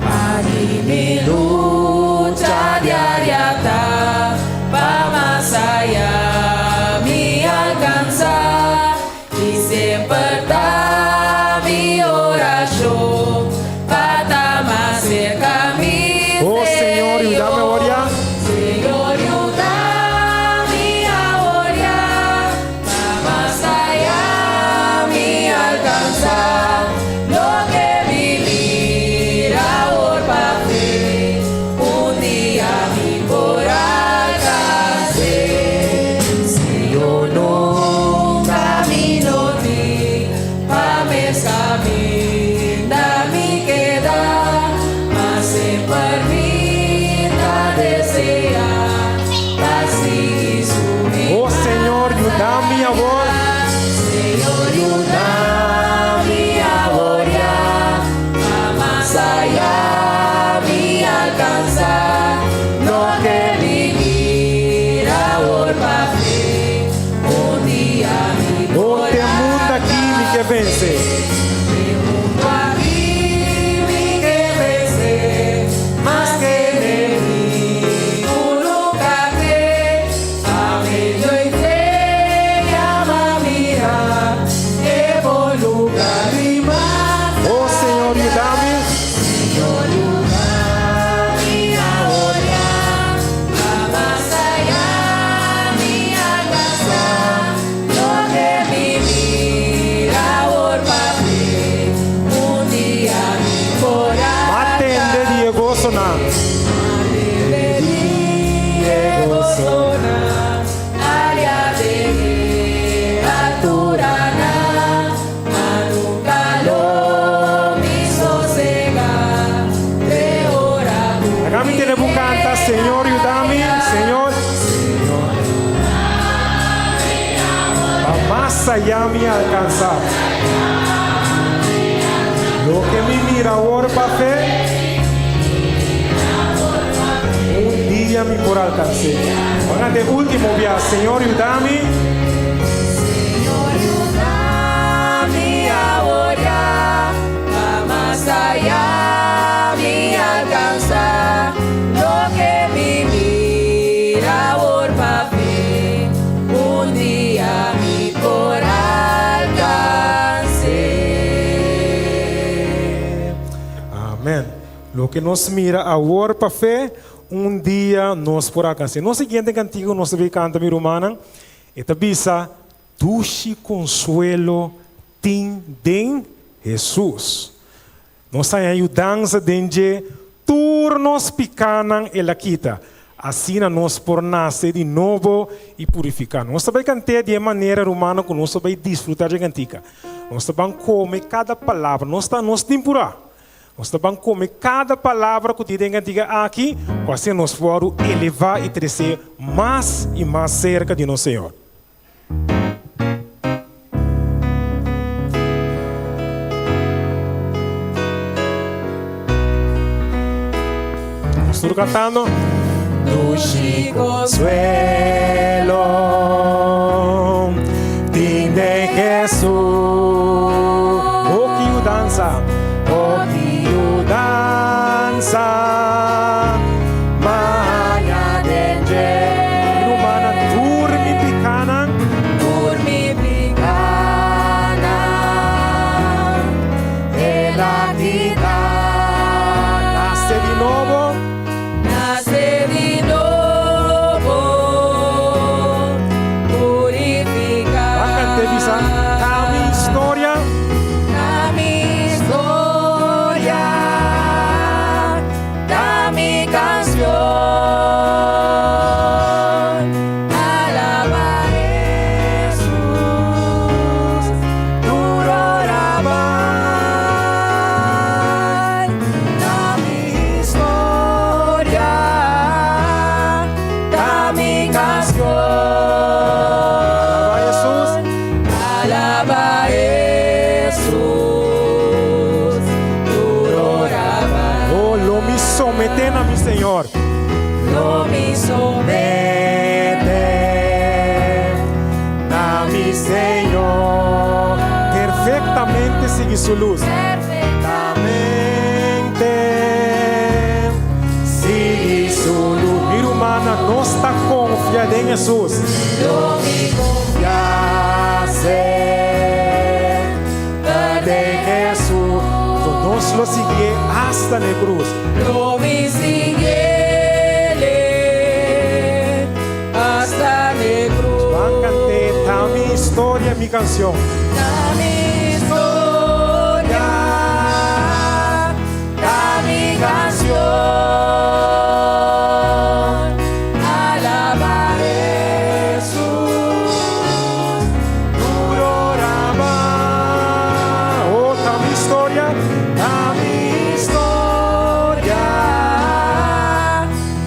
Aki mi lucha diaria ta pa mas aya mi alcansa y semper ta mi oracion pa ta mas cerca mi Oh Señor, yudami awor ya. Señor, yudami awor ya pa mas aya mi alcansa loke mi mira awor pa fe un dia mi por alcans'é. Señor, nunca mi no tin pa mes caminda mi keda, ma semper mi ta desea pa sigui su Oh Señor, yudami awor. Señor, yudami awor ya, pa mas aya mi alcansa loke mi mira awor pa fe, un dia mi Oh, por te mundo aki mi ke vense. Te mundo aki mi ke vense, maske enemigu nunca ke, pa medio di fe ya m'a mira e bon lugar di mas Oh Señor, yudami. Señor, yudami awor ya, pa mas aya mi alcansa loke mi mira awor pa fe, un dia mi por M'a tende di e gosonan. M'a tende di e gosonan, aya den e alturanan, ma nunca lo mi sosega te ora ku Laga mi tende bo canta, Señor, yudami, Señor. Pa mas aya mi alcansa. Loke mi mira awor pa fe, un dia mi por alcans'é. Ban hante ultimo bia, Señor, yudami. Señor, yudami awor ya, pa mas aya mi alcansa loke mi mira awor pa fe, un dia mi por alcans'é. Amen. Loke nos mira awor pa fe, un dia nos por alcans'é. Nos siguiente cantiga cu nos ta bay canta, mi rumannan, e ta bisa, Dushi consuelo tin den Hesus. Nos haña yudansa den dje, tur nos pikánan el a kita. Asina nos por nase di nobo i purifiká. Nos ta bai kant'é di e manera, rumannan, ku nos ta bai disfrutá dje kantika. Nos ta ban kome kada palabra. Nos ta, nos tin purá. Nos ta ban kome kada palabra ku tin den kantika aki, ku asina nos wòrdu elevá i tresé mas i mas serka di nos Señor. Nos tur kantando. Dushi konsuelo tin den Hesus. Hopi yudansa, hopi yudansa. Maña den dje. Mi rumannan, tur mi pikanan. Tur mi pikanan, El a kita. Nase di nobo. Nase di nobo, purifiká. Ban kant'é bisa, Ta mi historia. Ta mi historia. Ta mi canción, alaba Jesús, tur ora bai. Ta mi historia, ta mi canción. Alaba Jesús. Alaba Jesús, tur ora bai. Oh, lo mi someté na mi Señor. Lo mi someté na mi Señor. Perfectamente sigui su luz. Perfectamente sigui su luz. Mi rumannan, nos ta confia den Jesús. Lo mi confia semper den Jesús. Nos lo siguié hasta na e cruz. Lo mi siguiele hasta n'e cruz. Ban cant'é, Ta mi historia, mi canción. Ta mi historia, ta mi canción. Alaba Jesús, tur ora bai. Oh, ta mi historia, ta mi historia,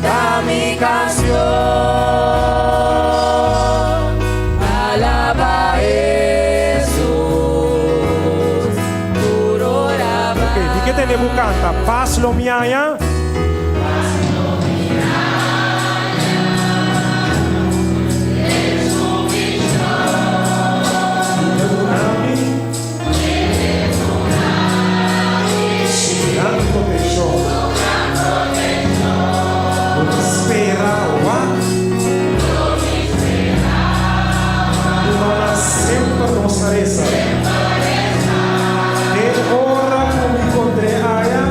ta mi canción. Alaba Jesús, tur ora bai. Ok, di ke tende bo canta? Paz lo mi haña. Gran proteccion. Lo mi spera wak. Humana semper nos a reza. Te ora cu mi contr'e aya.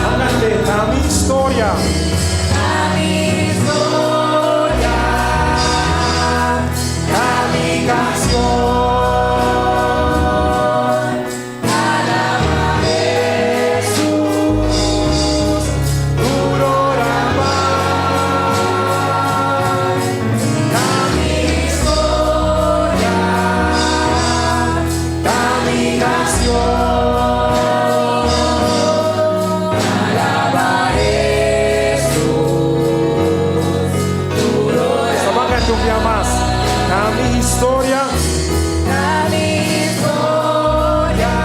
Hágate, ta mi historia. Ta mi historia, ta mi canción. Alaba Jesús, tur ora bai. Ta mi historia, ta mi canción. Alaba Jesús, tur ora Sa ban canta un bia mas. Ta mi historia. Ta mi historia,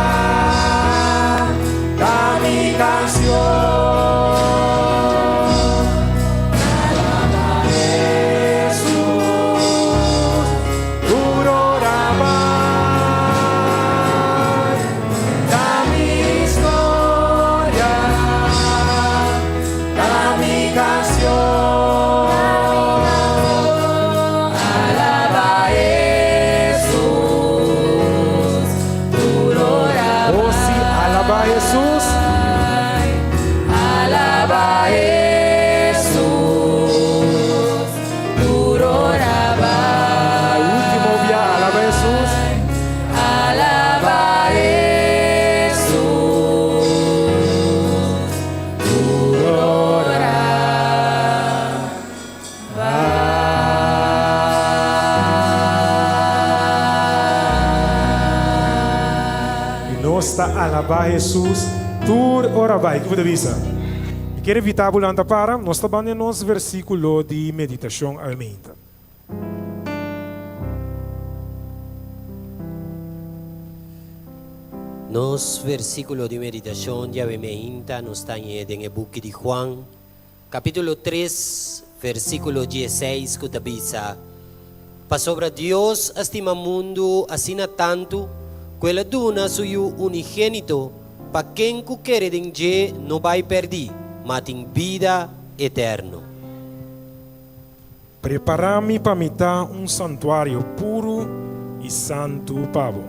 ta mi canción. Alaba Jesús, tur ora bai. Ta mi historia, ta mi canción. Alaba Jesús, tur ora Oh, sí, alaba Jesús. Alaba Jesús, tur ora bai. Último bia, alaba Jesús. Alaba Jesús, tur ora bai. Nos ta alabá Hesus tur ora bai. Kiko bo ta bisa? Mi kier invitá bo lanta para. Nos ta banda nos versíkulo di meditashon awe. Nos versíkulo di meditashon di awe meinta nos ta hañ'é den e buki di Juan, kapítulo tres, versíkulo dieseis ku ta bisa, Pasobra Dios a stima mundu asina tantu ku el a duna su Yu unigénito pa ken ku kere den dje no bai pèrdí, ma tin bida eterno. Prepará mi pa mi ta un santuario puru i santu pa bo.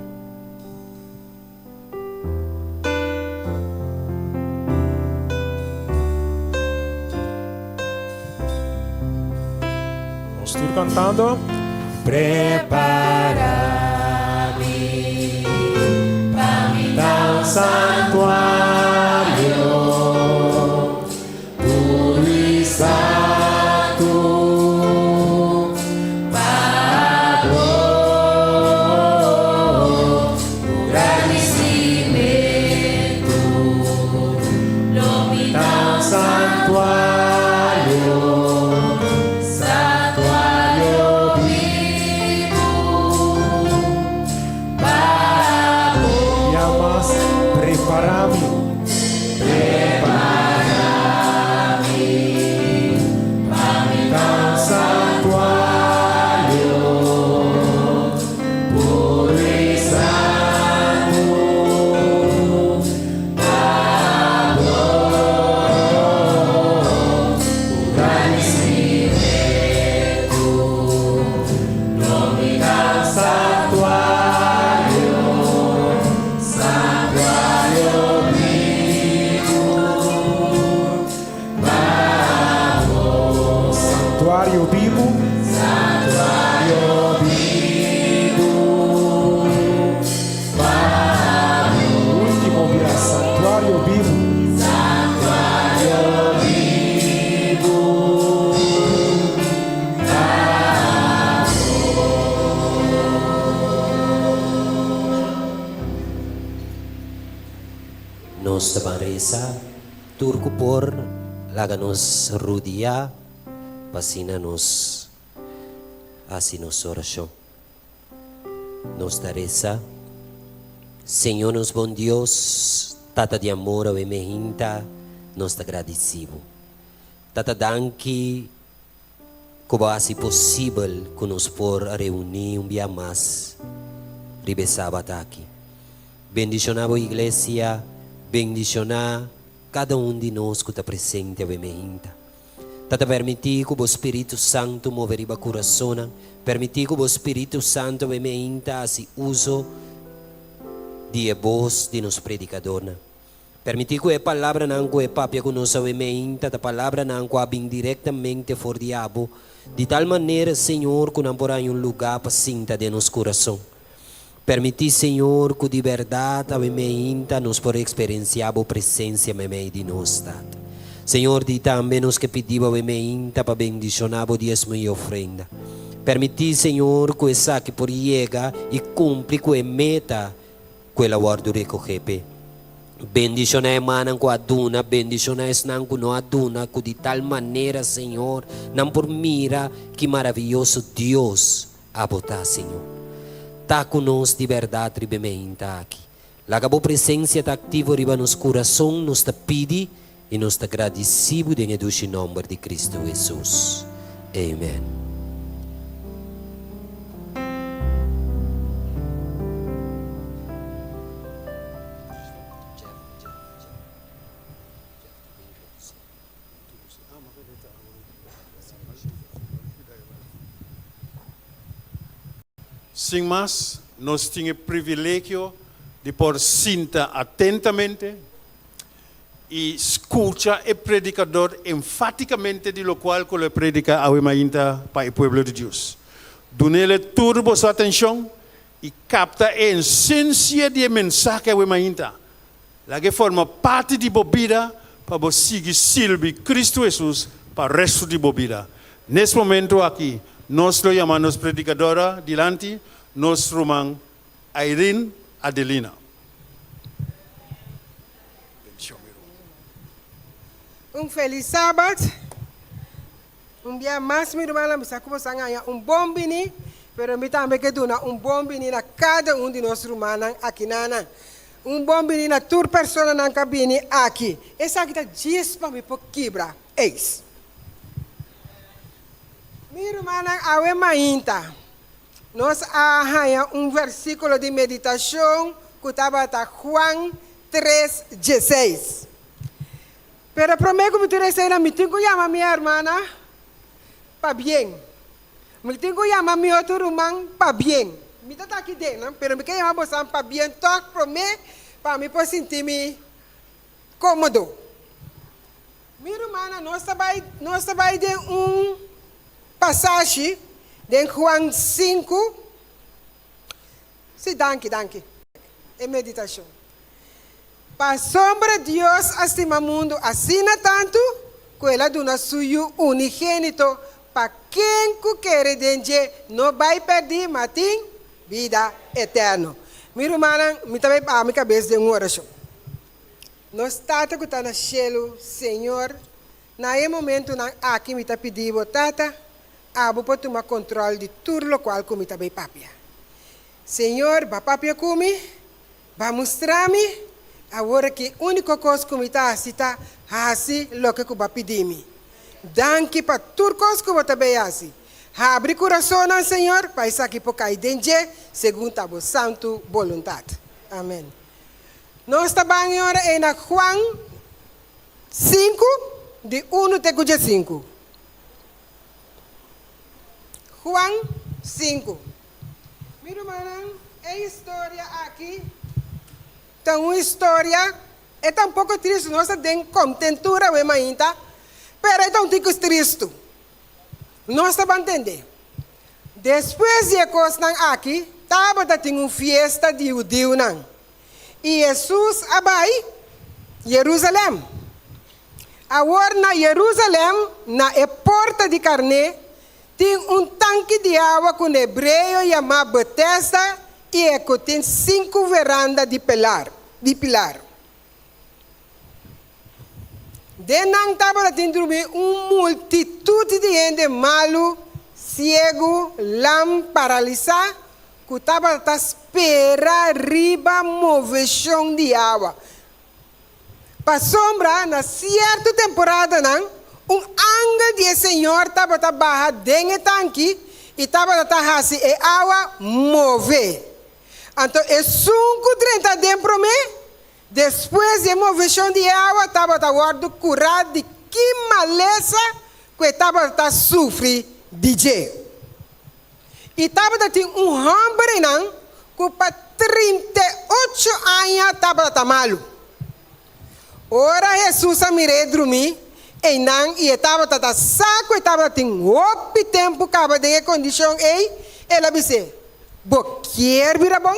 Nos tur kantando. Prepará mi pa mi ta un santuario. Puru i santu pa bo, ku gradisimentu lo mi ta un santuario, santuario bibu pa bo. Yamas prepara mi. Santuario bibu. Santuario bibu pa bo. Ultimo bia, Santuario bibu. Santuario bibu pa bo. Nos ta ban resa tur ku por laga nos rudiá pa asina nos hasi nos orashon. Nos ta resa, Señor nos bon Dios, Tata di amor awe mehinta nos ta gradisí bo. Tata danki ku bo a hasi posibel ku nos por a reuní un bia mas riba e sabat aki. Bendishoná bo iglesia, bendishoná kada un di nos ku ta presente awe meinta. Tata permití ku bo Spiritu Santu move riba kurasonnan, permití ku bo Spiritu Santu awe meinta hasi uso di e bos di nos predikadornan. Permití ku e palabranan ku e papia ku nos awe meinta ta palabranan ku a bin direktamente for di abo, di tal manera, Señor, ku nan por haña un lugá pa sinta den nos kurason. Permití, Señor, ku di bèrdat awe meinta nos por eksperensiá Bo presensia meimei di nos, Tata. Señor, di tambe nos ke pidi Bo awe meinta pa bendishoná Bo diesmo i ofrenda. Permití, Señor, ku esaki por yega i kumpli ku e meta ku el a wòrdu rekohé p'e. Bendishoná e mannan ku a duna, bendishoná esnan ku no a duna, ku di tal manera, Señor, nan por mira ki maravioso Dios abo ta, Señor. Ta ku nos di bèrdat riba e meinta aki. Laga bo presensia ta aktivo riba nos kurason, nos ta pidi i nos ta gradisí bo den e dushi nòmber di Kristu Hesus. Amen. Sin mas, nos tin e privilegio di por sinta atentamente i skucha e predikador enfátikamente di lokual ku lo e prediká awe mainta pa e pueblo di Dios. Dun'el tur boso atenshon i kapta e esensia di e mensahe awe mainta. Laga e forma parti di bo bida pa bo sigui sirbi Kristu Hesus pa restu di bo bida. Nes momentu aki nos lo yama nos predikadora dilanti, nos ruman Irene Adelina. Un felis sabat. Un bia mas mi rumannan mi sa ku boso a haña un bon bini, pero mi tambe ke duna un bon bini na kada un di nos rumannan akinanan. Un bon bini na tur personanan ku a bini aki. Esaki ta djis pa mi por kibra eis. Mi rumannan awe mainta nos a haña un versíkulo di meditashon ku tabata Juan tres dieseis. Pero promé ku mi tira esei mi tin ku yama mi hermana pabien. Mi tin ku yama mi otro ruman pabien. Mi ta ta aki den nan, pero mi ke yama bosan pabien tòg promé pa mi por sinti mi kómodo. Mi rumannan, nos ta bai, nos ta bai den un pasashi den Juan sinku. Sí, danki, danki. E meditashon. Pasobra Dios a stima mundu asina tantu ku el a duna su Yu unigénito pa ken ku kere den dje no bai pèrdí ma tin bida eterno. Mi rumannan, mi ta bai baha mi kabes den un orashon. Nos Tata ku ta na shelu, Señor, na e momentunan aki mi ta pidi bo, Tata, abo por tuma kontròl di tur lokual ku mi ta bai papia. Señor, ba papia ku mi, ba mustra mi, awor aki úniko kos ku mi ta hasi ta hasi loke ku bo a pidi mi. Danki pa tur kos ku bo ta bay hasi. Habri kurasonnan, Señor, pa esaki por kai den dje segun ta bo santu boluntat. Amen. Nos ta ban e ora ei na Juan sinku, di unu te ku diesinku. Juan sinku. Mi rumannan, e historia aki ta un historia, e ta un poko tristu, nos ta den kontentura awe mainta, pero e ta un tiki tristu. Nos ta ban tende. Despues di e kosnan aki, tabata tin un fiesta di hudiunan, i Hesus a bai Yerusalèm. Awor na Yerusalèm, na e Porta di Karné, Tin un tanki di awa ku na hebreo yamá Betesda i e ku tin sinku veranda di pelar, di pilar. Den nan tabata tin drumí un multitut di hende malu, siegu, lam, paralisá, ku tabata ta spera riba moveshon di awa. Pasobra na sierto temporadanan un angel di e Señor tabata baha den e tanki i tabata ta hasi e awa move. Anto esun ku drenta aden promé, despues di e moveshon di e awa tabata wòrdu kurá di ki malesa ku e tabata ta sufri di dje. I tabata tin un hòmber einan ku pa 38 aña tabata ta malu. Ora Hesus a mir'é drumí einan i e tabata ta sa ku e tabata tin hopi tempu kaba den e kondishon ei, el a bis'é, Bo kier bira bon?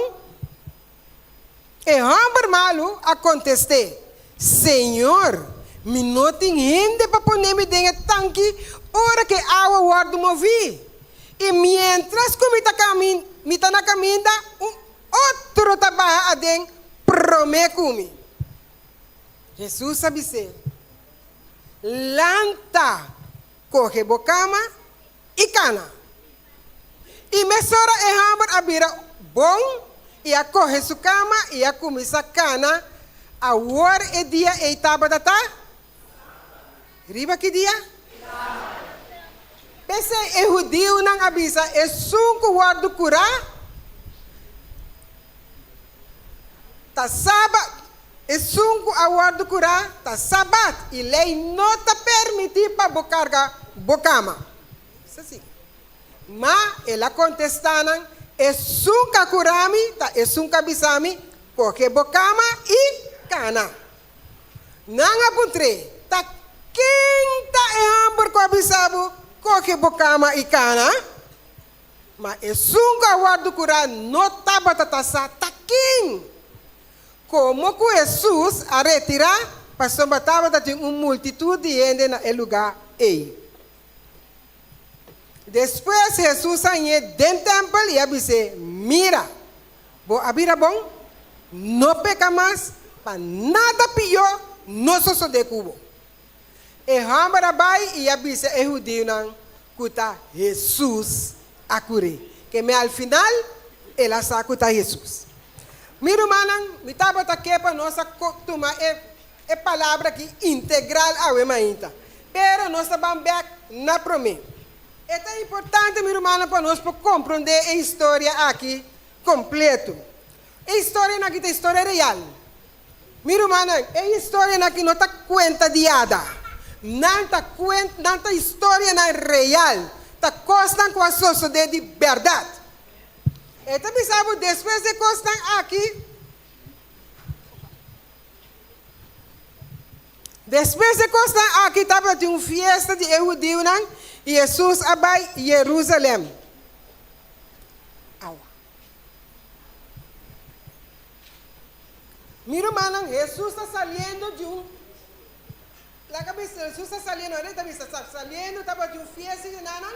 E hòmber malu a kontest'é, Señor, mi no tin hende pa pone mi den e tanki ora ku e awa wòrdu moví. I miéntras ku mi ta kami, mi ta na kaminda, un otro ta baha aden promé ku mi. Hesus a bis'é, Lanta, kohe bo kama i kana. I mesora e hòmber a bira bon i a kohe su kama i a kuminsá kana. Awor e dia ei tabata ta? Riba ki dia? P'esei e hudiunan a bisa, Esun ku wòrdu kurá ta sabat, esun ku a wòrdu kurá ta sabat, i lei no ta permití pa bo karga bo kama. Ma el a kontestá nan, Esun ku a kurá mi ta esun ku a bisa mi, Kohe bo kama i kana. Nan a puntr'é, Ta ken ta e hòmber ku a bisa bo, Kohe bo kama i kana? Ma esun ku a wòrdu kurá no tabata ta sa ta ken. Komo ku Hesus a retirá, pasobra tabata tin un multitut di hende na e lugá ei. Despues Hesus a hañ'é den tèmpel i a bis'é, Mira, bo a bira bon, no peka mas, pa nada pió no sosodé ku bo. E hòmber a bai i a bisa e hudiunan ku ta Hesus a kur'é. Ke me al final el a sa ku ta Hesus. Mi rumannan, mi tabata ke pa nos a tuma e e palabra aki integral awe mainta, pero nos ta ban bèk na promé. E ta importante, mi rumannan, pa nos por komprondé e historia aki kompleto. E historianan aki ta historia real. Mi rumannan, e historianan aki no ta kuenta di ada. Nan ta kuen, nan ta historianan real. Ta kosnan ku a sosodé di bèrdat. E ta bisa bo despues di e kosnan aki, Despues di e kosnan aki tabatin un fiesta di e hudiunan i Hesus a bai Yerusalèm. Awa. Mi rumannan, Hesus ta saliendo di un Laga bisa, Hesus ta saliendo, ahora e ta bisa, saliendo tabatin un fiesta di nanan,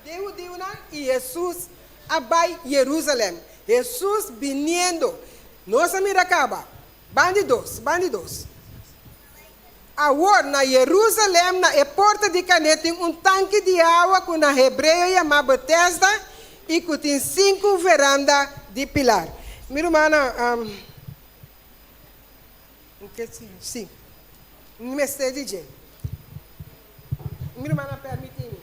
di e hudiunan, i Hesus a bai Yerusalèm. Hesus biniendo. Nos a mira kaba. Ban di dos, ban di dos. Awor, na Yerusalèm, na e Porta di Kané tin un tanki di awa ku na hebreo yamá Betesda i ku tin sinku veranda di pilar. Mi rumannan, sí, mi mester di dje. Mi rumannan, pèrmití mi.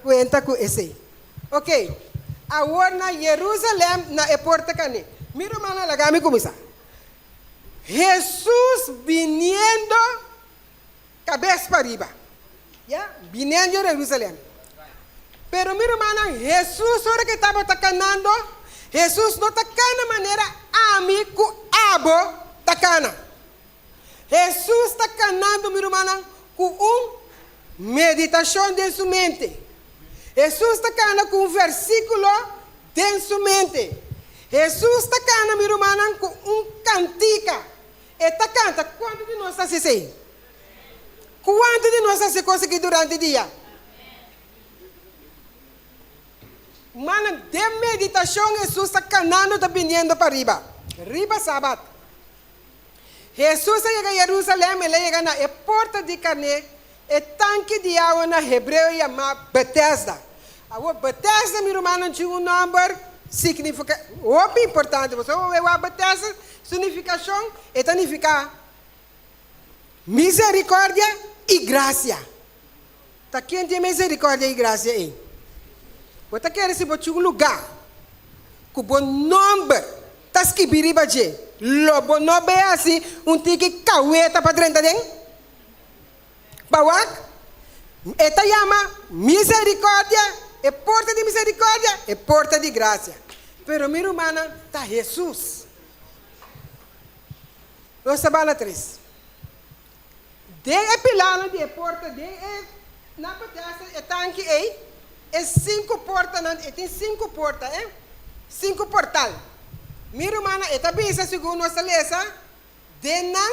Cuenta cu esey. Ok, awor na Jerusalem na e porta Cané. Mi rumannan laga mi cuminsa. Jesús biniendo Kabes pariba, ya, biniendo Jerusalem. Pero mi rumannan, Hesus ora ku e tabata kanando, Hesus no ta kana manera ami ku abo ta kana. Hesus ta kanando, mi rumannan, ku un meditashon den su mente. Hesus ta kana ku un versíkulo den su mente. Hesus ta kana, mi rumannan, ku un kantika. E ta kanta, Kuantu di nos ta hasi esei? Kuantu di nos ta hasi kos aki durante dia? Manan, den meditashon Hesus ta kanando ta biniendo pa riba, riba Sabat. Hesus a yega Yerusalèm, el a yega na e porta di karné, e tanki di awa na hebreo yamá Betesda. Awor, Betesda, mi rumannan, tin un nòmber significa hopi importante. Boso a wak Betesda su nifikashon? E ta nifiká miserikòrdia i grasia. Ta ken tin e miserikòrdia i grasia ei? Bo ta kere si bo tin un lugá ku bo nòmber ta skibí riba dje, lo bo no bay hasi un tiki kaweta pa drenta den? Pa wak, e ta yama miserikòrdia, e porta di miserikòrdia, e porta di grasia. Pero mi rumannan, ta Hesus. Nos ta bala tres. Den e pilanan di e porta, den e na Bethesda, e tanki ei, e sinku portanan, e tin sinku porta, eh, sinku portal. Mi rumannan, e ta bisa segun nos ta lesa, den nan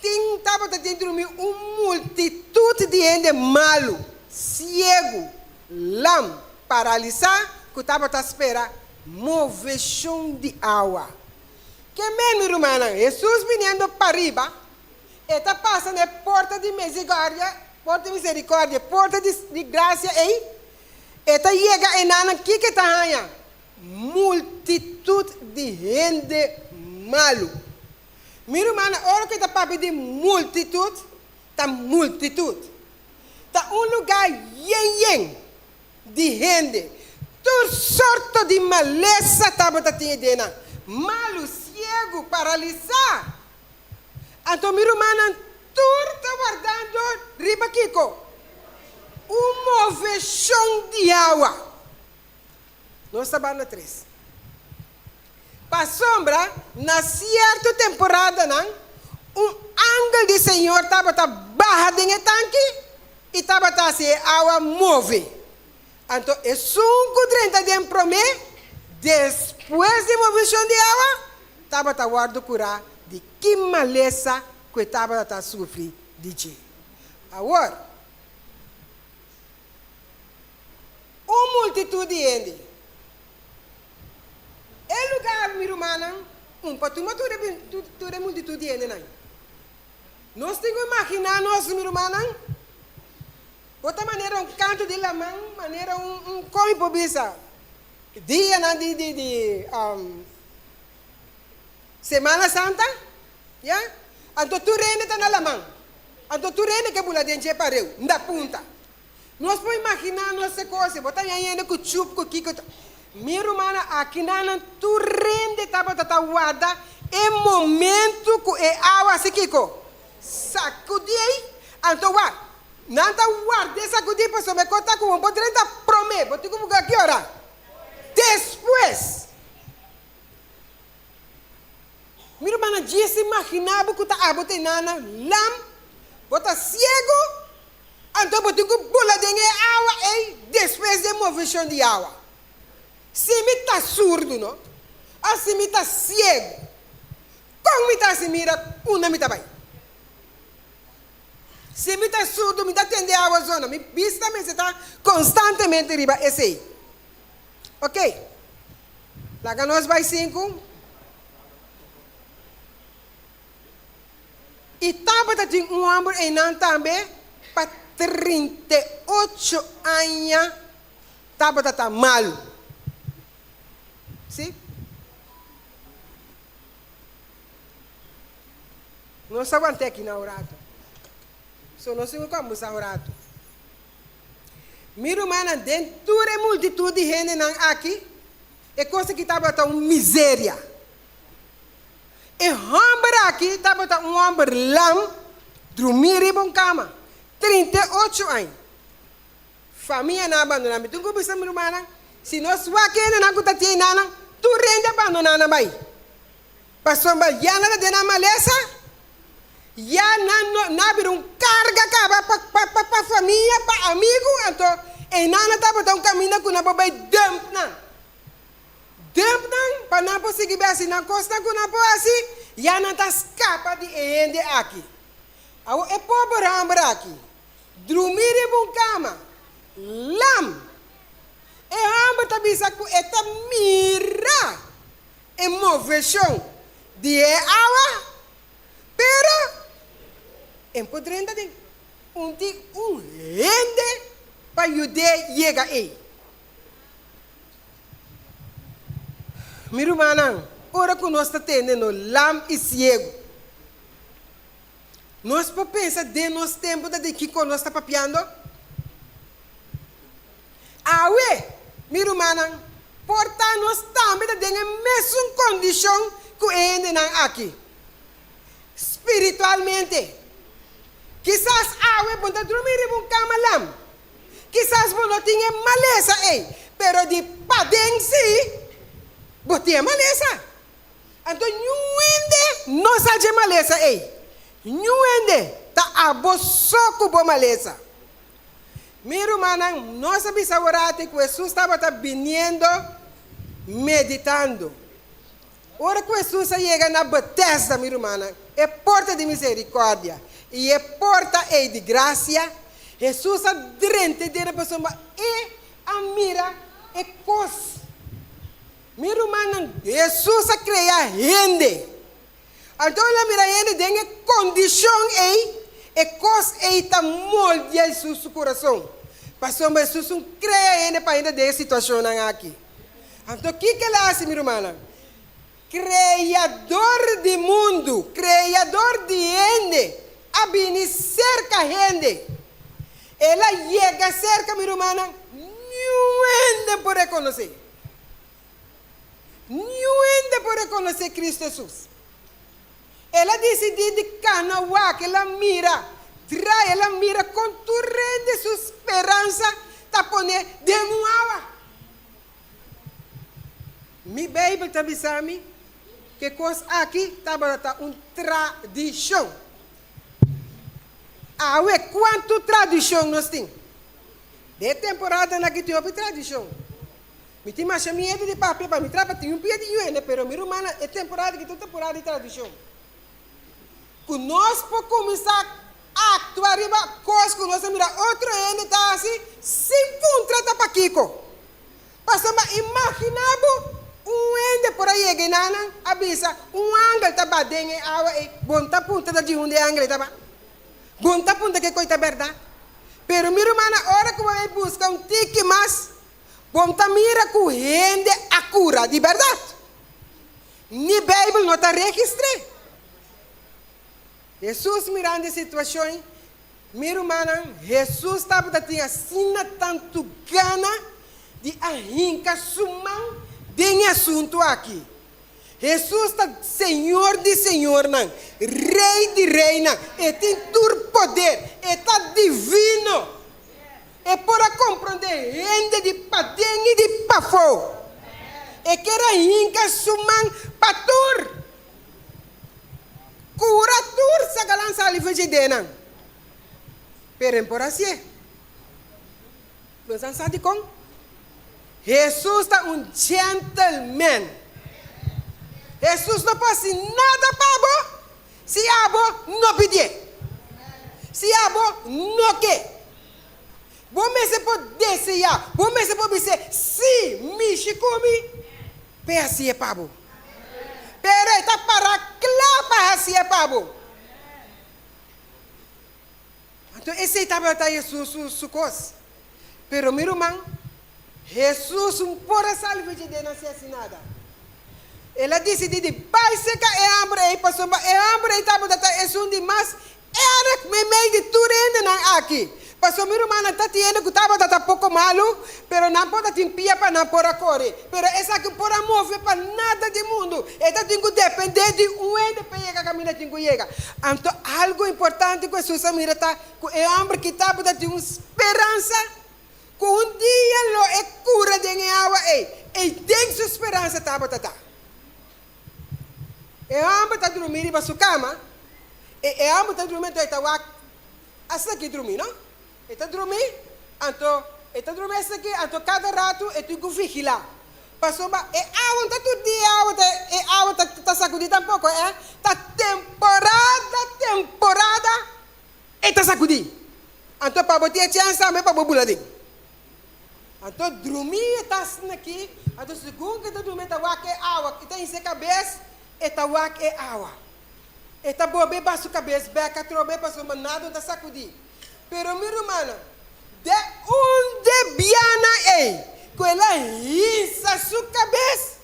Tin tabata tin drumi un multitut di hende malu, siegu, lam, paralisá ku tabata spera moveshon di awa. Ke men, mi rumannan, Hesus biniendo pariba, e ta pasa na e porta di mezigòrdia, porta di miserikòrdia, porta di grasia ei, e ta yega enanan, kiko e ta haña? Multitut di hende malu. Mi rumannan, ora ku e ta papia di multitut, ta multitut. Ta un lugá yen yen di hende. Tur sorto di malesa tabata tin e den nan, malu, siegu, paralisá. Anto mi rumannan tur ta wardando riba kiko? Un moveshon di awa. Nos ta banda tres. Pasobra na sierto temporadanan un angel di Señor tabata baha den e tanki i tabata hasi e awa move. Anto esun ku drenta den promé, despues di movishon di awa, tabata wòrdu kurá di ki malesa ku e tabata ta sufri di dje. Awor, un multitut di hende. E lugar, mi rumannan, un pa tuma tur e tur e multitut di hendenan. Nos tin ku imaginá nos, mi rumannan, bo ta manera un kantu di laman, manera un un kon mi por bisa, dianan di di di Semana Santa, ya, anto tur hende ta na laman, anto tur hende ke bula den dje pareu, nda punta. Nos por imaginá nos e kos ei, bo ta haña hende ku chup ku kiko ta. Mi rumannan, akinan tur hende tabata ta warda e momentu ku e awa hasi kiko? Sakudí ei. Anto wak, nan ta warda e sakudí pasobra e kos ta ku bo por drenta promé, bo tin ku buka ki ora? Despues. Mi rumannan, djis imaginá bo ku ta abo ta e nana lam, bo ta siegu, Anto bo tin ku bula den e awa ei despues di e moveshon di awa. Si mi ta surdu no, òf si mi ta siegu, kon mi ta hasi mira unda mi ta bai? Si mi ta surdu, mi ta tende awa zona, mi bista mester ta konstantemente riba esei. Oke, laga nos bai sinku. I tabata tin un hòmber einan tambe pa 38 aña tabata ta malu. Sí. Nos a want'é aki na un ratu. So nos tin ku kòmbersá un ratu. Mi rumannan, den tur e multitut di hendenan aki, e kos aki tabata un miseria. E hòmber aki tabata un hòmber lam, drumí riba un kama, 38 aña. Famianan a bandoná. Mi tin ku bisa mi rumannan, si nos wak hendenan ku ta tin enanan, tur hende a bandoná nan bai. Pasobra ya nan ta den nan malesa, ya nan no, nan a bira un karga kaba pa, pa, pa, pa famia, pa amigu, anto enanan tabata un kaminda ku nan por bai dùmp nan. Dump nan pa nan por sigui besi nan kosnan ku nan por hasi, ya nan ta skapa di e hende aki. Awor e pober hòmber aki drumí riba un kama, lam. E hòmber ta bisa ku e ta mira e moveshon di e awa, pero e por drenta den un tin un hende pa yud'é yega ei. Mi rumannan, ora ku nos ta tende no lam i siegu, nos por pensa den nos tempu ta di kiko nos ta papiando? Awe, mi rumannan, por ta nos tambe ta den e mesun kondishon ku e hendenan aki, spiritualmente. Kisas awe bo ta drumi riba un kama lam, Kisas bo no tin e malesa ei, pero di paden sí bo tin e malesa. Anto niun hende no sa dje malesa ei. Niun hende, ta abo so ku bo malesa. Mi rumannan, nos a bisa aworati ku Hesus tabata biniendo meditando. Ora ku Hesus a yega na Betesda, mi rumannan, e porta di miserikòrdia i e porta ei di grasia, Hesus a drenta den pasobra e a mira e kos. Mi rumannan, Hesus a krea hende. Anto el a mira hende den e kondishon ei, e kos ei ta moldia Hesus su kurason, pasobra Hesus un krea hende pa hende den e situashonnan aki. Anto kiko el a hasi, mi rumannan? Kreador di mundu, Kreador di hende, a bini serka hende. El a yega serka, mi rumannan, niun hende por rekonosé. Niun hende por rekonosé Kristu Hesus. El a disidí di kana wak, el a mira, drai, el a mira kon tur hende su speransa ta pone den un awa. Mi Beibel ta bisa mi ku e kos aki tabata un tradishon. Awe kuantu tradishon nos tin? Den e temporadanan aki tin hopi tradishon. Mi tin masha miedu di papia pa mi trapa tin un pia di yuende, pero mi rumannan e temporada aki ta un temporada di tradishon. Ku nos por kuminsá aktua riba kos ku nos a mira otro hende ta hasi sin puntra ta pakiko. Pasobra imaginá bo un hende por a yega enanan a bisa un angel ta ba den e awa ei, bo no ta puntra ta di unda e angel ei ta ba? Bo no ta puntra ke koi ta bèrdat? Pero mi rumannan ora ku bo bai buska un tiki mas bo no ta mira ku hende a kura di bèrdat. Ni Beibel no ta registr'é. Hesus mirando e situashon, mi rumannan, Hesus tabata tin asina tantu gana di a hinka su man den e asuntu aki. Hesus ta Señor di señornan, Rei di reinan, e tin tur poder, e ta divino. E por a komprondé hende di paden i di pafó. E ker a hinka su man pa tur. Kura tur sakalan sali for dje denan. Pero en por hasié. Nos a sa dikon? Hesus ta un gentleman. Hesus no por hasi nada pa bo Si abo no pidié. Si abo no ke. Bo mester por deseá, bo mester por bis'é, Sí, mishi ku mi, p'e hasié pa bo. Pero e ta pará kla pa hasié pa bo. Anto esei tabata Hesus su kos. Pero mi ruman, Hesus un por a salva dje den nan si hasi nada. El a disidí di bai serka e hòmber ei pasobra e hòmber ei tabata ta esun di mas erg meimei di tur hendenan aki. Pasobra mi rumannan ta tin hende ku tabata ta poko malu, pero nan por ta tin pia pa nan por a kore. Pero esaki por a move pa nada di mundu. E ta tin ku dependé di un hende pa e yega kaminda e tin ku yega. Anto algu importante ku Hesus a mira ta ku e hòmber ki tabata tin un speransa ku un dia lo e kura den e awa ei, ei den su speransa tabata ta. E hòmber ta drumí riba su kama, e e hòmber ta drumí anto e ta wak asina ki drumí, no? E ta drumí, anto e ta drumí asina ki, anto kada ratu e tin ku vigilá. Pasobra e awa no ta tur dia awa ta e awa ta ta sakudí tampoko, eh? Ta temporada temporada e ta sakudí. Anto pa bo tin e chèns tambe pa bo bula den. Anto drumí e ta asina aki, anto segun ku e ta drumí e ta wak e awa, e ta hinsa e kabes, e ta wak e awa. E ta bobe ba su kabes bèk atrobe pasobra nada no ta sakudí. Pero mi rumannan, de unda e biana ei ku el a hinsa su kabes,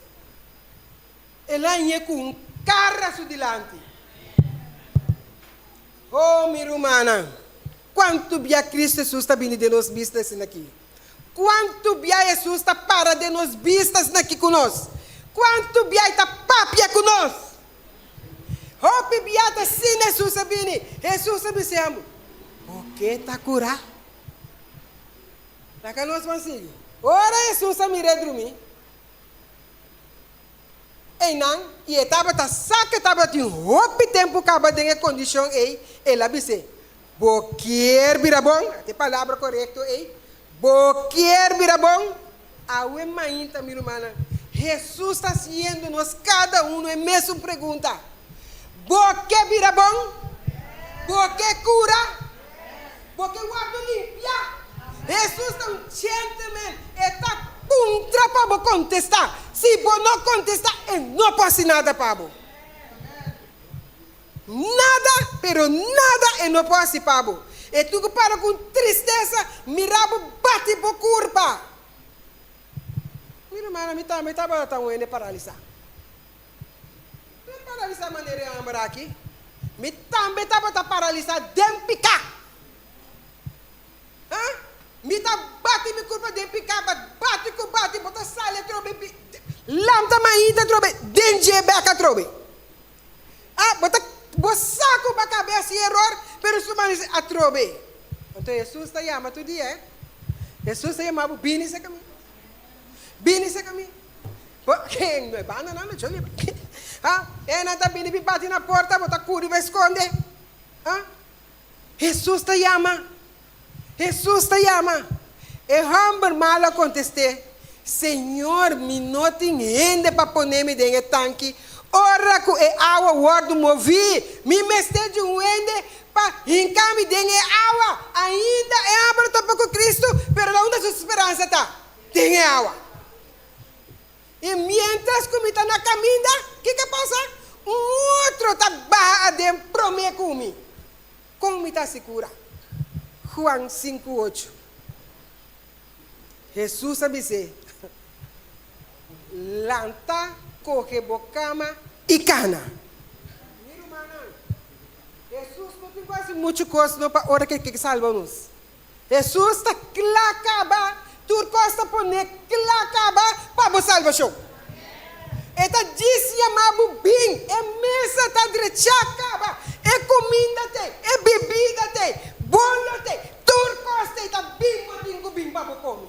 el a hañ'é ku un kara su dilanti. Oh, mi rumannan, kuantu bia Kristu Hesus ta bini den nos bista asina aki? Kuantu bia Hesus ta para den nos bista asina aki ku nos? Kuantu bia E ta papia ku nos? Hopi bia ta asina Hesus a bini. Hesus a bisa amo, Bo ke ta kurá? Laga nos ban sigui. Ora Hesus a mir'é drumí, Einan, i e tabata sa ku e tabatin hopi tempu kaba den e kondishon ei, el a bis'é, Bo kier bira bon? Ata e palabra korekto ei, Bo kier bira bon? Awe mainta, mi rumannan, Hesus ta hasiendo nos kada uno e mesun pregunta, Bo ke bira bon? Bo ke kura? Bo ke wòrdu limpiá? Hesus ta un gentleman, e ta puntra pa bo kontestá. Si bo no kontestá, e no por hasi nada pa bo. Nada, pero nada e no por hasi pa bo. E tin ku para ku un tristesa, mira bo bati bo kurpa. Mi rumannan, mi tambe tabata un hende paralisá. No paralisá manera e hòmber aki. Mi tambe tabata paralisá den piká. Ha? Mi ta bati mi kurpa den piká, but bati ku bati bo ta sali atrobe pi lanta mainta atrobe den dje bèk atrobe. Ah, bo ta bo sa ku bo a kaba e hasi eror, pero su mano dice atrobe. Anto Hesus ta yama tur dia, eh. Hesus ta yama bo, bini serka mi. Bini serka mi. Bo ken no e banda nan no choli ha e nan ta bini pi bati na porta bo ta kuri bai skonde ha Hesus ta yama Hesus ta yama e hòmber malu a kontest'é Señor mi no tin hende pa pone mi den e tanki. Ora ku e awa wòrdu moví, mi mester di un hende pa hinka mi den e awa. Ainda e hòmber a topa ku Kristu, pero na unda su speransa ta? Den e awa. I miéntras ku mi ta na kaminda, kiko a pasa? Un otro ta baha aden promé ku mi. Kon mi ta sigura? Juan 5, 8. Hesus a bis'é, Lanta, kohe bo kama i kana. Mi rumannan, Hesus no tin ku hasi muchu kos no pa ora ku e ke salba nos. Hesus ta kla kaba, tur kos ta pone kla kaba pa bo salbashon. E ta djis yama bo bin, e mesa ta drechá kaba, e kuminda t'ei, e bibida t'ei, bolo t'ei, tur kos t'ei, ta bin bo tin ku bin pa bo kome.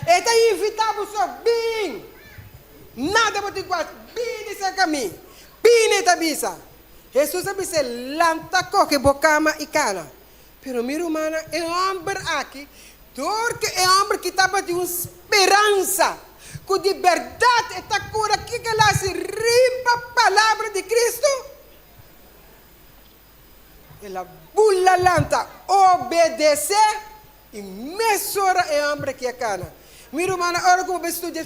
E ta invitá bo so, bin! Nada bo tin ku hasi, bini serka mi, bini, e ta bisa. Hesus a bis'é, Lanta, kohe bo kama i kana. Pero mi rumannan, e hòmber aki, dor ku e hòmber ki tabatin un speransa ku di bèrdat e ta kura, kiko el a hasi riba palabra di Kristu? El a bula lanta, obedesé, i mesora e hòmber aki a kana. Mi rumannan, ora ku bo bai studia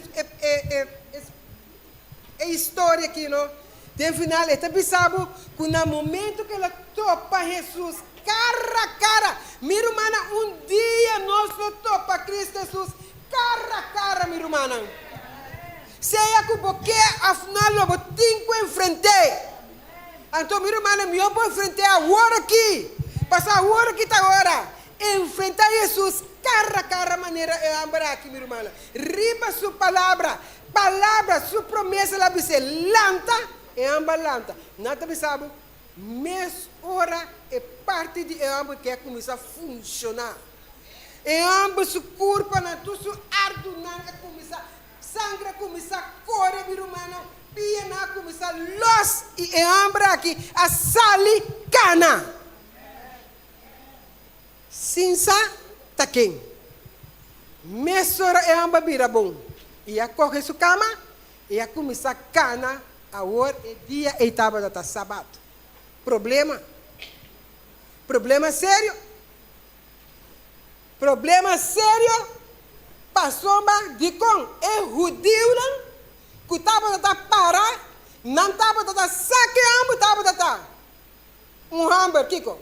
e historia aki, no, den final e ta bisa bo ku na momentu ku el a topa Hesus kara kara, mi rumannan, un dia nos lo topa Kristu Hesus kara kara, mi rumannan. Sea ku bo ke òf no, lo bo tin ku enfrent'é. Anto, mi rumannan, mihó bo enfrent'é awor aki, pasobra awor aki ta ora. Enfrentá Hesus kara kara manera e hòmber aki, mi rumannan, riba su palabra. Palabra, su promesa la bis'é, Lanta! E hòmber lanta. Nan ta bisa bo, mes ora e parti di e hòmber ke a kuminsá funshoná. E hòmber su kurpanan, tur su ardunan a kuminsá, sangre a kuminsá kore, mi rumannan, pianan a kuminsá lòs i e hòmber aki a sali kana. Sin sa ta ken. Mesora e hòmber bira bon i a kohe su kama i a kuminsá kana. Awor e dia ei tabata ta sabat. Problema. Problema serio. Problema serio pasobra dikon e hudiunan ku tabata ta para nan tabata ta sa ke hòmber tabata ta. Un hòmber kiko?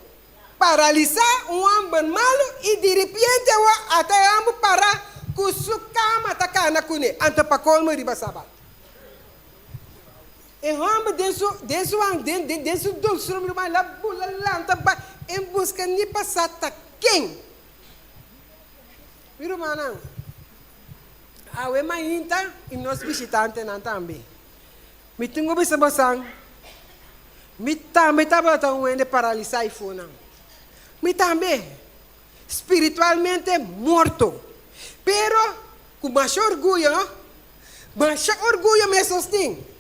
Paralisá, un hòmber malu i diripiente awor ata e hòmber pará ku su kama ta kana kuné, anto pa kolmo riba sabat. E hòmber den su den su den den den su dulsura mi ruman el a bula lanta bai en buska ni pa sa ta ken. Mi rumannan, awe mainta i nos bishitantenan tambe. Mi tin ku bisa bosan, mi tambe tabata un hende paralisá i fonan. Mi tambe, spiritualmente morto. Pero ku masha orguyo, no? Masha orguyo mes nos tin.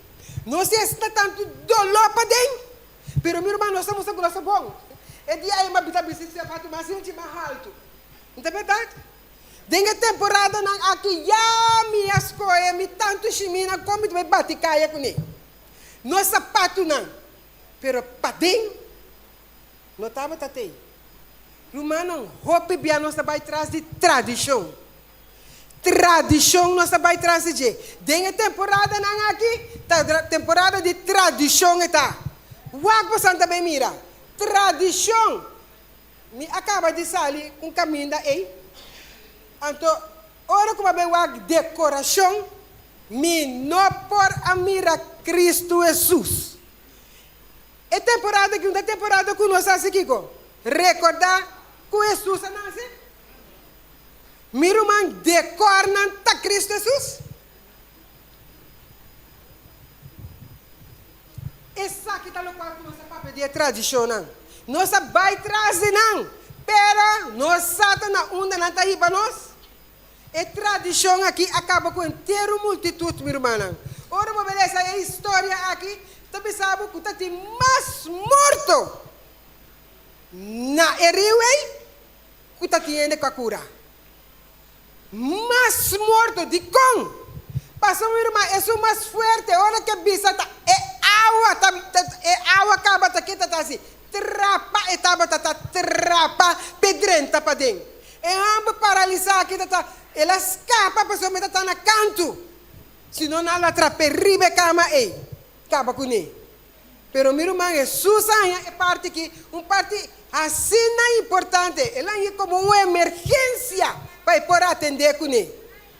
Nos esta tantu doló paden, pero mi ruman nos ta mustra ku nos ta bon. E dia ei mi a bita bisa si Fatima a sinti mas haltu. No ta bèrdat? Den e temporadanan aki ya mi a skohe mi tantu shiminan kon mi ta bai bati kaya kuné. No sapatunan, pero paden no tabata tei. Rumannan, hopi bia nos ta bai tras di tradishon. Tradishon nos ta bai tras di dje. Den e temporadanan aki ta temporada di tradishon e ta. Wak bosan ta bai mira. Tradishon! Mi a kaba di sali un kaminda ei, anto ora ku mi a bai wak dekorashon, mi no por a mira Kristu Hesus. E temporada aki un ta temporada ku nos hasi kiko? Rekordá ku Hesus a nase. Mi ruman, dekornan ta Kristu Hesus. Esaki ta lokual ku nos a papia di e tradishonnan. Nos a bai tras di nan, pero nos sa ta na unda nan ta hiba nos. E tradishon aki a kaba ku entero multitut, mi rumannan. Ora bo bai lesa e historia aki, ta bisa bo ku ta tin mas morto na e riu ei ku ta tin hende ku a kura. Mas morto, dikon? Pasobra mi ruman, esun mas fuerte, ora ke bisa ta e awa ta e awa kaba ta kita ta hasi trapa e tabata ta trapa p'e drenta paden. E hòmber paralisá aki ta ta el a skapa pasobra e ta ta na kantu. Si no nan lo a trap'é riba e kama ei kaba kuné. Pero mi ruman Hesus a haña e parti aki un parti asina importante. El a hañ'é komo un emergensia pa e por atendé kuné.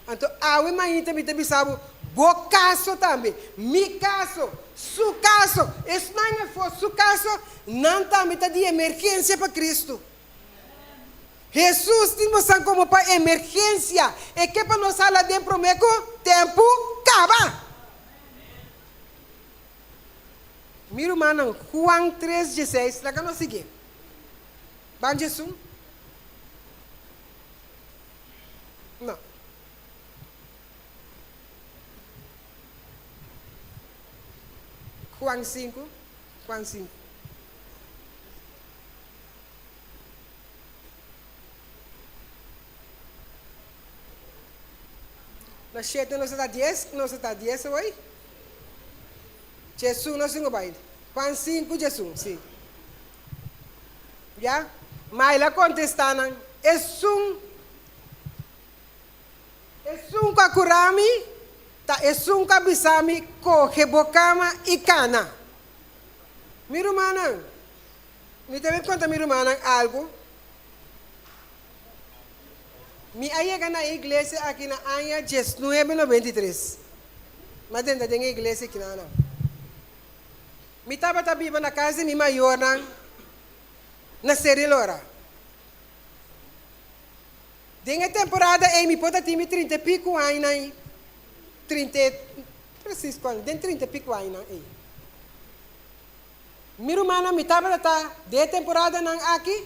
Anto awe mainta mi ta bisa bo, bo kaso tambe, mi kaso, su kaso, esnan afó su kaso, nan tambe ta di emergensia pa Kristu. Hesus tin bosan komo pa emergensia. E ke pa nos hala den promé ku tempu kaba. Mi rumannan, Juan tres dieseis, laga nos sigui. Ban Jesum? No. Juan sinku, Juan sinku. Na shete nos a ta dies, nos a ta dies awor. Djesun nos tin ku bai. Juan sinku djesun, si. Ya? Ma el a kontestá nan, Esun, esun ku a kura mi ta esun ku a bisa mi, Kohe bo kama i kana. Mi rumannan, mi ta bin konta mi rumannan algu. Mi a yega na e iglesia aki na aña diesnuebe noventa i tres. Mi a drenta den e iglesia aki na. Mi tabata biba na kas di mi mayornan na Seri Lora. Den e temporada ei mi por ta tin mi trinta i piku añanan ei, trinta i, presis kuan, den trinta i piku añanan ei. Mi rumannan, mi tabata ta den e temporadanan aki,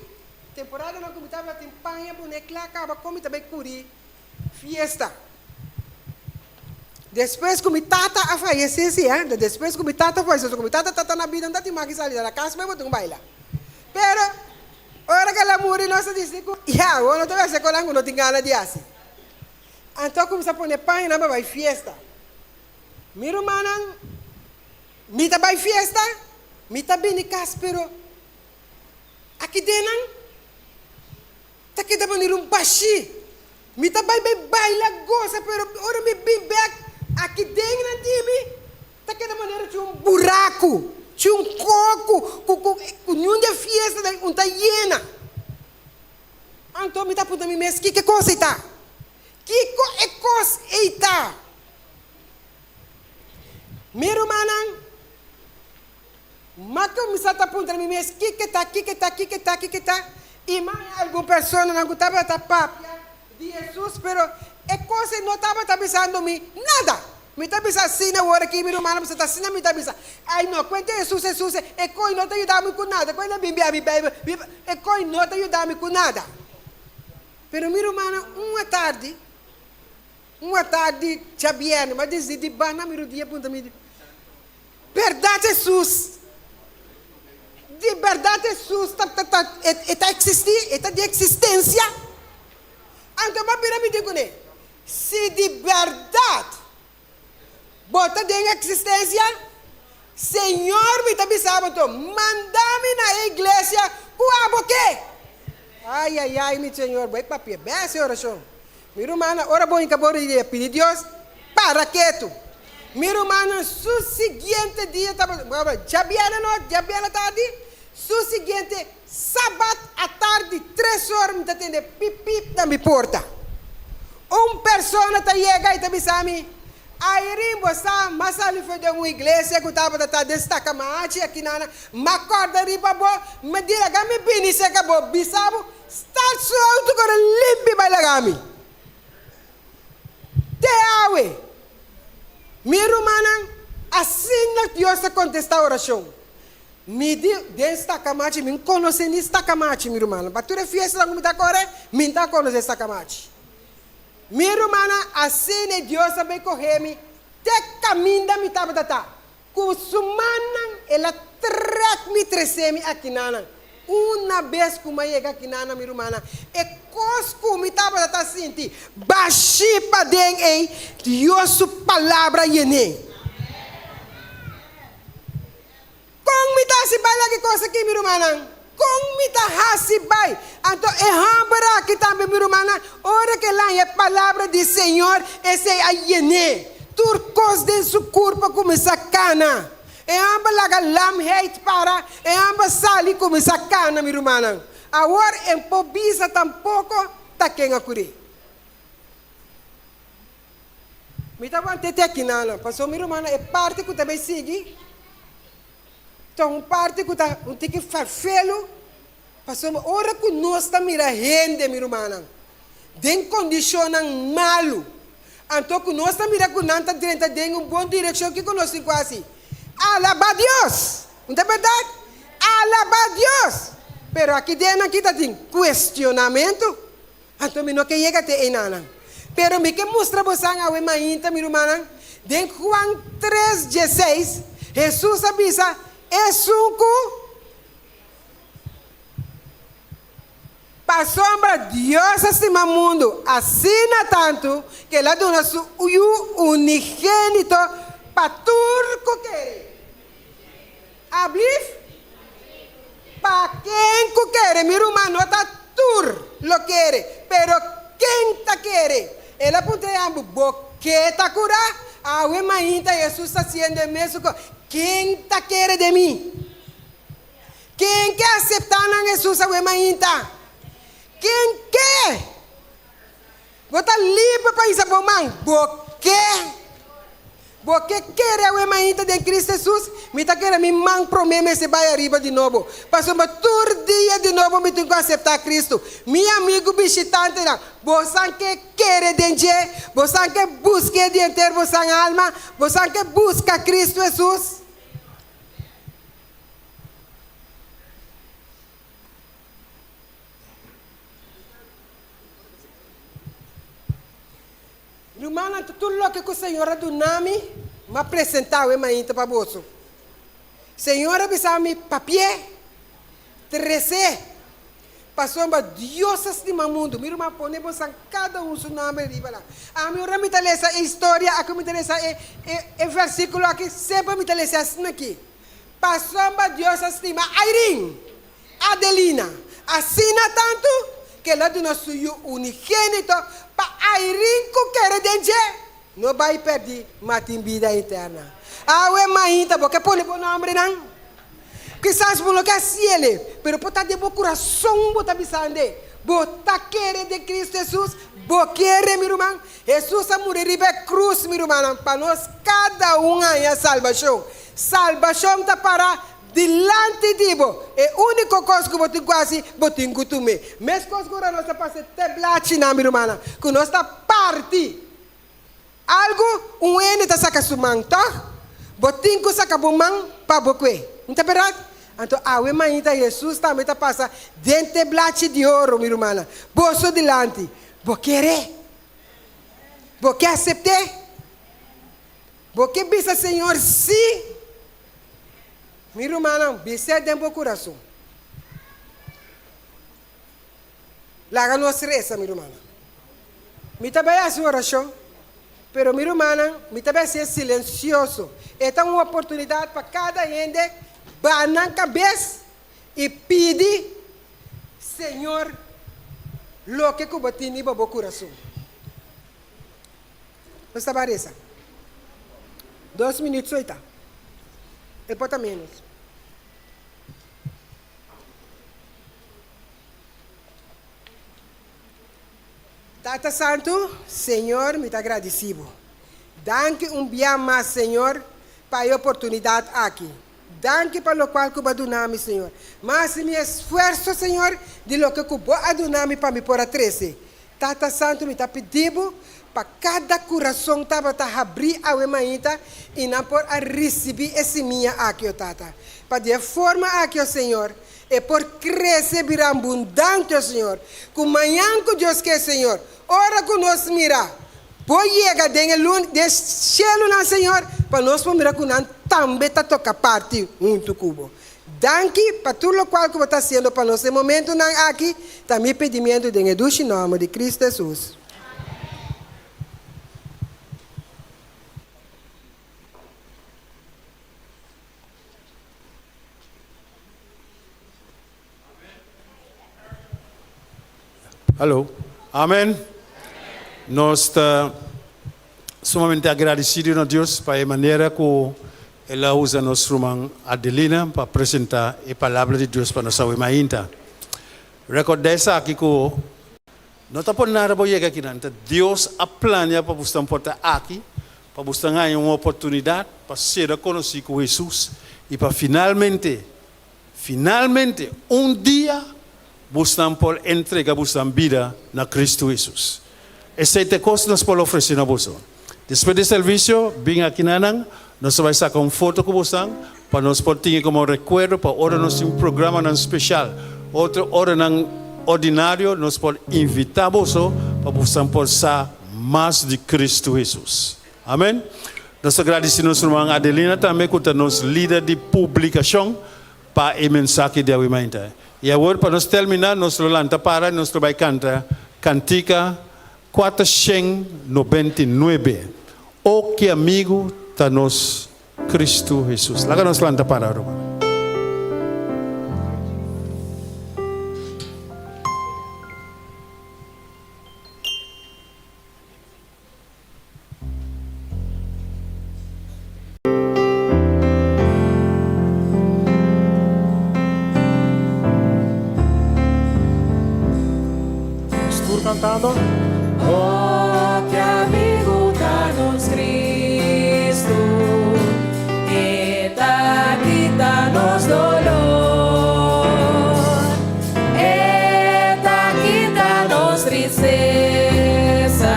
temporadanan ku mi tabata tin paña pone kla kaba kon mi ta bai kuri fiesta. Despues ku mi tata a fayesé, si eh, despues ku mi tata fayesé, so ku mi tata ta na bida, no ta tin mas ki sali na kas bai bo tin ku baila. Pero ora ku el a muri nos a disi ku ya, bo no ta bai hasi konan ku no tin gana di hasi. Anto a kuminsá pone pañanan pa bai fiesta. Mi rumannan, mi ta bai fiesta, mi ta bini kas pero aki den nan Ta keda manera un bashí. Mi ta bai bai baila gosa pero ora mi bin bek aki den nan di mi ta keda manera chi un buraku, chi un koku ku ku ku niun di e fiesta den un ta yena. Anto mi ta puntra mi mes kiko e kos ei ta? Kiko e kos ei ta? Mi rumannan, Ma kuminsá ta puntra mi mes kiko ta, kiko ta, kiko ta, kiko ta, i ma algun personanan ku tabata papia di Hesus, pero e kos ei no tabata bisando mi nada. Mi ta bisa asina awor aki, mi rumannan, pasobra ta asina mi ta bisa. Ai no, kuenta Hesus, Hesus, e kos no ta yuda mi ku nada. Kuenta Biblia, mi Beibel, e kos no ta yuda mi ku nada. Pero mi rumannan, un atardi, un atardi djabièrnè, mi a disidi banda mi rudia puntra mi. Bèrdat Hesus, di bèrdat Hesus ta ta ta e ta eksistí, e ta di eksistensia? Anto bo a bira mi di kuné, Si di bèrdat bo ta den eksistensia, Señor mi ta bisa bo anto, manda mi na e iglesia ku abo ke. Ai ai ai mi Señor, bo e papia bes e orashon. Mi rumannan, ora bo hinka bo ridia pidi Dios, para ketu. Mi rumannan, su siguiente dia tabata, bueno, djabièrnè no, djabièrnè tardi, su siguiente sabat atardi tres ora mi ta tende pip pip na mi porta. Un persona ta yega i ta bisa mi, Airin, bo sa, m'a sali for den un iglesia ku tabata ta den Stakamachi akinana, m'a kòrda riba bo, mi di laga mi bini serka bo, bisa bo, Start su auto kore limpi bai laga mi. Te awe, mi rumannan, asina Dios ta kontestá orashon. Mi di den Stakamachi, mi n'konosé ni Stakamachi, mi rumannan. Pa tur e fiestanan ku mi ta kore, mi n'ta konosé Stakamachi. Mi rumannan, asina e Dios a bai kohe mi te kaminda mi tabata ta. Ku su mannan el a trèk mi tresé mi akinanan. Una bes ku mi a yega akinanan, mi rumannan, e kos ku mi tabata ta sinti bashí paden ei, Dios su Palabra yen'é. Kon mi ta hasi bai laga e kos aki, mi rumannan? Kon mi ta hasi bai? Anto e hòmber aki tambe, mi rumannan, ora ku el haña e palabra di Señor, esei a yen'é. Tur kos den su kurpa a kuminsá kana. E hòmber laga lamheid para, e hòmber sali kuminsá kana, mi rumannan. Awor e por bisa tampoko ta ken a kur'é. Mi ta want'é te akinana, pasobra mi rumannan, e parti ku ta bai sigui ta un parti ku ta un tiki farfelu, pasobra ora ku nos ta mira hende, mi rumannan, den kondishonnan malu, anto ku nos ta mira ku nan ta drenta den un bon direkshon, kiko nos tin ku hasi? Alabá Dios! No ta bèrdat? Alabá Dios! Pero aki den nan kita tin kuestionamentu. Anto mi no ke yega te einanan. Pero mi ke mustra bosan awe mainta, mi rumannan, den Juan tres dieseis, Hesus a bisa, Esun ku pasobra Dios a stima mundu asina tantu ku el a duna su Yu unigénito pa tur ku kere. Ablif? Pa ken ku kere, mi ruman, no ta tur lo kere, pero ken ta kere? El a puntra e ambu, Bo ke ta kurá? Awe mainta Hesus ta siendo e mesun kos, Ken ta kere den mi? Ken ke aseptá nan Hesus awe mainta? Ken ke? Bo ta liber pa hisa bo man. Bo ke? Bo ke kere awe mainta den Cristo Jesus? Mi ta kere mi man prome mester bai ariba di nobo. Pasobra tur dia di nobo mi tin ku aseptá Cristo. Mi amigu bishitantenan, bosan ke kere den dje? Bosan ke busk'é di henter bosan alma? Bosan ke buska Cristo Jesus? Rumannan, tur loke ku Señor a duna mi, mi a presentá awe mainta pa boso. Señor a bisa mi, Papi'é, tres'é, pasobra Dios a stima mundu. Mi ruman, pone bosan kada un su nòmber riba nan. Ami ora mi ta lesa e historia aki, mi ta lesa e e versíkulo aki, semper mi ta lesa asina aki, Pasobra Dios a stima Irene, Adelina, asina tantu ku el a duna su yu unigénito pa airin ku kere den dje no bai pèrdí ma tin bida eterna. Awe mainta bo ke pone bo nòmbrenan? Kisas bo no ke hasi el'e, pero por ta den bo kurason bo ta bisand'e, Bo ta kere den Kristu Hesus? Bo kere, mi ruman? Hesus a muri riba e krus, mi rumannan, pa nos kada un haña salbashon. Salbashon ta para Dilanti di bo, e úniko kos ku bo tin ku hasi, bo tin ku tum'é. Meskos ku ora nos ta pasa e teblachinan, mi rumannan, ku nos ta parti algu, un hende ta saka su man, tòg? Bo tin ku saka bo man pa bo kue. No ta bèrdat? Anto awe mainta Hesus tambe ta pasa den teblachi di oro, mi rumannan, boso dilanti. Bo kere? Bo ke asept'é? Bo ke bisa Señor sí? Mi rumannan, bis'é den bo kurason. Laga nos resa, mi rumannan. Mi ta bai hasi un orashon, pero mi rumannan, mi ta bai hasié silensioso. E ta un oportunidat pa kada hende baha nan kabes i pidi Señor loke ku bo tin riba bo kurason. Nos ta bai resa. Dos minuut so i ta. E por ta menos. Tata Santu, Señor, mi ta gradisí Bo. Danki un bia mas, Señor, pa e oportunidat aki. Danki pa lokual ku Bo a duna mi, Señor. Mi a hasi mi esfuerso, Señor, di loke ku Bo a duna mi pa mi por a trese. Tata Santu, mi ta pidi Bo pa kada kurason tabata habrí awe mainta i nan por a risibí e simia aki, o Tata. Pa di e forma aki, o Señor, e por krese bira abundante, o Señor. Ku mañan ku Dios ke, Señor, ora ku nos mira Bo yega den e lun, den shelunan, Señor, pa nos por mira ku nan tambe ta toka parti huntu ku Bo. Danki pa tur lokual ku bo ta hasiendo pa nos e momentunan aki, ta mi pidimientu den e dushi nòmber di Kristu Hesus. Hallo. Amen. Nos ta sumamente agradecido na Dios pa e manera ku El a usa nos ruman Adelina pa presenta e Palabra di Dios pa nos awe mainta. Recorda esaki ku no ta por nada bo yega akinan, ta Dios a plania pa bo stan por ta aki, pa bo stan haña un oportunidad pa sera conoci ku Jesus y pa finalmente, finalmente un dia Busnan por entrega busnan bida na Cristo Jesus. Esei ta e cos nos por ofrece na boso. Despues di servicio, bin aki na nan, nos ta bay saca un foto cu bosan pa nos por tin e como recuerdo pa ora nos tin programanan special, otro oranan ordinario nos por invita boso pa bosan por sa mas di Cristo Jesus. Amen. Nos ta gradici nos ruman Adelina tambe cu ta nos lider di publicacion pa e mensahe di awe mainta. I awor pa nos terminá, nos lo lanta para i nos lo bai kanta kantika 499, O ki amigu ta nos Kristu Hesus. Laga nos lanta para, ruman. Nos tur cantando. Oh, ki amigu ta nos Cristo, E ta kita nos dolor, E ta kita nos tristesa,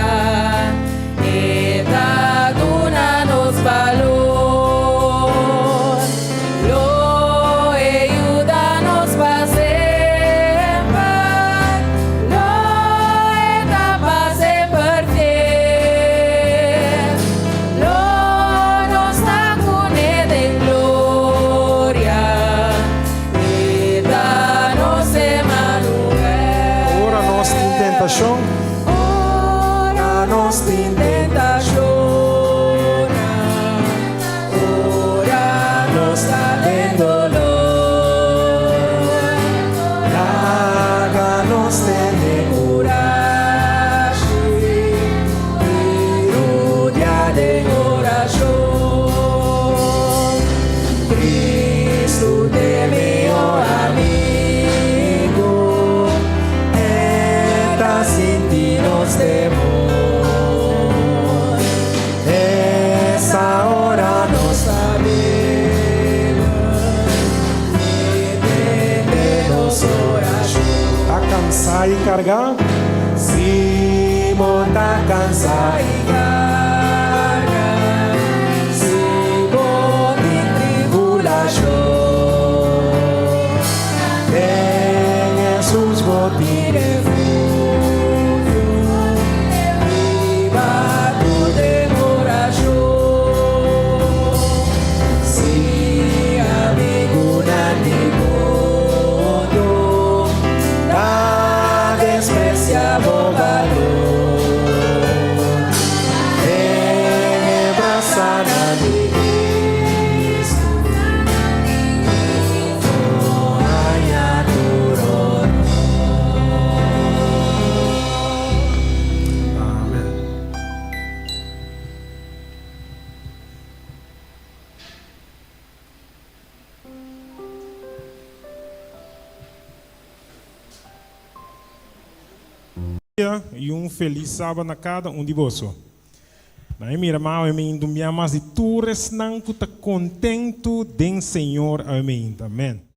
E ta duna nos balor. Lo e yuda nos pa semper, lo e ta pa semper fiel. Lo nos ta kuné den gloria, e ta nos Emmanuel. Ora nos tin tentashon. Ora nos tin tentashonnan, ora nos ta den dolor, laga nos tene kurashi i rudia den orashon. Cristo t'e mihó amigu, E ta sinti nos temor. Esa ora nos ta bebe i tende nos orashon. Ta cansá i cargá? Si bo ta cansá i cargá, si bo tin tribulashon, den Hesus bo tin refugio, riba tur den orashon. Si amigunan di mundu ta desprecia bo balor, den e brasanan di Cristo bo haña tur honor. Amen. Dia y un feliz Sabat na cada un di boso. Na e mira ma awe mi indumbiá mas di tur esnan cu ta contento den Señor awe mi inta. Amen.